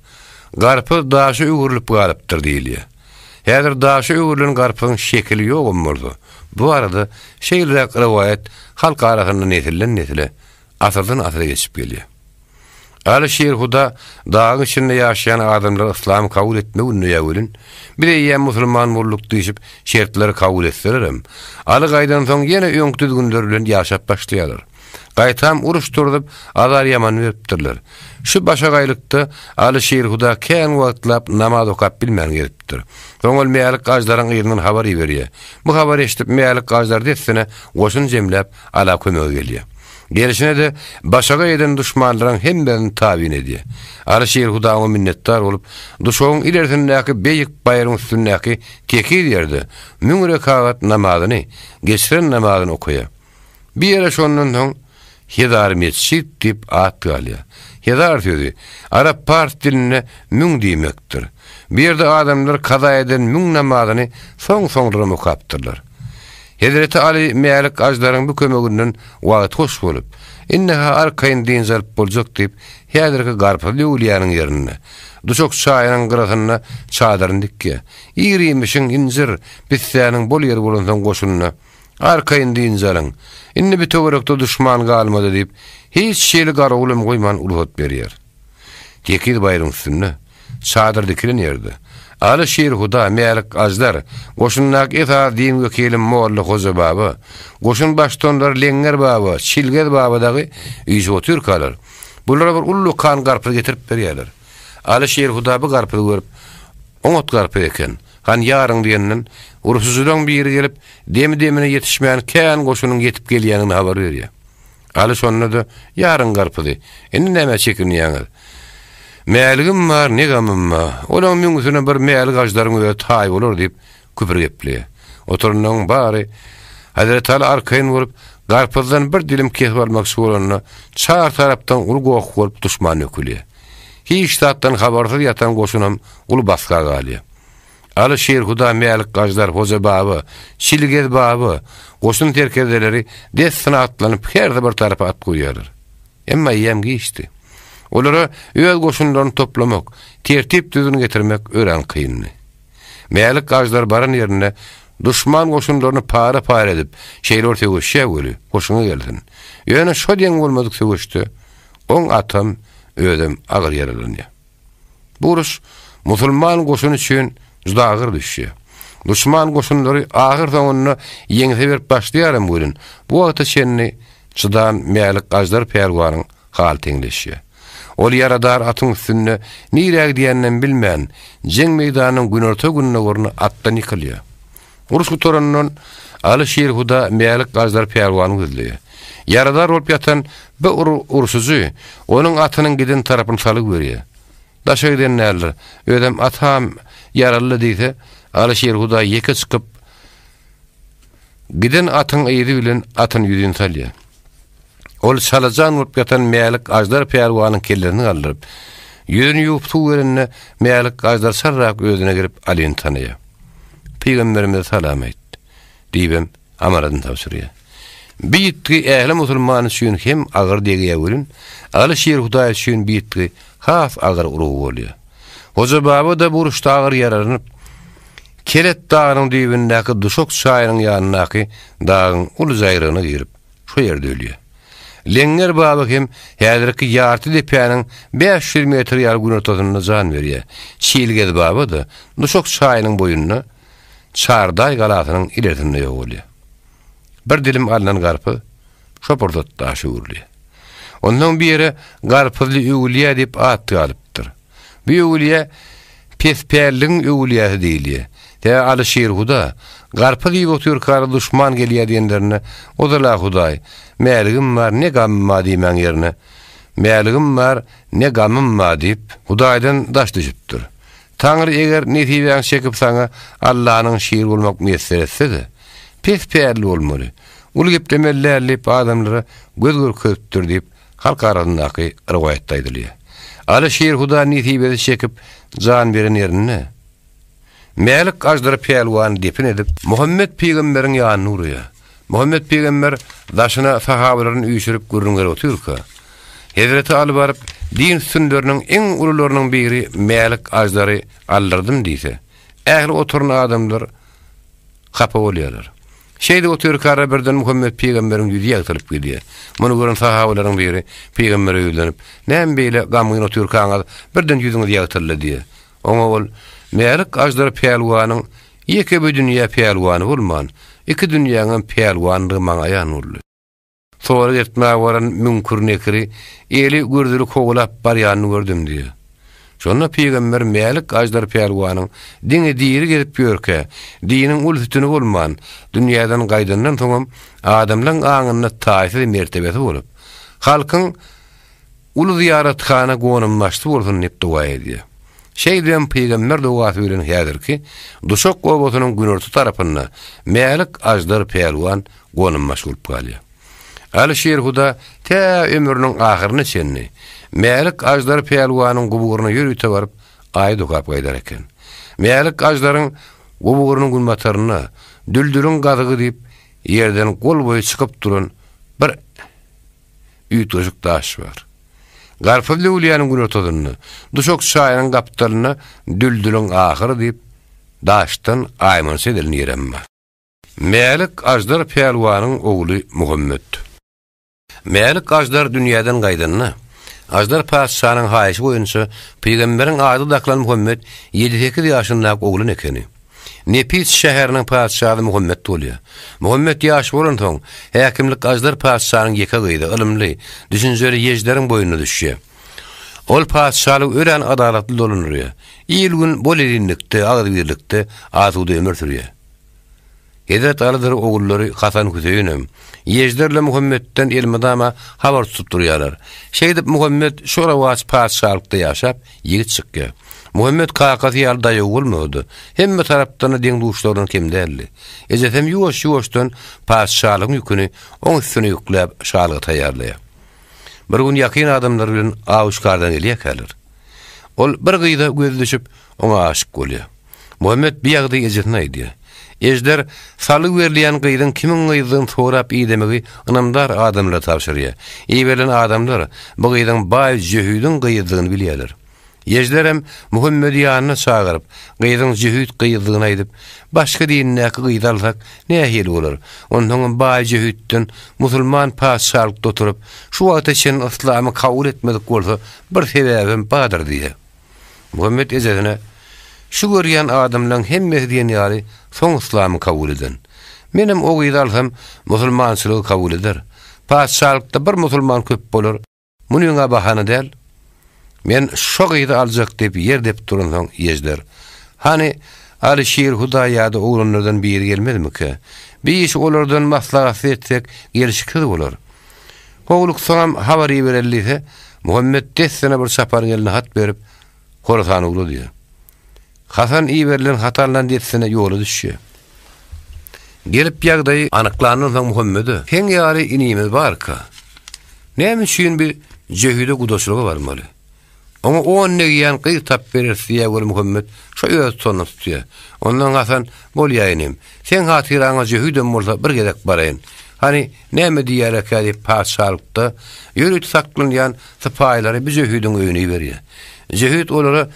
garpyz daşa öwrülip galypdyr diýilýär. Häzir daşa öwrülen garpyzyň şekili ýogam bolsa, bu barada şeýleräk rowaýat halk arasynda nesilden-nesile asyrdan asyra geçip gelýär. Aly Şirhuda dagyň içinde ýaşaýan adamlar yslamy kabul etmegi ündeýär welin, biz eýýäm musulman bolduk diýşip şertleri kabul etselerem, Aly gaýdansoň ýene öňki düzgünler bilen ýaşap başlaýarlar. Gaýtam uruş turzup, azar ýaman beripdirler. Şu başagaýlykda Aly Şirhuda kän wagtlap namaz okap bilmän gezipdir. Soň ol Mälik Aždaryň yzyndan habar iberýär. Bu habary eşidip Mälik Aždar dessine goşun jemläp Ala kömege gelýär. Gelşine-de başagaý eden duşmanlaryň hemmesini tabyn edýär. Aly Şirhuda oňa minnetdar bolup, duşagyň ilersindäki beýik baýryň üstündäki tekiz ýerde müň rekagat namazyny, geçiren namazyny okaýar. Bu ýere şondan soň Hezar metjit diýip at galýar. Hezar sözi arap-pars dilinde müň diýmekdir. Bu ýerde adamlar kaza eden müň namazyny soň-soňlaram okapdyrlar. Hezreti Aly Mälik Aždaryň bu kömeginden wagty hoş bolup, indi-ha arkaýyn dynç alyp boljak diýip, häzirki Garpyzly öwülýäniň ýerinde, Duşak çaýynyň gyrasynda çadyryny dikýär. Ir-iýmişiň, injir, pissäniň bol ýeri bolansoň goşunyna, Arkaýyn dynç alyň. Indi bu töwerekde duşman galmady diýip, hiç hili garawulam goýman rugsat berýär. Tekiz baýryň üstünde, çadyr dikilen ýerde, Aly Şirhuda, Mälik Aždar, goşundaky esasy din wekili Molla Hoja baba, goşun baştutanlary Leňňer baba, Çilgez baba dagy üýşüp otyrkalar, bulara bir ullakan garpyz getirip berýärler. Aly Şirhuda bu garpyzy görüp, Oňat garpyz eken, han ýaryň diýenden, urşujylaryň biri gelip, demi-demine ýetişmän kän goşunyň ýetip gelýänini habar berýär. Aly şonda-da, Ýaryň garpyzy, indi nämä çekinýäňiz? Mäligim bar, ne gamym bar. Olaň müňüsine bir Mälik aždaryň özi taý bolar diýip, küpür gepleýär. Oturanlaryň bary Hezreti Aly arkaýyn bolup, garpyzdan bir dilim kesip almakçy bolanda, çar tarapdan uly goh bolup duşman dökülýär. Hiç zatdan habarsyz ýatan goşunam uly basga galýar. Aly Şirhuda, Mälik Gaždar, Hoja baba, Çilgez baba, goşun serkerdeleri dessine atlanyp hersi bir tarapa at goýýarlar. Emma eýýäm giçdi. Olara öz goşunlaryny toplamak, tertip-düzgün getirmek örän kyndy. Mälik Gaždar baran ýerinde duşman goşunlaryny para-para edip, şeýle bir söweşýär weli, hoşuňa gelsin. Ýöne şo deň bolmadyk söweşde oň atam, özem agyr ýaralanýar. Bu uruş musulman goşuny üçin juda agyr düşýär. Duşman goşunlary ahyr soňunda ýeňse berip başlaýaram welin, bu wagta çenli çydan Mälik Aždar pälwanyň haly teňleşýär. Ol ýaradar atyň üstünde nirä gidýäninem bilmän, jeň meýdanynyň günorta-gündogaryna atdan ýykylýar. Uruş gutarandan Aly Şirhuda Mälik Aždar pälwany gözleýär. Ýaradar bolup ýatan bu urşujy onuň atynyň giden tarapyny salgy berýär. Daşa giden däldir, özem atam ýaraly diýse, Aly Şirhuda ýeke çykyp, giden atyň yzy bilen atyny ýüzin salýar. Ol çalajan bolup ýatan Mälik Aždar pälwanyň kellesini galdyryp, ýüzüni ýuwup suw berende, Mälik Aždar çarrak özüne gelip Alyny tanaýar. Pygamberimize salam aýt! diýibem amanadyny tabşyrýar. Bi ýitgi ähli musulman üçin hem agyr degýär welin, Aly Şirhudaý üçin bi ýitgi has agyr urgy bolýar. Hoja baba-da bu uruşda agyr ýaralanyp, Kelet dagynyň düýbündäki Duşak çaýynyň ýanyndaky dagyň uly jaýrygyna girip, şo ýerde ölýär. Leňňer baba hem häzirki ýarty depäniň 500 metr ýaly günortasynda jan berýär. Çilgez baba-da Duşak çaýynyň boýunda Çardaý galasynyň ilersinde ýogalýar. Bir dilim alnan garpyz şo pursat daşa öwrülýär. Onsoň bu ýere Garpyzly öwülýä diýip at galypdyr. Bu öwülýä pespälligiň öwülýäsi diýilýär. Sebäbi Aly Şirhuda, Garpyz iýip otyrkara duşman gelýär diýenlerinde, Ozal-a Hudaý, Mäligim bar, ne gamym bar diýmäň ýerine, Mäligim bar, ne gamym bar diýip, Hudaýdan daş düşüpdir. Taňry eger nesibäňi çekip saňa Allanyň şiri bolmak miýesser etse-de, pes pälli bolmaly, uly geplemeli däl diýip adamlara göz görkezipdir diýip, halk arasyndaky rowaýatda aýdylýar. Aly şir Huda nesibesi çekip jan beren ýerinde, Mälik Aždar pälwany depin edip, Muhammet pygamberiň ýanyna ugraýar. Muhammet pygamber daşyna sahabalaryny üýşürip gürrüň berip otyrka, Hezreti Aly baryp, din sütünleriniň iň ulularynyň biri Mälik Aždary aldyrdym diýse, ähli oturan adamlar hapa bolýarlar. Şeýdip otyrkara birden Muhammet pygamberiň ýüzi ýagtylyp gidýär. Muny gören sahabalaryň biri pygambere ýüzlenip, Näme beýle gamgyn otyrkaňyz birden ýüzüňiz ýagtyldy diýýär. Oňa ol, Mälik Aždar pälwanyň ýeke bir dünýä pälwany bolman, iki dünýäňem pälwanydygy maňa aýan boldy. Sorag etmäge baran Müňkür-Nekiri eli gürzüli kowalap barýanyny gördüm diýýär. Şonda pygamber Mälik Aždar pälwanyň diňe diri gezip ýörkä, diniň uly sütüni bolman, dünýäden gaýdandan soňam adamlaň aňynda taýsyz mertebesi bolup, halkyň Uly zyýarathana gonambaşsy bolsun diýip doga edýär. Şeýdibem pygamber dogasy bilen häzirki Duşak obasynyň günorta tarapynda Mälik Aždar pälwan gonambaşy bolup galýar. Aly Şirhuda tä ömrüniň ahyryna çenli Mälik Aždar pälwanyň guburyna ýörite baryp aýat okap gaýdar eken. Mälik Aždaryň guburynyň günbatarynda Düldüliň gazygy diýip ýerden gol boýy çykyp duran bir üýtgeşik daş bar. Garpyz döwülýäniň günortasynda, Duşak çaýynyň gapdalynda Düldüliň ahyry diýip, daşdan aýmança edilen ýerem bar. Mälik Aždar pälwanyň ogly Muhammet. Mälik Aždar dünýäden gaýdanda, Aždar patyşanyň haýyşy boýunça pygamberiň ady dakylan Muhammet ýedi-sekiz ýaşyndaky oglan ekeni. Nepis şäheriniň patyşasy Muhammet bolýar. Muhammet ýaş bolansoň, häkimlik Aždar patyşanyň ýeke gyzy, ylymly, düşünjeli Ýežderiň boýnuna düşýär. Ol patyşalygy örän adalatly dolandyrýar. Il-gün bol-elinlikde, agzybirlikde, asuda ömür sürýär. Hezret Alydyr ogullary Hasan Hüseýinem Ýejder bilen Muhammetden elmydama habar tutup durýarlar. Şeýdip Muhammet şu rowaç patyşalykda ýaşap, ýigit çykýar. Muhammet kakasy ýaly daýaw bolmady. Hemme tarapdan-da deň-duşlaryndan kem däldi. Ejesem ýuwaş-ýuwaşdan patyşalygyň ýüküni oň üstüne ýükläp şalyga taýýarlaýar. Bir gün ýakyn adamlary bilen aw-şikardan gelýärkäler. Ol bir gyza gözi düşüp, oňa aşyk bolýar. Muhammet bu ýagdaýy ejesine aýdýar. Ejder salgy berilýän gyzyň kimiň gyzydygyny sorap idemegi ynamdar adamlara tabşyrýar. Iberilen adamlar bu gyzyň baý jöhidiň gyzydygyny bilýärler. Ejderem Muhammedi ýanyna çagyryp, gyzyň jöhit gyzdygyny aýdyp, Başga dindäki gyzy alsak nähili bolar? Onsoňam baý jöhitden musulman patyşalykda oturyp, şu wagta çenli yslamy kabul etmedik bolsa bir sebäbem bardyr diýýär. Muhammet ejesine, Şu görýän adamlaň hemmesi diýen ýaly soň yslamy kabul eden. Menem o gyzy alsam, musulmançylygy kabul eder. Patyşalykda bir musulman köp bolar, munyň-a bahana däl. Men şo gyzy aljak diýip ýer depip duransoň Ýejder, Hany, Aly Şir Hudaý ýa-da oglanlardan biri gelmezmikä? Bir işi olardan maslahatsyz etsek, gelşiksiz bolar. Howluksaňam habar ibereli diýse, Muhammet dessine bir çaparyň eline hat berip, Horasana ugradýar. Hasan iberilen haty alnan dessine ýola düşýär. Gelip ýagdaýy anyklandan soň Muhammede, Seň ýaly inimiz barka, näme üçin biz jöhide gudaçylyga barmaly? Oňa on degýän gyz tapyp bereris diýýär weli Muhammet şo öz tutanyny tutýar. Ondan Hasan, Bolýa inim, seň hatyraňa jöhidem bolsa bir gezek baraýyn. Hany, näme diýýärekä diýip patyşalykda ýörite saklanýan sypaýylary bu jöhidiň öýüne iberýär. Jöhit olara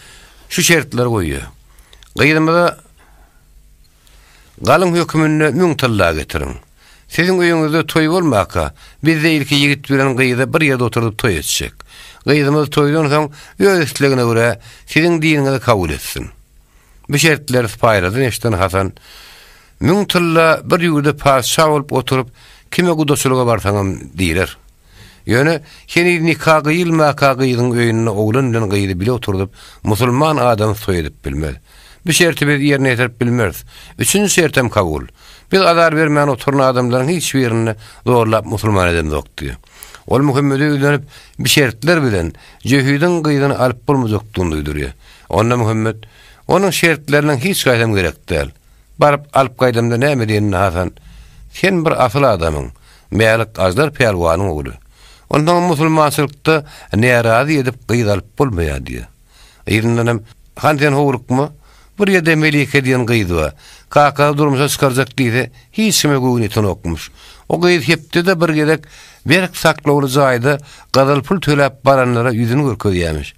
şu şertleri goýýar. Gyzymyza Galyň höküminde müň tylla getiriň. Siziň öýüňizde toý bolmaka, biz-de ilki ýigit bilen gyzy bir ýerde oturdyp toý etjek. Gyzymyz toýdan soň öz islegine görä siziň diniňizi kabul etsin. Bu şertleri sypaýylardan eşiden Hasan, Müň tylla bir ýurda patyşa bolup oturyp, kime gudaçylyga barsaňam diýler. Ýöne heniz nika gyýylmaka gyzyň öýünde oglan bilen gyzy bile oturdyp, musulman adamsy toý edip bilmez. Bu şerti biz ýerine ýetirip bilmeris. Üçünji şertem kabul. Biz azar bermän oturan adamlaryň hiç birini zorlap musulman edemzok diýýär. Ol Muhammede ýüzlenip, bir şertler bilen jöhidiň gyzyny alyp bolmajakdygyny duýdurýar. Onda Muhammet, Onuň şertleriniň hiç haýsam gerek däl. Baryp alyp gaýdamda näme diýenini Hasan, Sen bir asyl adamyň, Mälik Aždar pälwanyň ogly. Onsoňam musulmançylykda närazy edip gyz alyp bolmaýar diýýär. Yzyndanam, Han sen howlukma, bir ýerde Melike diýen gyz bar. Kakasy durmuşa çykarjak diýse, hiç kime göwni ýetenokmyş. O gyz hepdede bir gezek berk saklawly jaýda gyzyl pul töläp baranlara ýüzüni görkezýärmiş.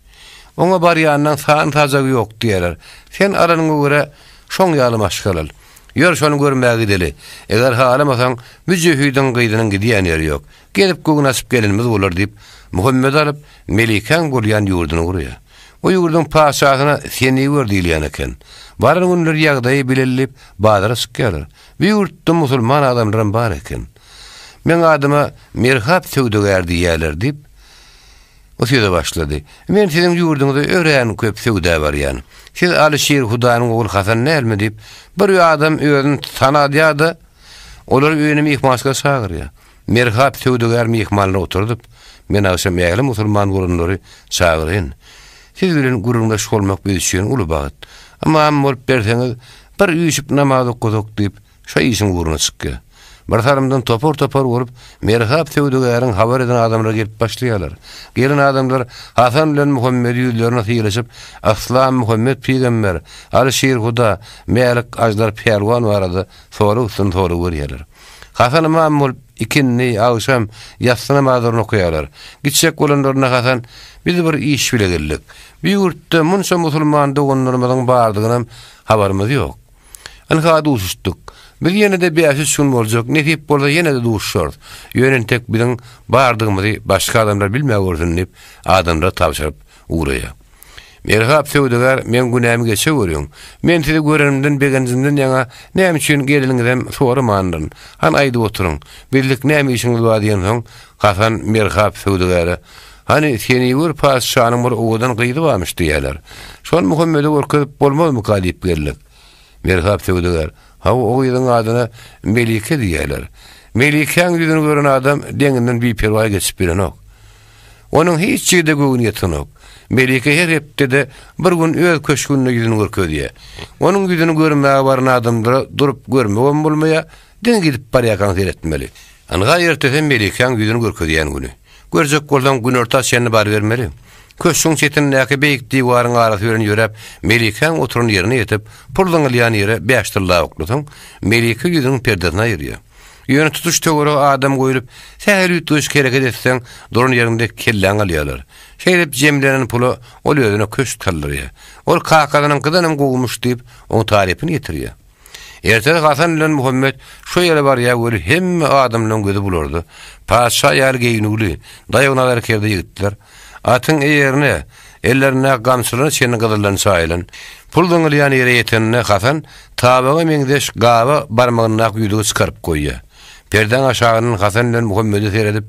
Oňa barýanlaň sany-sajagy ýok diýýärler. Sen alanyňa görä, şoň ýaly maşgalal. Ýör, şony görmäge gideli. Eger halamasaň, müjöhidiň gyzynyň gidýän ýeri ýok. Gezip göwün açyp gelenimiz bolar diýip, Muhammedi alyp, Melikäň bolýan ýurduny gurýar. O ýurduň patyşasyna Seniwer diýilýän eken. Baran günleri ýagdaýy bileli diýip, bazara çykýarlar. Bu ýurtda musulman adamlaram bar eken. Meň adyma Merhap söwdagär diýýärler diýip, O söze başlady. Men siziň ýurduňyza örän köp söwda barýan. Siz Aly Şir Hudanyň ogly Hasan dälmi diýip, bir adam özüni tanadýar-da, olary öýüne myhmançylyga çagyrýar. Merhap söwdagär myhmanlary oturdyp, Men agşam ähli musulman bolanlary çagyraýyn. Siz bilen gürrüňdeş bolmak biz üçin uly bagt. Ymam bolup berseňiz, bir üýşüp namaz okasak diýip, Şo işiň ugruna çykýar. Bir salymdan topar-topar bolup, Merhap söwdagäriň habar eden adamlary gelip başlaýarlar. Gelen adamlar Hasan bilen Muhammedi ýüzlerine sylaşyp, Yslam Muhammet pygamber, Aly Şir Huda, Mälik Aždar pälwan barada sorag üstüne sorag berýärler. Hasan ymam bolup, ikindi, agşam, ýassy namazlaryny okaýarlar. Gitjek bolanlarynda Hasan, Biz bir iş bile geldik. Bu ýurtda munça musulman doganlarymyzyň bardygynam habarymyz ýok. Ynha duşuşdyk. Biz ýene-de bäş-üç gün boljak, nesip bolsa ýene-de duşuşarys. Ýöne entek biziň bardygymyzy başga adamlar bilmäwersin diýip, adamlara tabşyryp ugraýar. Merhap söwdagär, meň günämi geçeweriň. Men sizi görenimden begenjimden ýaňa näme üçin geleniňizem soramandyryn. Hany aýdyp oturyň, bizlik näme işiňiz bar diýensoň, Hasan Merhap söwdagäre, Hany, Seniwür patyşanyň bir owadan gyzy barmyş diýýärler. Şony Muhammede görkezip bolmazmyka diýip geldik. Merhap söwdagär. Hawa, o gyzyň adyna Melike diýýärler. Melikäň ýüzüni gören adam deňinden biperwaý geçip bilenok. Onuň hiç ýerde göwni ýetenok. Melike her hepdede bir gün öz köşgünde ýüzüni görkezýär. Onuň ýüzüni görmäge baran adamlara durup görmegem bolmaýar, diňe gidip barýarkaň seretmeli. Ynha ertesem Melikäň ýüzüni görkezýän güni. Görjek bolsaň günorta çenli barybermeli. Köşgüň çetindäki beýik diwaryň arasy bilen ýöräp, Melikäň oturan ýerine ýetip, pul zyňylýan ýere bäş tylla oklasaň, Melike ýüzüniň perdesini aýyrýar. Ýöne tutuş töwerege adam goýlup, sähel üýtgeşik hereket etseň, duran ýeriňde kelläňi alýarlar. Şeýdip jemlenen pula ol özüne köşk saldyrýar. Ol kakasynyňkydanam gowumyş diýip, oň tarypyny ýetirýär. Ertesi Hasan bilen Muhammet şo ýere barýar weli hemme adamlaryň gözi bularda. Patyşa ýaly geýnüwli, daýaw nazarkerde ýigitler. Atyň eýerine, ellerindäki gamçylaryna çenli gyzyldan çaýylan. Pul zyňylýan ýere ýeteninde Hasan tabaga meňzeş gaba barmagyndaky ýüzügi çykaryp goýýar. Perdäň aşagyndan Hasan bilen Muhammede seredip,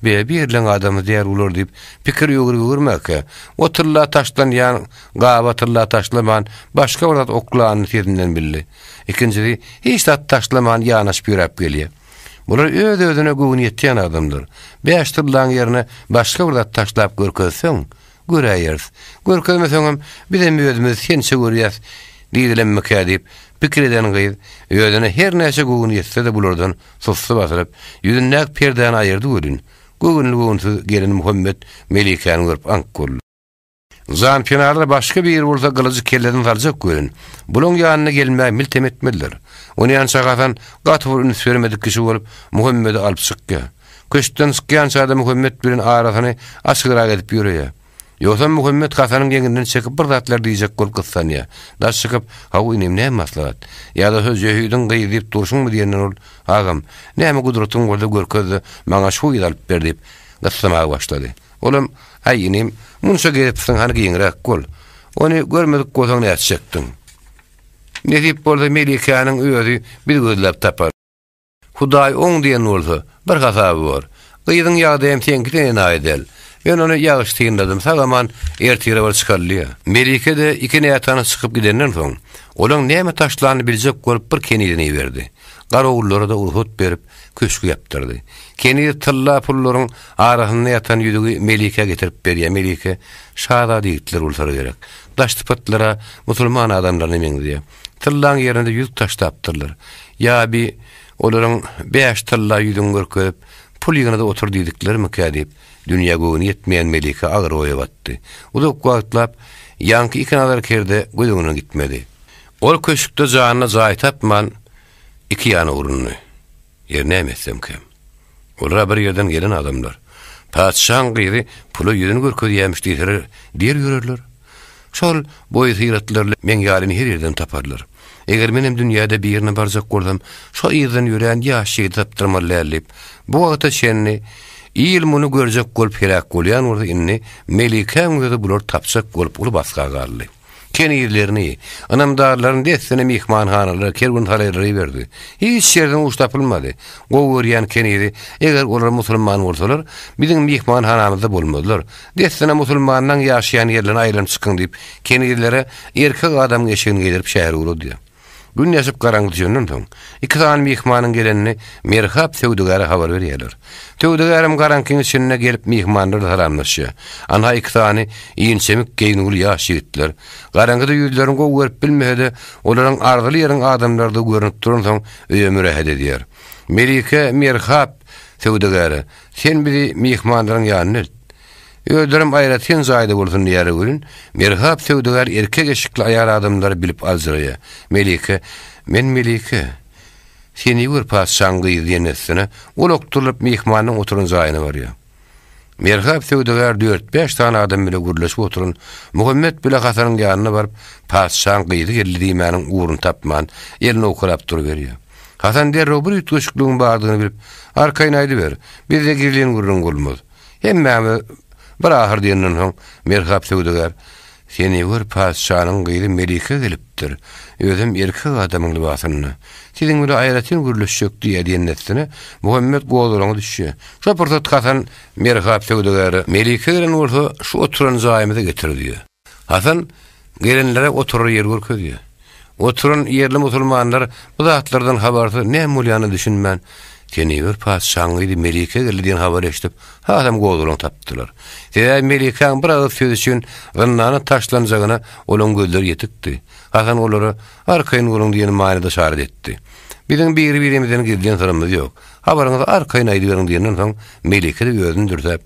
Be, bir ýerleň adamy däl bular diýip, pikir öwrüp öwürmäkä, o tylla taşlanýan Gaba tylla taşlaman, başga bir zat oklanyny sesinden bildi. Ikinjisi, hiç zat taşlaman ýanaşyp ýöräp gelýär. Bular öz-özüne göwni ýetýän adamlar. Bäş tyllaň ýerine başga bir zat taşlap görkezseň, göräýeris. Görkezmeseňem, bizem özümizi sençe görýäs diýdilemmikä diýip, pikir eden gyz, özüne her näçe göwni ýetse-de bulardan sussy basylyp, ýüzündäki perdäni aýyrdy welin, göwünli-göwünsiz gelen Muhammet Melikäni görüp aňk boldy. Janpenarlar başga biri bolsa gylyjy kellesine saljak welin, bulaň ýanyna gelmäge miltem etmediler. Onýança Hasan gaty bir üns bermedik kişi bolup, Muhammedi alyp çykýar. Köşkden çykýança-da Muhammet bilen arasyny açygrak edip ýöreýär. Ýogsam Muhammet Hasanyň ýeňinden çekip bir zatlar diýjek bolup gyssanýar. Daş çykyp, Haw inim, näme maslahat? Ýa-da şo jöhidiň gyzy diýip durşuňmy diýenden ol, Agam, näme gudratyň bolsa görkez-de, maňa şu gyzy alyp ber diýip, gyssamaga başlady. Olam, Aý, inim, munça gezipsiň, hany giňräk bol. Ony görmedik bolsaň nätjekdiň? Nesip bolsa Melikäniň özi bizi gözläp tapar. Hudaý oň diýen bolsa, bir hasaby bor. Gyzyň ýagdaýam seňkiden enaýy däl. Men ony ýagşy synladym, sag-aman ertire bir çykaly-diýýä. Melike-de iki nätanyş çykyp gidenden soň, olaň näme taşlanyny biljek bolup bir kenizini iberdi. Garawullara-da rugsat berip, köşgi ýapdyrdy. Keniz tylla pullaryň arasynda ýatan ýüzügi Melikä getirip berýär. Melike, Şazada ýigitler bolsalar gerek. Daş sypatlar-a musulman adamlaryna meňzeýär. Tyllaň ýerine-de ýüzük taşlapdyrlar. Ýa bi olaryň bäş tylla ýüzügiňi görkezip, pul ýygnada otur diýdiklerimikä diýip, dünýä göwni ýetmeýän Melike agyr oýa batdy. Uzak wagtlap ýaňky iki nazar kerde göz öňünden gitmedi. Ol köşkde janyna jaý tapman, Iki ýana urundy. Ýeri näme etsemkäm? Olar-a bir ýerden gelen adamlar. Patyşaň gyzy pula ýüzüni görkezýämiş diýseler, diýer ýörerler. Şol boý-syratlaryly meň ýalyny her ýerden taparlar. Eger menem dünýäde birine barjak bolsam, şo yzdan ýörän ýaş ýigidi tapdyrmaly däl diýip, bu wagta çenli il muny görjek bolup heläk bolýan bolsa, indi Melikäň özi bulary tapjak bolup uly basga galdy. Kenizlerini, ynamdarlaryny dessine myhmanhanalara, kerwensaraýlara iberdi. Hiç ýerden uç tapylmady. Gowy görýän kenizi, eger olar musulman bolsalar, biziň myhmanhanamyzda bolmazlar. Dessine musulmanlaň ýaşaýan ýerlerine aýlanyp çykyň diýip, kenizlere erkek adamyň eşigini geýdirip şähere ugradýar. Gün ýaşyp garaňky düşenden soň, iki sany myhmanyň gelenini Merhap söwdagäre habar berýärler. Söwdagärem garaňkyň içinde gelip myhmanlar bilen salamlaşýar. Anha iki sany inçemik geýnüwli ýaş ýigitler. Garaňkyda ýüzlerini gowy görüp bilmese-de, olaryň arzyly ýeriň adamlarydygy görnüp duransoň öýe mürähet edýär. Melike Merhap söwdagäre, Sen bizi myhmanlaryň ýanyna elt. Özlerem aýratyn jaýda bolsun diýýärler welin, Merhap söwdagär erkek eşikli aýal adamlary bilip aljyraýar. Melike, Men Melike. Seni gör patyşaň gyzy diýen dessine, ol okdurylyp myhmanyň oturan jaýyna barýar. Merhap söwdagär dört-bäş sany adam bile gürleşip oturan Muhammet bile Hasanyň ýanyna baryp, patyşaň gyzy geldi diýmäniň ugruny tapman, elini owkalap duruberýär. Hasan derrew bir üýtgeşikligiň bardygyny bilip, Arkaýyn aýdyber, bizde gizlin gürrüň bolmaz. Hemmämiz bir ahyr diýenden soň, Merhap söwdagär, Seni gör, patyşanyň gyzy Melike gelipdir. Özem erkek adamyň lybasynda. Siziň bile aýratyn gürleşjek diýýär diýen dessine, Muhammet gozgalaňa düşýär. Şo pursat Hasan Merhap söwdagäre, Melike gelen bolsa, şu oturan jaýymyza getir diýýär. Hasan gelenlere oturar ýer görkezýär. Oturan ýerli musulmanlar bu zatlardan habarsyz näme bolýanyna düşünmän, Senewür patyşaň gyzy Melike geldi diýen habary eşidip, hasam gozgalaň tapdylar. Sebäbi Melikäň bir agyz sözi üçin zyndana taşlanjagyna olaň gözleri ýetikdi. Hasan olara, Arkaýyn boluň diýen manyda yşarat etdi. Biziň biri-birimizden gizlin syrymyz ýok. Habaryňyzy arkaýyn aýdyberiň diýenden soň, Melike-de özüni dürsäp,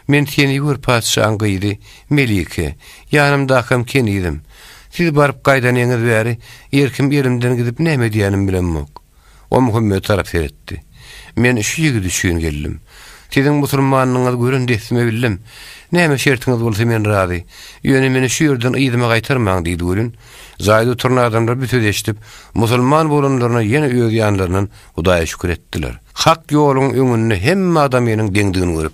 Men Senewür patyşaň gyzy Melike, ýanymdakam kenizim. Siz baryp gaýdanyňyz bäri erkim elimden gidip näme edýänimi bilemok. O Muhammede tarap seretdi. Men şu ýigit üçin geldim. Siziň musulmanlygyňyzy gören dessime bildim. Näme şertiňiz bolsa men razy. Ýöne meni şu ýerden yzyma gaýtarmaň diýdi welin, jaýda oturan adamlar bu sözi eşidip, musulman bolanlaryna ýene öz ýanlaryndan Hudaýa şükür etdiler. Hak ýoluň öňünde hemme adamynyň deňdigini görüp,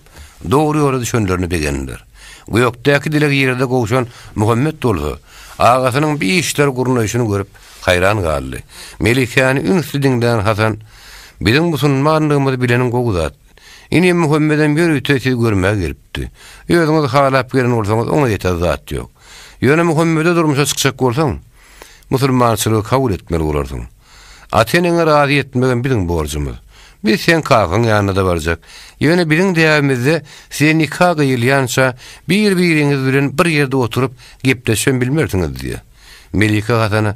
dogry ýola düşenlerine begendiler. Gökdäki dileg ýerde gowşan Muhammet bolsa, agasynyň bi işleri gurnaýşyny görüp, haýran galdy. Melikäni ünsli diňlän Hasan, Biziň musulmandygymyzy bileniň gowy zat. Inim Muhammedem ýörite sizi görmäge gelipdi. Özüňiz halap gelen bolsaňyz, oňa ýeter zat ýok. Ýöne Muhammede durmuşa çykjak bolsaň, musulmançylygy kabul etmeli bolarsyň. Ata-eneňi razy etmegem biziň borjumyz. Biz seň kakaň ýanyna-da barjak. Ýöne biziň däbimizde size nika gyýylýança bir-biriňiz bilen bir ýerde oturyp gepleşibem bilmersiňiz diýýär. Melike Hasana,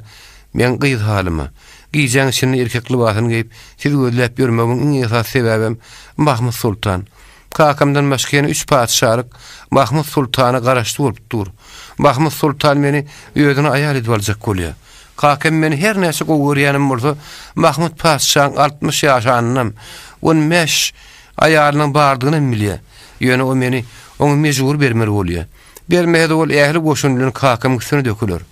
Meň gyz halyma, gijäň içinde erkek lybasyny geýip, sizi gözläp ýörmegimiň iň esasy sebäbem Mahmyt soltan. Kakamdan başga ýene üç patyşalyk Mahmyt soltana garaşly bolup dur. Mahmyt soltan meni özüne aýal edip aljak bolýar. Kakam meni her näçe gowy görýänem bolsa, Mahmyt patyşaň 60 ýaşanynam, on bäş aýalynyň bardygynam bilýär. Ýöne o meni oňa mejbur bermeli bolýar. Bermese-de ol ähli goşuny bilen kakamyň üstüne döküler.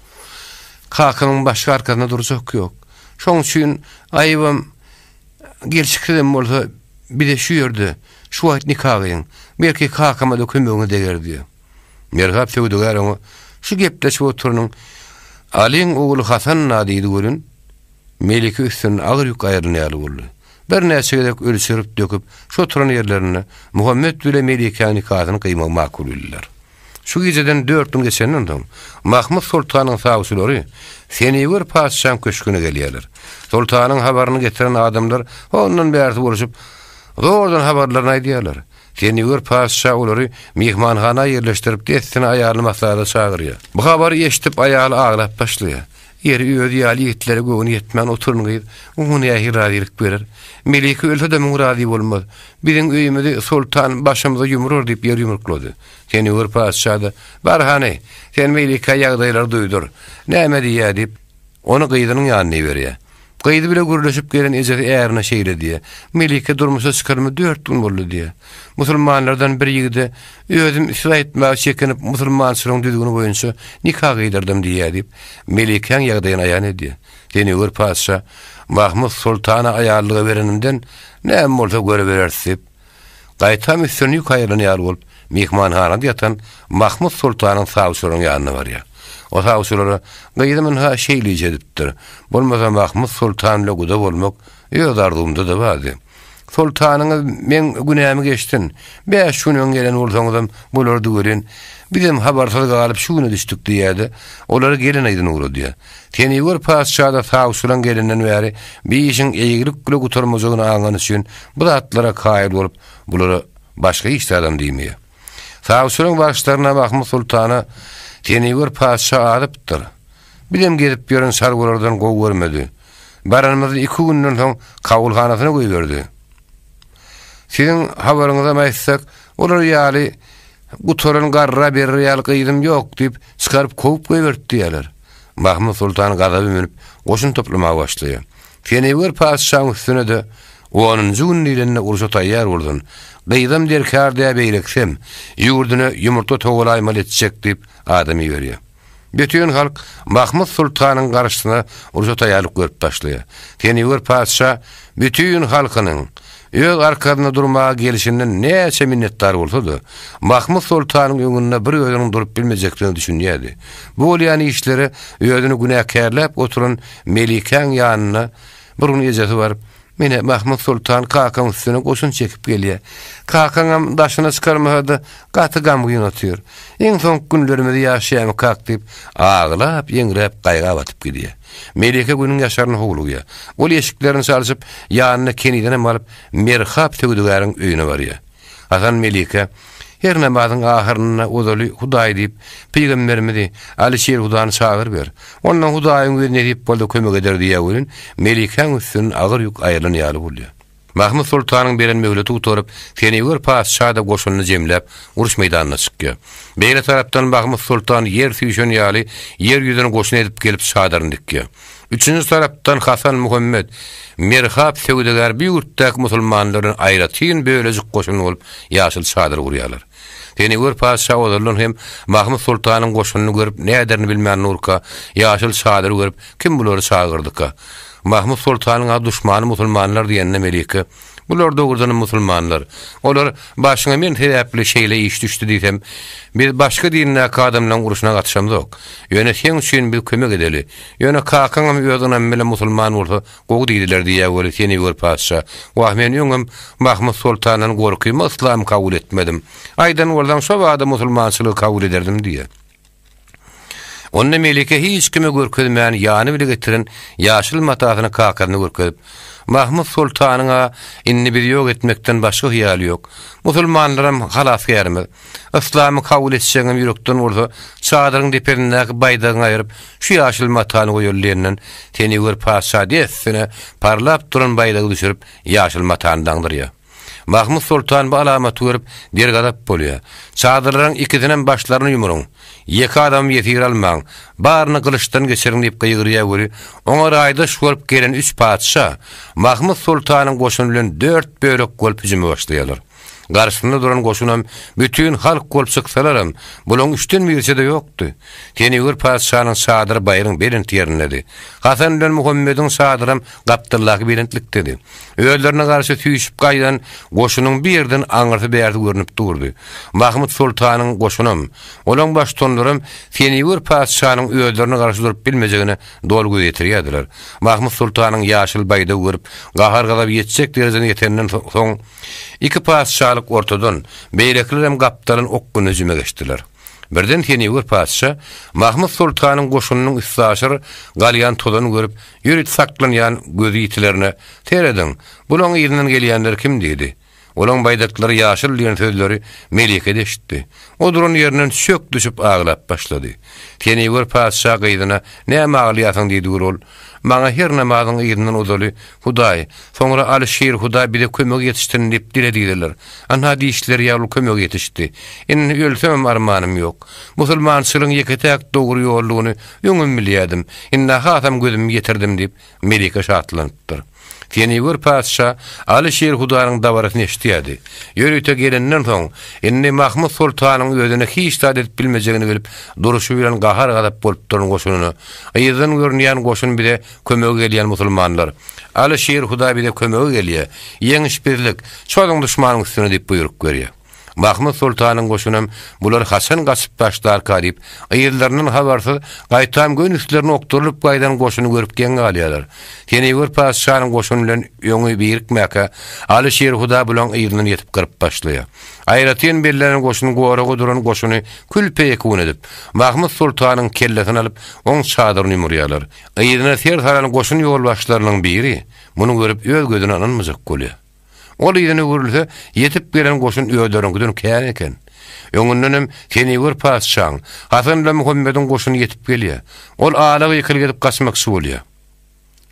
Kakamyň başga arkasynda durjak ýok. Şoň üçin aýybam gelşiksizem bolsa bize şu ýerde, şu wagt nika gyýyň. Belki kakama-da kömegiňiz deger diýýär. Merhap söwdagär oňa, Şu gepleşip oturanyň Alyň ogly Hasan-da diýdi welin, Melike üstünden agyr ýük aýrylan ýaly boldy. Birnäçe gezek ölçerip-döküp, şu oturan ýerlerinde Muhammet bile Melikäň nikasyny gyýmagy makul bildiler. Şu gijeden dört gün geçenden soň, Mahmyt soltanyň sawçylary Senewür patyşaň köşgüne gelýärler. Soltanyň habaryny getiren adamlar ondan bärsi bolşup, zordan habarlaryny aýdýarlar. Senewür patyşa olary myhmanhana ýerleşdirip, dessine aýalyny maslahata çagyrýar. Bu habary eşidip, aýaly aglap başlaýar. Ýeri özi ýaly ýigitlere göwni ýetmän oturan gyz oňa nähili razylyk berer? Melike ölse-de muňa razy bolmaz. Biziň öýümizi soltan başymyza ýumurar diýip ýer ýumruklady. Senewür patyşa-da, Bar hany, sen Melikä ýagdaýlary duýdur. Näme diýýär diýip, ony gyzynyň ýanyna iberýär. Gyzy bile gürleşip gelen ejesi ärine şeýle diýýär, Melike durmuşa çykaryma dört gün boldy diýýär. Musulmanlardan bir ýigide özüm söz aýtmaga çekinip musulmançylygyň düzgüni boýunça nika gyýdyrdym diýýär diýip, Melikäň ýagdaýyny aýan edýär. Senewür patyşa, Mahmyt soltana aýallyga berenimden näme bolsa görübereris diýip, Gaýtam üstüne ýük aýrylan ýaly bolup, myhmanhanada ýatan Mahmyt soltanyň sawçylaryň ýanyna barýar. O sawçylara, Gyzym ynha şeýle iş edipdir. Bolmasa Mahmyt soltan bile guda bolmak öz arzuwymda-da bardy. Soltanyňyz meň günämi geçsin. Bäş gün öň gelen bolsaňyzam bolardy welin, bizem habarsyz galyp şu güne düşdük diýýär-de, olary gelen yzyna ugradýar. Senewür patyşa-da sawçylaň gelenden bäri bir işiň eýgilik bile gutarmajagyny aňany üçin bu zatlara kaýyl bolup, bulara başga hiç zadam diýmeýär. Sawçylaň baryşlaryna Mahmyt soltana Senewür patyşa azypdyr. Bizem gezip ýören çarwalardan gowy görmedi. Baranymyzda iki günden soň kabulhanasyna goýberdi. Siziň habaryňyzam aýtsak, olar ýaly Gutaran garra berer ýaly gyzym ýok diýip, çykaryp kowup goýberdi diýýärler. Mahmyt soltan gazaba münüp, goşun toplamaga başlaýar. Senewür patyşaň üstüne-de onunjy gün diýlende urşa taýýar bolsun. Gyzam derkar dä beýlekisem, ýurduna ýumurtga togalaýmaly etjek diýip, adam iberýär. Bütin halk Mahmyt soltanyň garşysyna urşa taýýarlyk görüp başlaýar. Senewür patyşa bütin halkynyň öz arkasynda durmaga gelşinden näçe minnetdar bolsa-da, Mahmyt soltanyň öňünde bir özüniň durup bilmejekdigine düşünýärdi. Bu bolýan işlere özüni günäkärläp oturan Melikäň ýanyna bir gün ejesi baryp. Mine, Mahmyt soltan kakaň üstüne goşun çekip gelýär. Kakaňam daşyna çykarmasa-da, gaty gamgyn otyr. Iň soňky günlerimizi ýaşaýamykak diýip, aglap, ýeňräp, gaýga batyp gidýär. Melike günüň ýaşaryna howlugýar. Ol eşiklerini çalşyp, ýanyna kenizinem alyp, Merhap söwdagäriň öýüne barýar. Hasan Melike, Her namazyň ahyrynda ozaly Hudaý diýip, pygamberimizi, Alyşir Hudany çagyryber. Ondan Hudaýyň özi nesip bolsa kömek eder diýýär welin, Melikäň üstünden agyr ýük aýrylan ýaly bolýar. Mahmyt soltanyň beren möhleti gutaryp, Senewür patyşa-da goşunyny jemläp, uruş meýdanyna çykýar. Beýle tarapdan Mahmyt soltan ýer süýşen ýaly ýer ýüzüni goşun edip gelip çadyryny dikýär. Üçünji tarapdan Hasan Muhammet Merhap söwdagär bu ýurtdaky musulmanlardan aýratyn bölejik goşun bolup ýaşyl çadyr gurýarlar. Senewür patyşa ozaldan hem Mahmyt soltanyň goşunyny görüp näderini bilmän durka, ýaşyl çadyry görüp kim bulary çagyrdyka? Mahmyt soltanyň-a duşmany musulmanlar diýende Melike, Bular dogrudanam musulmanlar. Olar başyňa men sebäpli şeýle iş düşdi diýsem, biz başga dindäki adamlaň urşuna gatyşamzok. Ýöne seň üçin biz kömek edeli. Ýöne kakaňam öz ynamy bilen musulman bolsa gowy diýdiler diýýä weli Senewür patyşa. Wah men öňem Mahmyt soltandan gorkyma yslamy kabul etmedim. Aýdan bolsaň şo bada musulmançylygy kabul ederdim diýýä. Onda Melike hiç kime görkezmän ýany bile getiren ýaşyl matasyny kakasyna görkezip, Mahmyt soltanyň-a indi bizi ýok etmekden başga hyýaly ýok. Musulmanlaram halasgärimiz. Yslamy kabul etjegiňem ýürekden bolsa, çadyryň depesindäki baýdagyňy aýryp, şu ýaşyl matany goýaly diýenden, Senewür patyşa dessine parlap duran baýdagy düşürip, ýaşyl matany daňdyrýar. Mahmyt soltan bu alamaty görüp, dergazap bolýar. Çadyrlaryň ikisinem başlaryny ýumuryň. Ýeke adamam ýesir almaň. Baryny gylyçdan geçiriň diýip gygyrýar weli, oňa raýdaş bolup gelen üç patyşa Mahmyt soltanyň goşuny bilen dört bölek bolup hüjüme başlaýarlar. Garşysynda duran goşunam bütin halk bolup çyksalaram, bulaň üçden birisi-de ýokdy. Senewür patyşanyň çadyry baýryň belent ýerindedi. Hasan bilen Muhammediň çadyram gapdaldaky belentlikdedi. Özlerine garşy süýşüp gaýdan goşunyň bir ýerden aňyrsy-bärsi görnüp durdy. Mahmyt soltanyň goşunam, olaň baştutanlaram Senewür patyşanyň özlerine garşy durup bilmejegine doly göz ýetirýärdiler. Mahmyt soltanyň ýaşyl baýdagy görüp, gahar-gazaby ýetjek derejene ýetenden soň, iki patyşalyk ortadan, beýlekilerem gapdalan okgunly hüjüme geçdiler. Birden Senewür patyşa Mahmyt soltanyň goşunynyň üstaşyr galýan tozany görüp, ýörite saklanýan gözi ýitilerine, Serediň, bulaň yzyndan gelýänler kim? diýdi. Olaň baýdaklary ýaşyl diýen sözleri Melike-de eşitdi. O duran ýerinden çök düşüp aglap başlady. Senewür patyşa gyzyna, Näme aglaýarsyň diýdi we ol, Maňa her namazyň yzyndan ozaly, Hudaý, soňra Aly Şir Hudaý bize kömege ýetişsin diýip dile diýdiler. Anha diýişleri ýaly kömege ýetişdi. Indi ölsemem armanym ýok. Musulmançylygyň ýeke-täk dogry ýoldugyny öňem bilýärdim. Indi hasam gözümi ýetirdim diýip, Melike şatlanypdyr. Senewür patyşa Aly Şir Hudanyň dabarasyny eşidýärdi. Ýörite gelenden soň, indi Mahmyt soltanyň özüne hiç zat edip bilmejegini bilip, durşy bilen gahar-gazap bolup duran goşunyna, Yzdan görünýän goşun bize kömege gelýän musulmanlar. Aly Şir Huda bize kömege gelýär. Ýeňiş bizlik. Çozuň duşmanyň üstüne diýip buýruk berýär. Mahmyt soltanyň goşunam bular haçan gaçyp başlarka diýip, yzlaryndan habarsyz, gaýtam göni üstlerine okdurylyp gaýdan goşuny görüp geň galýarlar. Senewür patyşanyň goşuny bilen öňi birikmäkä, Aly Şir Huda bulaň yzyndan ýetip gyryp başlaýar. Aýratyn bellenen goşun goraga duran goşuny kül-peýekun edip, Mahmyt soltanyň kellesini alyp, oň çadyryny ýumurýarlar. Yzyna ser salan goşun ýolbaşçylarynyň biri muny görüp öz gözüne ynanmajak bolýar. Ol yzyna öwrülse, ýetip gelen goşun özleriňkiden kän eken. Öňündenem Senewür patyşaň, Hasan bilen Muhammediň goşuny ýetip gelýär. Ol ala-gykylyk edip gaçmakçy bolýar.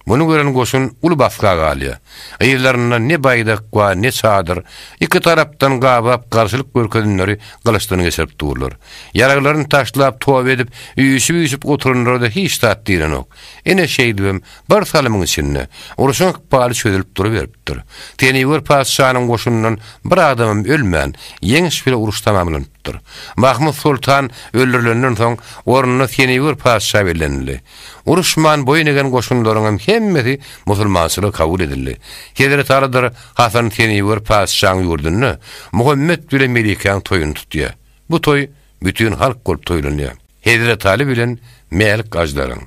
Muny gören goşun uly basga galýar. Yzlarynda ne baýdak bar, ne çadyr. Iki tarapdan gabap garşylyk görkezenleri gylyçdan geçirip durlar. Ýaraglaryny taşlap, toba edip, üýşüp-üýşüp oturanlara-da hiç zat diýlenok. Ine şeýdibem, bir salymyň içinde, urşuň ykbaly çözülip duruberipdir. Senewür patyşanyň goşunyndan bir adamam ölmän, ýeňiş bile uruş tamamlanypdyr. Mahmyt soltan öldürilenden soň, ornuna Senewür patyşa bellenildi. Uruşman boýun egen goşunlaryňam hemmesi musulmançylyga kabul edildi. Hezreti Alydyr Hasan Senewür patyşaň ýurdunda Muhammet bile Melikäň toýuny tutýar. Bu toý bütin halk bolup toýlanýar. Hezreti Aly bilen Mälik Aždaryň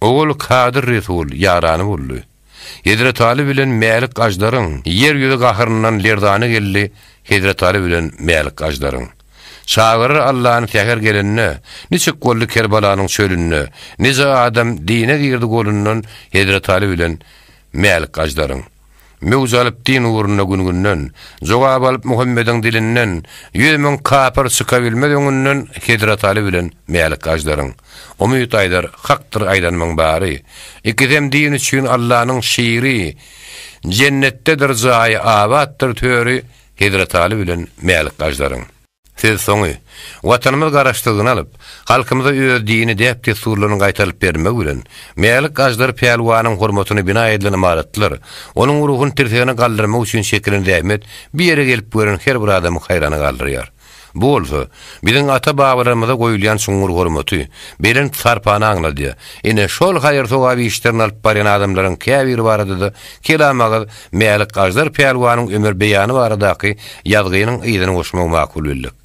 ogul Kadyr Resul ýarany boldy. Hezreti Aly bilen Mälik Aždaryň, Ýer ýüzi gahryndan lerzana geldi, Hezreti Aly bilen Mälik Aždaryň. Çagyrar Allany säher gelende, Niçik boldy Kerbalanyň çölünde, Nije adam dine girdi golundan, Hezreti Aly bilen Mälik Aždaryň. Möwç alyp din ugrunda gün-günden, Jogap alyp Muhammediň dilinden, 100 mün kapyr çykabilmez öňünden Hezreti Aly bilen Mälik Aždaryň. Umyt aýdar, Hakdyr aýdanymyň bary. Ikisem din üçin Allanyň şiri, Jennetdedir jaýy, abatdyr töri Hezreti Aly bilen Mälik Aždaryň. Söz soňy, Watanymyz Garaşsyzlygyny alyp, halkymyza öz dini däp-dessurlaryny gaýtarylyp bermegi bilen, Mälik Aždar pälwanyň hormatyna bina edilen ymaratlar, onuň ruhuny tirsegine galdyrmak üçin çekilen zähmet bir ýere gelip gören her bir adamy haýrana galdyrýar. Bu bolsa, biziň ata-babalarymyza goýulýan çuňňur hormaty, belent sarpany aňladýar. Ine, şol haýyr-sogap işlerini alyp barýan adamlaryň käbiri barada-da kelam agyz Mälik Aždar pälwanyň ömür beýany baradaky ýazgynyň yzyny goşmagy makul bildik.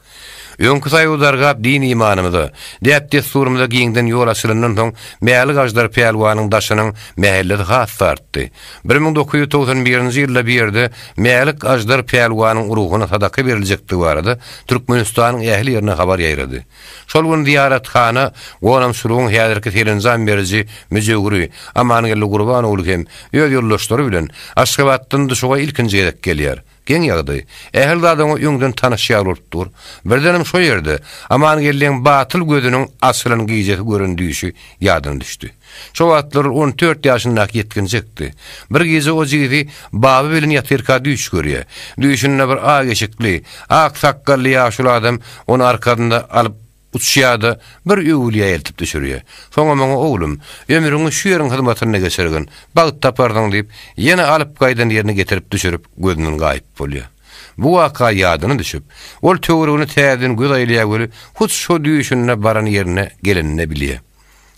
Öňki saýaw dargap din-imanymyza, däp-dessurymyza giňden ýol açylandan soň Mälik Aždar pälwanyň daşynyň mähellesi has-da artdy. 1991-nji ýylda bu ýerde Mälik Aždar pälwanyň ruhuna sadaka beriljekdigi barada Türkmenistanyň ähli ýerine habar ýaýrady. Şol gün zyýarathana gonamçylygyň häzirki serenjam beriji müjewüri Amangeldi Gurbanowly hem öz ýoldaşlary bilen Aşgabatdan Duşuga ilkinji gezek gelýär. Geň ýagdaý. Ähli zat oňa öňden tanyş ýaly bolup dur. Birdenem şo ýerde Amangeldiň batyl gözüniň açylan gijesi gören düýşi ýadyna düşdi. Şo wagtlar ol 14 ýaşyndaky ýetginjekdi. Bir gije o jigisi Baba bilen ýatyrka düýş görýär. Düýşünde bir ak eşikli, ak sakgally ýaşuly adam ony arkasynda alyp uçýar-da, bir öwülýä eltip düşürýär. Soňam oňa Oglum, ömrüňi şu ýeriň hyzmatynda geçirgin, bagt taparsyň diýip, ýene alyp gaýdan ýerine getirip düşürip, gözünden gaýyp bolýar. Bu waka ýadyna düşüp, ol töweregine täzeden göz aýlaýar weli, hut şo düýşünde baran ýerine gelenini bilýär.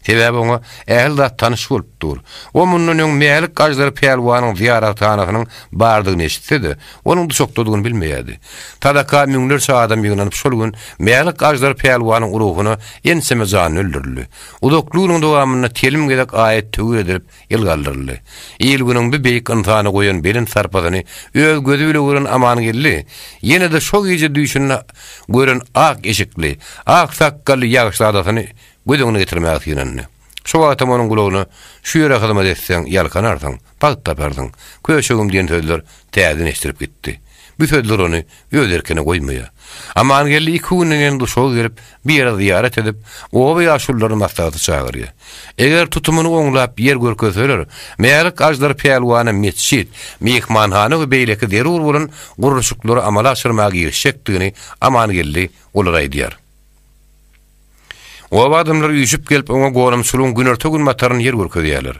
Sebäbi oňa ähli zat tanyş bolup dur. O mundan öň Mälik Aždar pälwanyň zyýarathanasynyň bardygyny eşitse-de, onuň duşakdadygyny bilmeýärdi. Sadaka müňlerçe adam ýygnanyp şol gün Mälik Aždar pälwanyň ruhuna ençeme janly öldürildi. Uzakly günüň dowamynda telim gezek aýat-töwir edilip ýyl galdyryldy. Il-günüň bu beýik ynsana goýan belent sarpasyny öz gözi bile gören Amangeldi ýene-de şo gije düýşünde gören ak eşikli, ak sakgally ýagşyzadasyny göz öňüne getirmäge synandy. Şo wagtam onuň gulagyna Şu ýere hyzmat etseň, ýalkanarsyň, bagt taparsyň, köşegim diýen sözler täzeden eşidilip gitdi. Bu sözler ony öz erkine goýmaýar. Amangeldi iki günden ýene duşaga gelip, bir ýere zyýarat edip, oba ýaşulularyny maslahata çagyrýar. Eger tutumyny oňlap ýer görkezseler, Mälik Aždar pälwana metjit, myhmanhana we beýleki zerur bolan gurluşyklary amala aşyrmaga girişjekdigini Amangeldi olara aýdýar. Oba adamlary üýşüp gelip, oňa gonamçylygyň günorta-günbataryny ýer görkezýärler.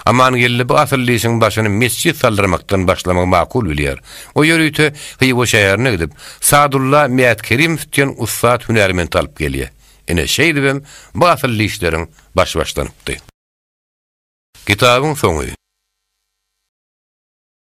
Amangeldi bu asylly işiň başyny metjit saldyrmakdan başlamagy makul bilýär. O ýörite Hywa şäherine gidip, Sadulla Mätkerimow diýen ussat hünärmenti alyp gelýär. Ine, şeýdibem bu asylly işleriň başy başlanypdy. Kitabyň soňy.